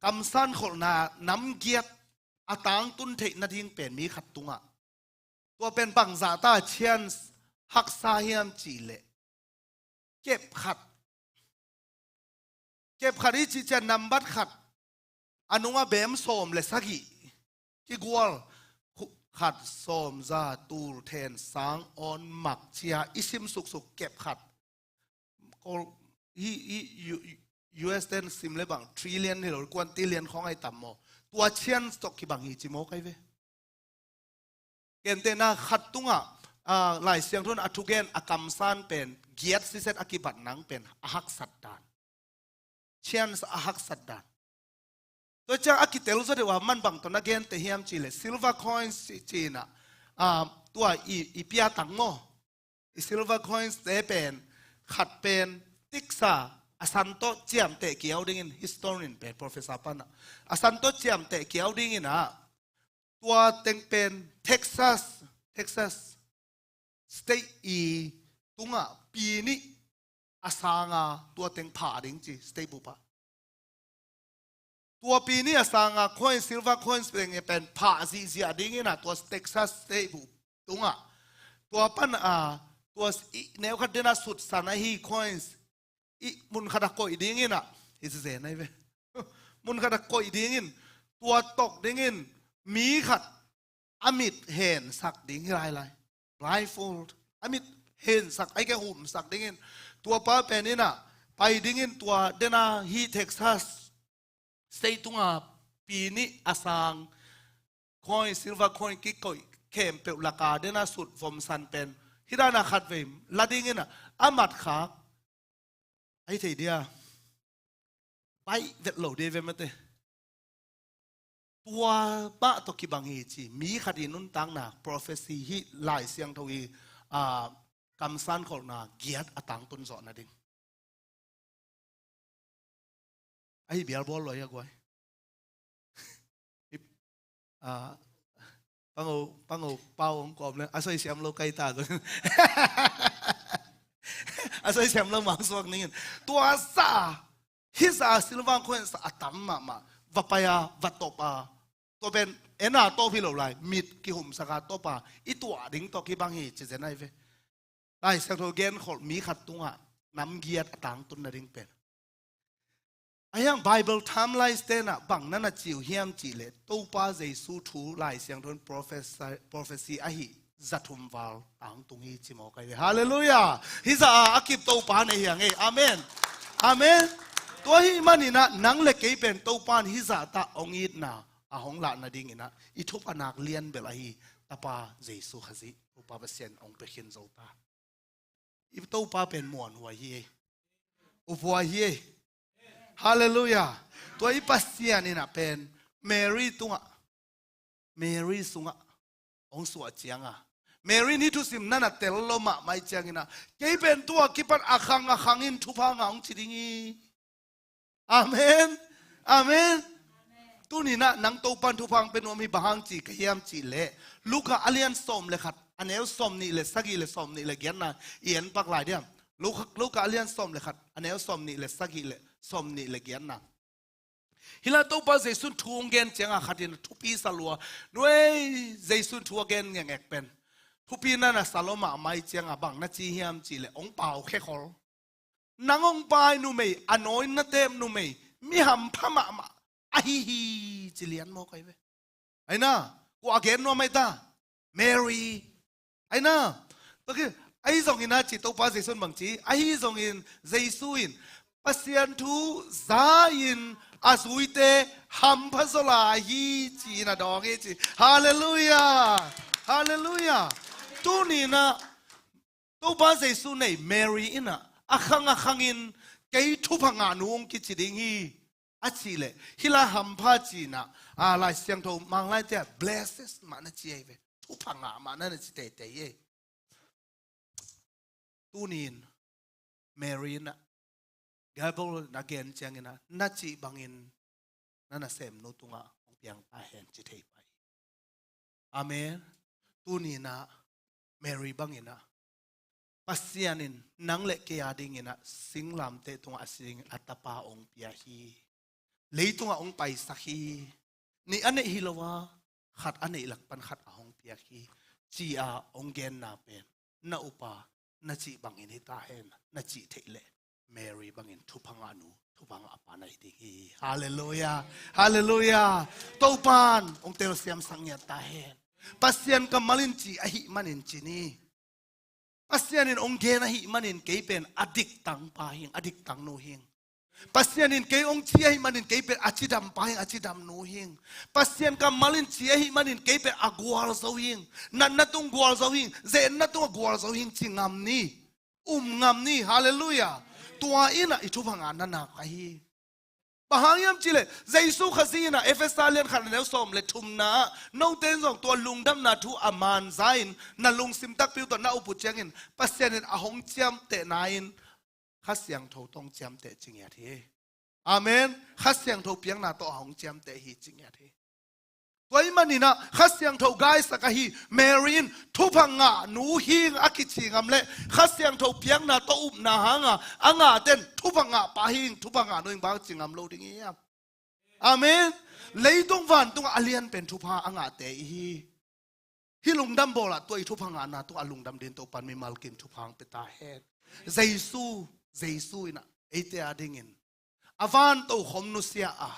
kamsan kholhna namgiat a tangtun theih nading pen mi khat tungah tua pen bangzahta chance haksa hiam cih leh, kep khat, kep khat i cih ciang nambat khat, a nungah bem sawm le sagih kigual, khu-, khat, sawm, za, tul, then, sang, awn, mak, cia i sim suksuk kep khat. Kol-, hi, hi, U-, U S ten sim le bang trillion hi lo, quintillion khawng ahi tam maw? Tua chance tawh kibang hi ci mawk ahi ve. Gentehna khat tungah, ah, Lai Siangtho in a thugen a kamsan pen giat siset a kibat nang pen a haksat dan. Chance a haksat dan. Tua ciang a kitel zaw deuh a man bang tawh na gente hiam cih leh silver coins ci, ci in a, ah, tua i, i pia tang maw? I silver coins te pen, khat pen, tiksa, a san tawh ciamteh kiau dingin, historian pen, professor pan a, a san tawh ciamteh kiau dingin a, tua teng pen, Texas, Texas State i tungah pi nih a sanga tua teng phah ding ci, state bup ah. Tua pi nih a sanga coin, silver coins pen, pen phah zihziah dingin a, tua Texas State bup tungah. Tua pan a, tua i neu khat dena sutsan ahi coins, i mun khat a koih dingin a, i zizen ahi ve. Mun khat a koih dingin, tua tawk dingin, mi khat a mit hensak ding hi lailai. Blindfold. A mit hensak, ahih kei leh humsak dingin. Tua pa pen in a, pai dingin tua dena hi Texas State tunga pi nih a sang coin, silver coin kikoih khempeuh laka dena sut vomsan pen. Hih dana khatvei la dingin a, a matkhak. Ahi thei dia. Baih vet lo dia ve mate. Tua mah tawh kibang hi ci. Mi khat i nuntakna, prophecy hi, Lai Siangtho i, ah, kamsan kholhna giat a tangtun zawh nading. Ahi bial bawl lo hi a guai. Ip-, ah, pango, pango pau hong kawm le, a soi siam lo kai ta zong. A soi siam lo mang suak ningin. Tua sa, hih sa silver coin sa a tam mahmah. Va pai a, va top a. Tua pen, ena top hi lo lai. Mit kihumsak a top a. I tuah ding tawh kibang hi, ci zen ahi ve. Lai Siangtho genkholh mi khat tungah namgiat a tangtun nading pen. Ahi hang Bible timelines tenah bang na na ci uh hiam cih leh Topa Jesu thu Lai Siangtho in prophecy, prophecy ahi zathum val tangtung hi ci mawk ahi ve. Halleluiah. Hih zah a a kip Topa na hi hang ei. Amen. Amen. Tua ahih maninah nang le kei pen Topa in hih zahta hong itna a hong lah nadinginah i thup a nak lian bel ahi Tapa Jesu Khazih Topa Pasian hong pia khin zo ta. I Topa pen muanhuai hi ei. Uphuai hi ei. Halleluiah. Tua i Pasian inah pen Mary tungah, Mary sungah hong suah cianga, Mary in hih thusim na na tel lo mahmah i cianginah, kei pen tua kipan a khang a khangin thupha ngah hong ci ding hi. Amen. Amen. Tuninah nang Topan thupha hong pia nuam hi, bang hang ci ka hiam cih leh Luka a lian sawm le khat, a neu sawm nih le sagih le sawm nih le giatna i en pak lai diam. Luka, Luka a lian sawm le khat, a neu sawm nih le sagih le sawm nih le giatna. Hi la Topa Jesu'n thu hong gen ciangah khat in thupi sa lua. Nuai, Jesu'n thu a gen ngekngek pen thupi na na sa lua mahmah hi ciangah bang na ci hiam cih leh hong pau khekhol. Nang hong pai numei, a nawi na tep numei, mi hampha mahmah ahi hi ci lian mawk ahi ve. Aina, kua a gen nuam ahi ta? Mary. Aina, tua khit, ahi zongin a ci Topa Jesu'n bang ci, ahi zongin Jesu in Pasian thu za-in a zuite hampha zaw lai hi ci-in a dawng hi ci. Halleluiah. Halleluiah. Tuni-in ah Topa Jesu nei Mary in ah a khang a khangin kei thupha ngahnu hong kici ding hi a cih leh, hi la hampha ci-in ah, a, Lai Siangtho Mang laite ah blessed mah na ci ahi ve. Thupha ngah mah na na ci teitei hi. Tuni-in Mary in ah Gabriel in a gen ciangin ah na cih bangin na nasemnu tungah hong piang ta hen ci thei pah hi. Amen. Tuni-in ah Mary bangin ah Pasian in nang le kei a dingin ah singlamteh tungah a si dingin a tapa hong pia hi. Leitungah hong paisak hi. Nih a neih hi lo a, khat a neih lak pan khat a hong piak hi, ci-a hong genna pen na upa na cih bangin hi ta hen, na cih theih leh Mary bangin thupha ngahnu, thupha ngahpa na hi ding hi. Halleluiah. Halleluiah. Topa'n hong telsiamsak ngiat ta hen. Pasian kammal in ci ahih manin ci ni. Pasian in hong gen ahih manin kei pen a diktang pa hing, a diktang nu hing. Pasian in kei hong ci ahih manin kei pen a cidam pa hing, a cidam nu hing. Pasian kammal in ci ahih manin kei pen a gual zo hing. Natna tung gual zo hing, ze-etna tung a gual zo hing ci ngam ni. Um ngam ni. Halleluiah. Tua in ah i thupha ngahna nak ahi. Bang hang hiam cih leh Jesu Khazih in ah Efesa lian khat a neu sawm le thumna ah, note in zong tua lungdamna thu a man za-in na lungsim takpi uh tawh na up uh ciangin Pasian in a hong ciamtehna in Kha Siangtho tawh hong ciamteh ci ngiat hi. Amen. Kha Siangtho piakna tawh a hong ciamteh hi ci ngiat hi. Tua ahih manin ah Kha Siangtho gaisak ahi Mary in thupha ngahnu hing a kici ngam leh Kha Siangtho piakna tawh upna hanga a ngahte in thupha ngahpa hing, thupha ngahnu hing bang ci ngam lo ding hi hiam? Amen. Leitung vantungah a lian pen thupha a ngahte i hi. Hih lungdam bawlah tua i thupha ngahna tungah lungdam dingin Topa'n mimal kim thupha hong pia ta hen. Jesu, Jesu in ah eite a dingin a van tokhom nusia a,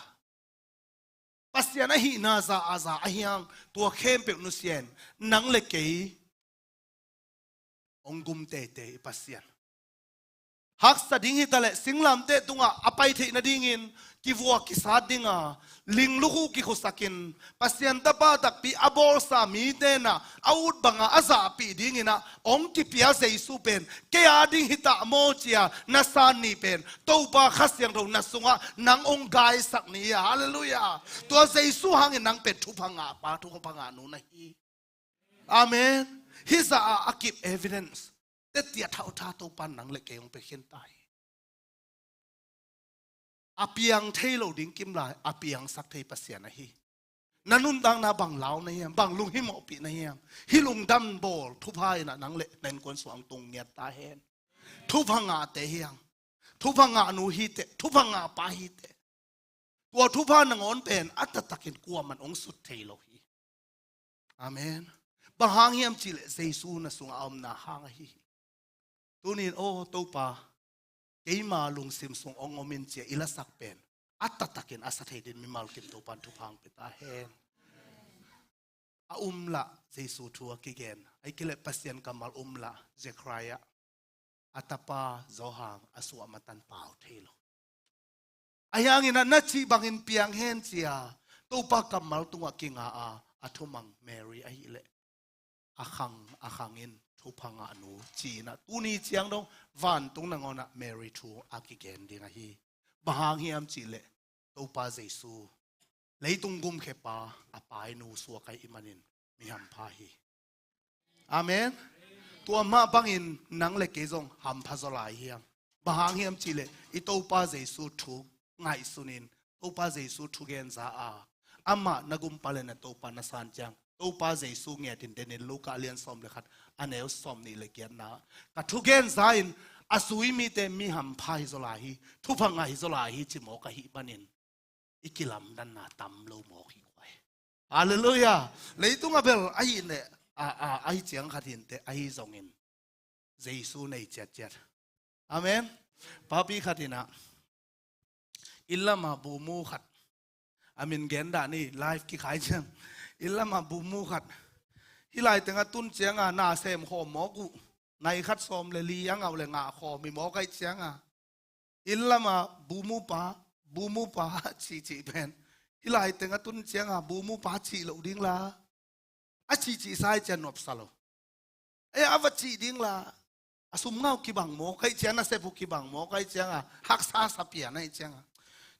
Pasian ahihna za a za a hiang, tua khempeuh nusia in nang le kei hong gum teitei i Pasian. Haksa ding hi ta leh singlamteh tungah a pai theih nadingin kivua kisat dinga, ling lukhu kikhusakin, Pasian tapa takpi a bawlsa mite in ah a ut banga a zahpih dingin ah hong kipia Jesu pen kei a ding hi ta maw ci-a na san ni pen Topa Kha Siangtho na sungah nang hong gaisak ni. Halleluiah. Tua Jesu hangin nang pen thupha ngahpa, thupha ngahnu na hi. Amen. Hih zah a kip evidence tete a thauhtha Topa'n nang le kei hong pia khin ta hi. A piang thei lo ding kim lai, a piangsak thei Pasian ahi. Na nuntakna bang lau na hiam, bang lunghimawhpih na hiam? Hih lungdam bawl thupha in ah nang le na innkuan sungah hong tung ngiat ta hen. Thupha ngahte hi hang. Thupha ngahnu hi teh, thupha ngahpa hi teh. Tua thupha nangawn pen a taktakin kuaman hong sut thei lo hi. Amen. Bang hang hiam cih leh Jesu na sungah a omna hang ahi hi. Tuni-in, aw Topa, keima lungsim sung hong om in ci-a i lasak pen a taktakin a sa thei dingin mimal kim Topa'n thupha hong pia ta hen. A um lah Jesu thu a kigen, ahih kei leh Pasian kammal um lah Zechariah a tapa Johan a suah matan pau thei lo. Ahi hangin ah na cih bangin piang hen ci-a Topa kammal tungah kinga a, a thumang Mary ahih leh a khang a khangin thupha ngahnu ci-in ah tuni ciang dong vantung nangawn ah Mary thu a kigen ding ahi. Bang hang hiam cih leh Topa Jesu leitung gumkhepa a painu suak ahih manin mi hampha hi. Amen. Tua mah bangin nang le kei zong hampha zaw lai hi hang. Bang hang hiam cih leh i Topa Jesu thu ngaihsunin, Topa Jesu thugen za a, amah na gumpa le na Topa na san ciang Topa Jesu ngetin denin Luka lian sawm le khat a neu sawm nih le giatna, ka thugen za-in a zui mite mi hampha hi zaw lai hi, thupha ngah hi zaw lai hi ci mawk ahih manin i kilamdanna tam lo mawk hi guai. Halleluiah. Leitung a bel ahi ne, a, a, ahi ciang khat hinte, ahi zongin Jesu nei ciatciat. Amen. Papi khat inah, inn lamah bumu khat, a min gen dah ni, live kikhai ciang, inn lamah bumu khat, hih lai tengah tun cianga na sem khawm mawk uh, nai khat sawm le li a ngauh le ngah khawm hi mawk aih cianga, inn lamah bumu pa, bumu pa cihcih pen, hih lai tengah tun cianga bumu pa cih loh ding la, a cihcih sa aih ciang nuamsa lo. Ei, a va cih ding la, a sum ngau kibang mawk aih ciang, a sep uh kibang mawk aih cianga, haksa sa pian aih cianga.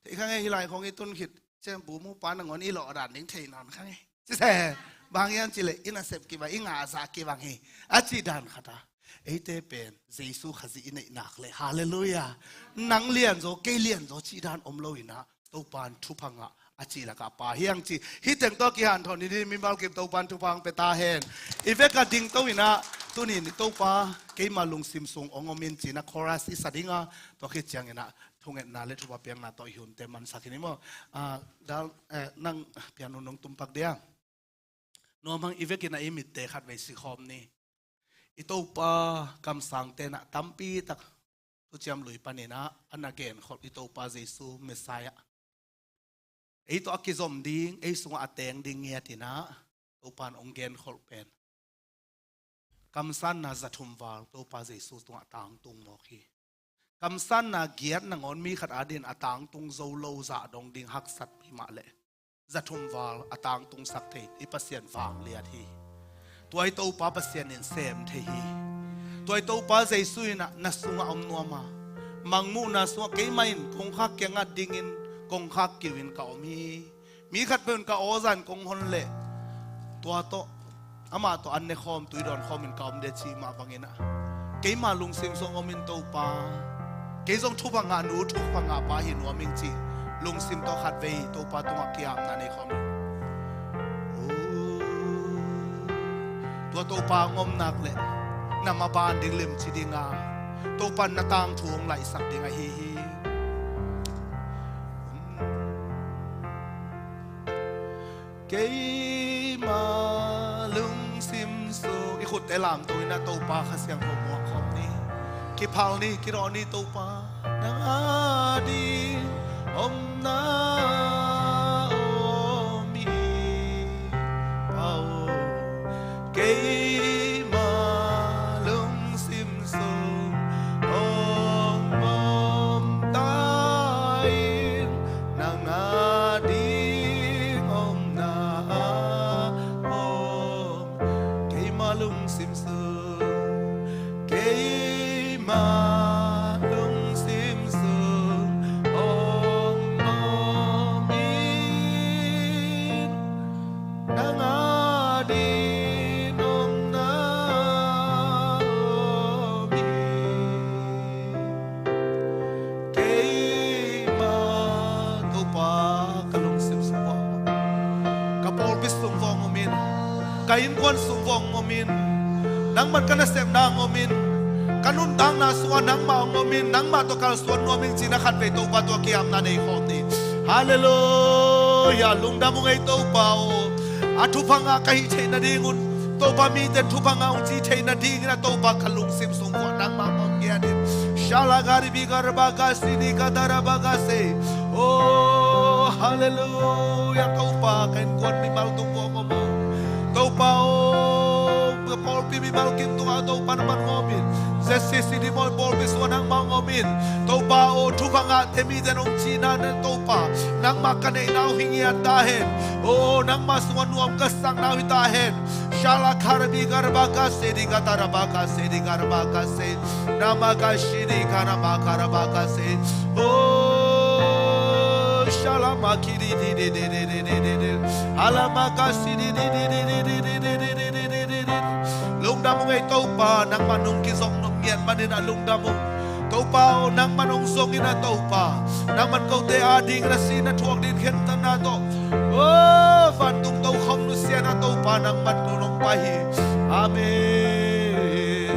Thei kha ngei, hih lai khong i tun khit ciang bumu pa nangawn i lawh dan ding thei nawn kha ngei. Cise, bang hiam cileh, i nasep kibang, i ngahzah kibang hi, a cih dan khata. Eite pen Jesu Khazih i neih nak leh, halleluiah, nang lianzaw, kei lianzaw cih dan om lo inah, Topan thupha ngah a cih lakah pa hiang ci. Hih teng tawh kihanthawn ni, mimal kim Topan thupha hong pia ta hen. I vekah dingto inah, tuni-in i Topa keima lungsim sung hong om in ci-inah chorus i sa dinga, tua khit cianginah thungetna le thupha piakna tawh i hunte mansak hi ni maw. Ah, dal, eh, nang piano nong tumpak dia. Nuam hang, i vekin ah i mitte khatvei sikhawm ni. I Topa kamsangte inah tampi tak Thuciam Lui paninah a na genkholh i Topa Jesu Messiah. Ei tawh a kizom ding, ei sungah a teng ding ngiat inah Topa in hong genkholh pen kamsanna za thum val Topa Jesu tungah tangtung mawk hi. Kamsanna giat nangawn mi khat adingin a tangtung zo lo zah dong ding haksat pi mah leh, za thum val a tangtungsak thei i Pasian vangliat hi. Tua i Topa Pasian in sem thei hi. Tua i Topa Jesu inah na sungah om nuam a, mangmuhna sungah keimah in kongkhak kiangah dingin kongkhak kiu in ka om hi. Mi khatpeuh in ka aw zah in kong hon leh, tua tawh, amah tawh an ne khawm, tui dawn khawmin ka om dia cih mah bangin ah, keima lungsim sung hong om in Topa, kei zong thupha ngah nu, thupha ngah pa hi nuam ing cih lungsim tawh khatvei Topa tungah kiamna nei khawm in. Tua Topa hong om nak leh na maban ding limci dinga, Topa in na tangthu hong laihsak ding ahi hi. Keima lungsim sung, i khutte lamto inah Topa Kha Siangtho muak khawm ni. Kiphal ni, kidawh ni Topa. Nang ading omna om hi Pa aw. Keima lungsim sung hong om ta in, nang ading omna a om. Keima lungsim sung, keima lungsim sung hong om in, nang ading omna om hi. Keima Topa ka lungsim sung hong om in, ka pawlpi sung hong om in, ka innkuan sung hong om in, nangman ka nasepna hong om in, ka nuntakna sungah nangmah hong om in, nangmah tawh kalsuan nuam ing ci-in a khatvei Topa tungah kiamna nei khawm ni. Halleluiah. Lungdam ung ei Topa aw. A thupha ngah ka hih theih nadingun, Topa mite in thupha ngah ung ci theih nadingin a Topa ka lungsim sung vuah nangmah hong om ngiat in. Shala garibi garaba ka sini ka daraba ka se. Oh, halleluiah. Topa ka innkuan mimal tung vuah hong om aw. Topa aw, ka pawlpi mimal kim tungah Topa nangman hong om in. Z C C Dimoy pawlpi sungah nangmah hong om in. Topa aw, thupha ngahte mite in hong cihna in Topa, nangmah ka neihna uh hi ngiat ta hen. Oh, nangmah sungah nuam ka sakna uh hi ta hen. Shala karabi garaba ka se di gata raba ka se di garaba ka se. Nama ka shidi karaba karaba ka se. Oh, shala ma kidi di di di di di di di di. Alama ka shidi di di di di di di di di di di di. Lungdam ung ei Topa, nangmah nong kizom nop ngiat manin a lungdam ung. Topa aw, nangman hong zong in a Topa, nangman kote adingin a si na thuak ding khentatna tawh, oh, vantung tokhom nusia in a Topa, nangman ko nong pai hi. Amen.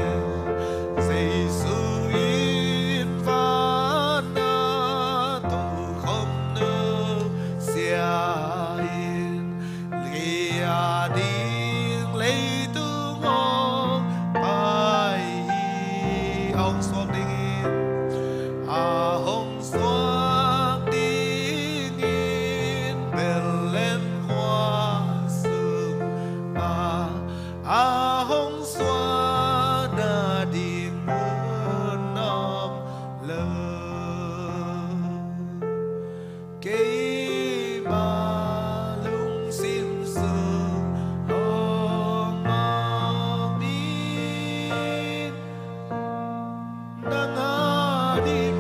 Jesu in van a tokhom nu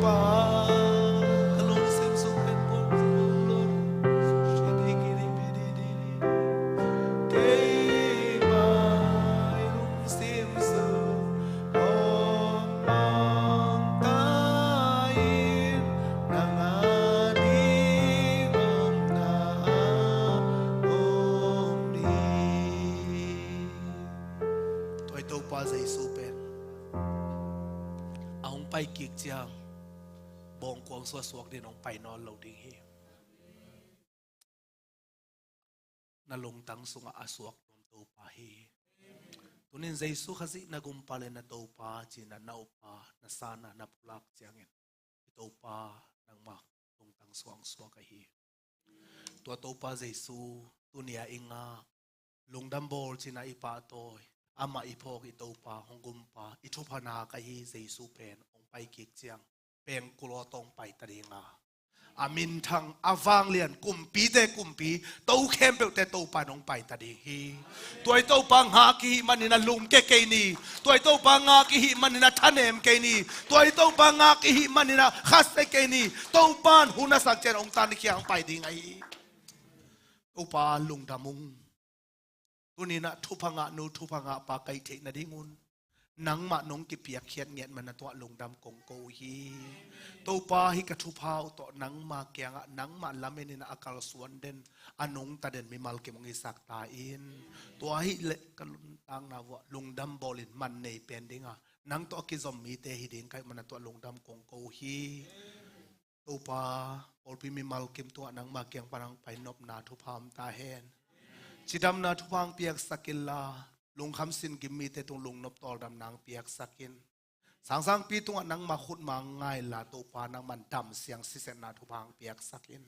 Pa, ka lungsim sung pen buang, buang, buang. Keima i lungsim sung hong mangta in, nang a ding omna ah om ding. Tua i Topa Jesu pen a hong pai kik ciang bawngkuang sung a suak ding hong pai nawn lo ding hi. Na lungtang sungah a suak nuam Topa hi. Tunin Jesu Khazih na gumpa le na Topa ci-in na upa, na sana, na pulak ciangin i Topa nangmah lungtang sungah hong suak ahi. Tua Topa Jesu tuni a i ngak, lungdam bawl ci-in a i pahtawi, amah i phawk i Topa, hong gumpa, i thupha nak ahi Jesu pen hong pai kik ciang pengkul aw tawh hong paita ding a, a minthang, a vanglian, kumpite kumpi, to khempeuhte Topa in hong paita ding hi. Tua i Topa ngak i hih manin a lungke kei ni. Tua i Topa ngak i hih manin a thanem kei ni. Tua i Topa ngak i hih manin a khasia kei ni. Topa in hun a sak ciang hong tan i khiang pai ding ahi. Topa lungdam ung. Tunin ah thupha ngah nu, thupha ngah pa ka hih theih nadingun nangmah nong kipiakkhiat ngiat manin a tua lungdam kong ko uh hi. Topa, hih ka thupha uh tawh nangma kiangah nangmah lamen in a kalsuan den, a nungta den mimal kim hong hisak ta in. Tua ahih leh ka lungtang na uah lungdam bawlin man nei pen ding a, nang tawh a kizom mite hi ding ka hih manin a tua lungdam kong ko uh hi. Topa, pawlpi mimal kim tungah nangma kiang pan hong pai nopna thupha om ta hen. Cidamna thupha hong piaksak inla, lungkham sin gim mite tung lungnop tawldamna hong piaksak in. Sangsangpi tungah nangma khutma hong ngai inla, Topa, nangman damsiang sisetna thupha hong piaksak in.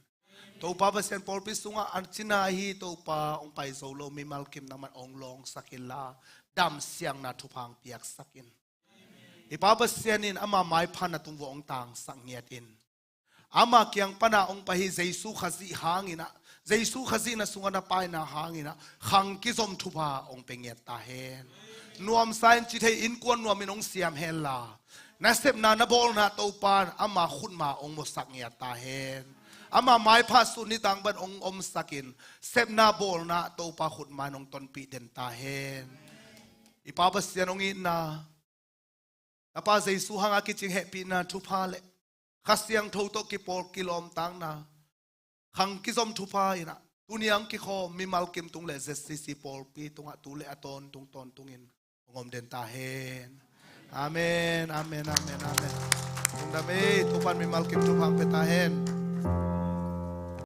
Topa Pasian, pawlpi sungah a cina hi, Topa, hong pai zo lo mimal kim nangman hong lawngsak inla, damsiangna thupha hong piaksak in. I Pa Pasian in ama maipha na tung uah hong tangsak ngiat in. Ama kiang pana hong pai hi Jesu Khazih hangin ah, Jesu Khazih na sungah na paina hangin ah, khang kizom thupha hong pia ngiat ta hen. Nuamsa in ci thei, innkuan nuamin hong siam henla, na sepna na bawlna Topa in ama khutma hong musak ngiat ta hen. Ama maipha sun nitang bang hong omsak in, sepna bawlna Topa khutma in hong tonpih den ta hen. I Pa Pasian, hong itna, na Pa Jesu hanga kicing hehpihna thupha le Kha Siangtho tawh kipawl kilawmtakna, khang kizom thupha in ah, tuni a hong kikhawm mimal kim tung le Z C C pawlpi tungah tu le a tawntung tawntungin hong om den ta hen. Amen, amen, amen, amen. Lungdam ei, Topa in mimal kim thupha hong pia ta hen.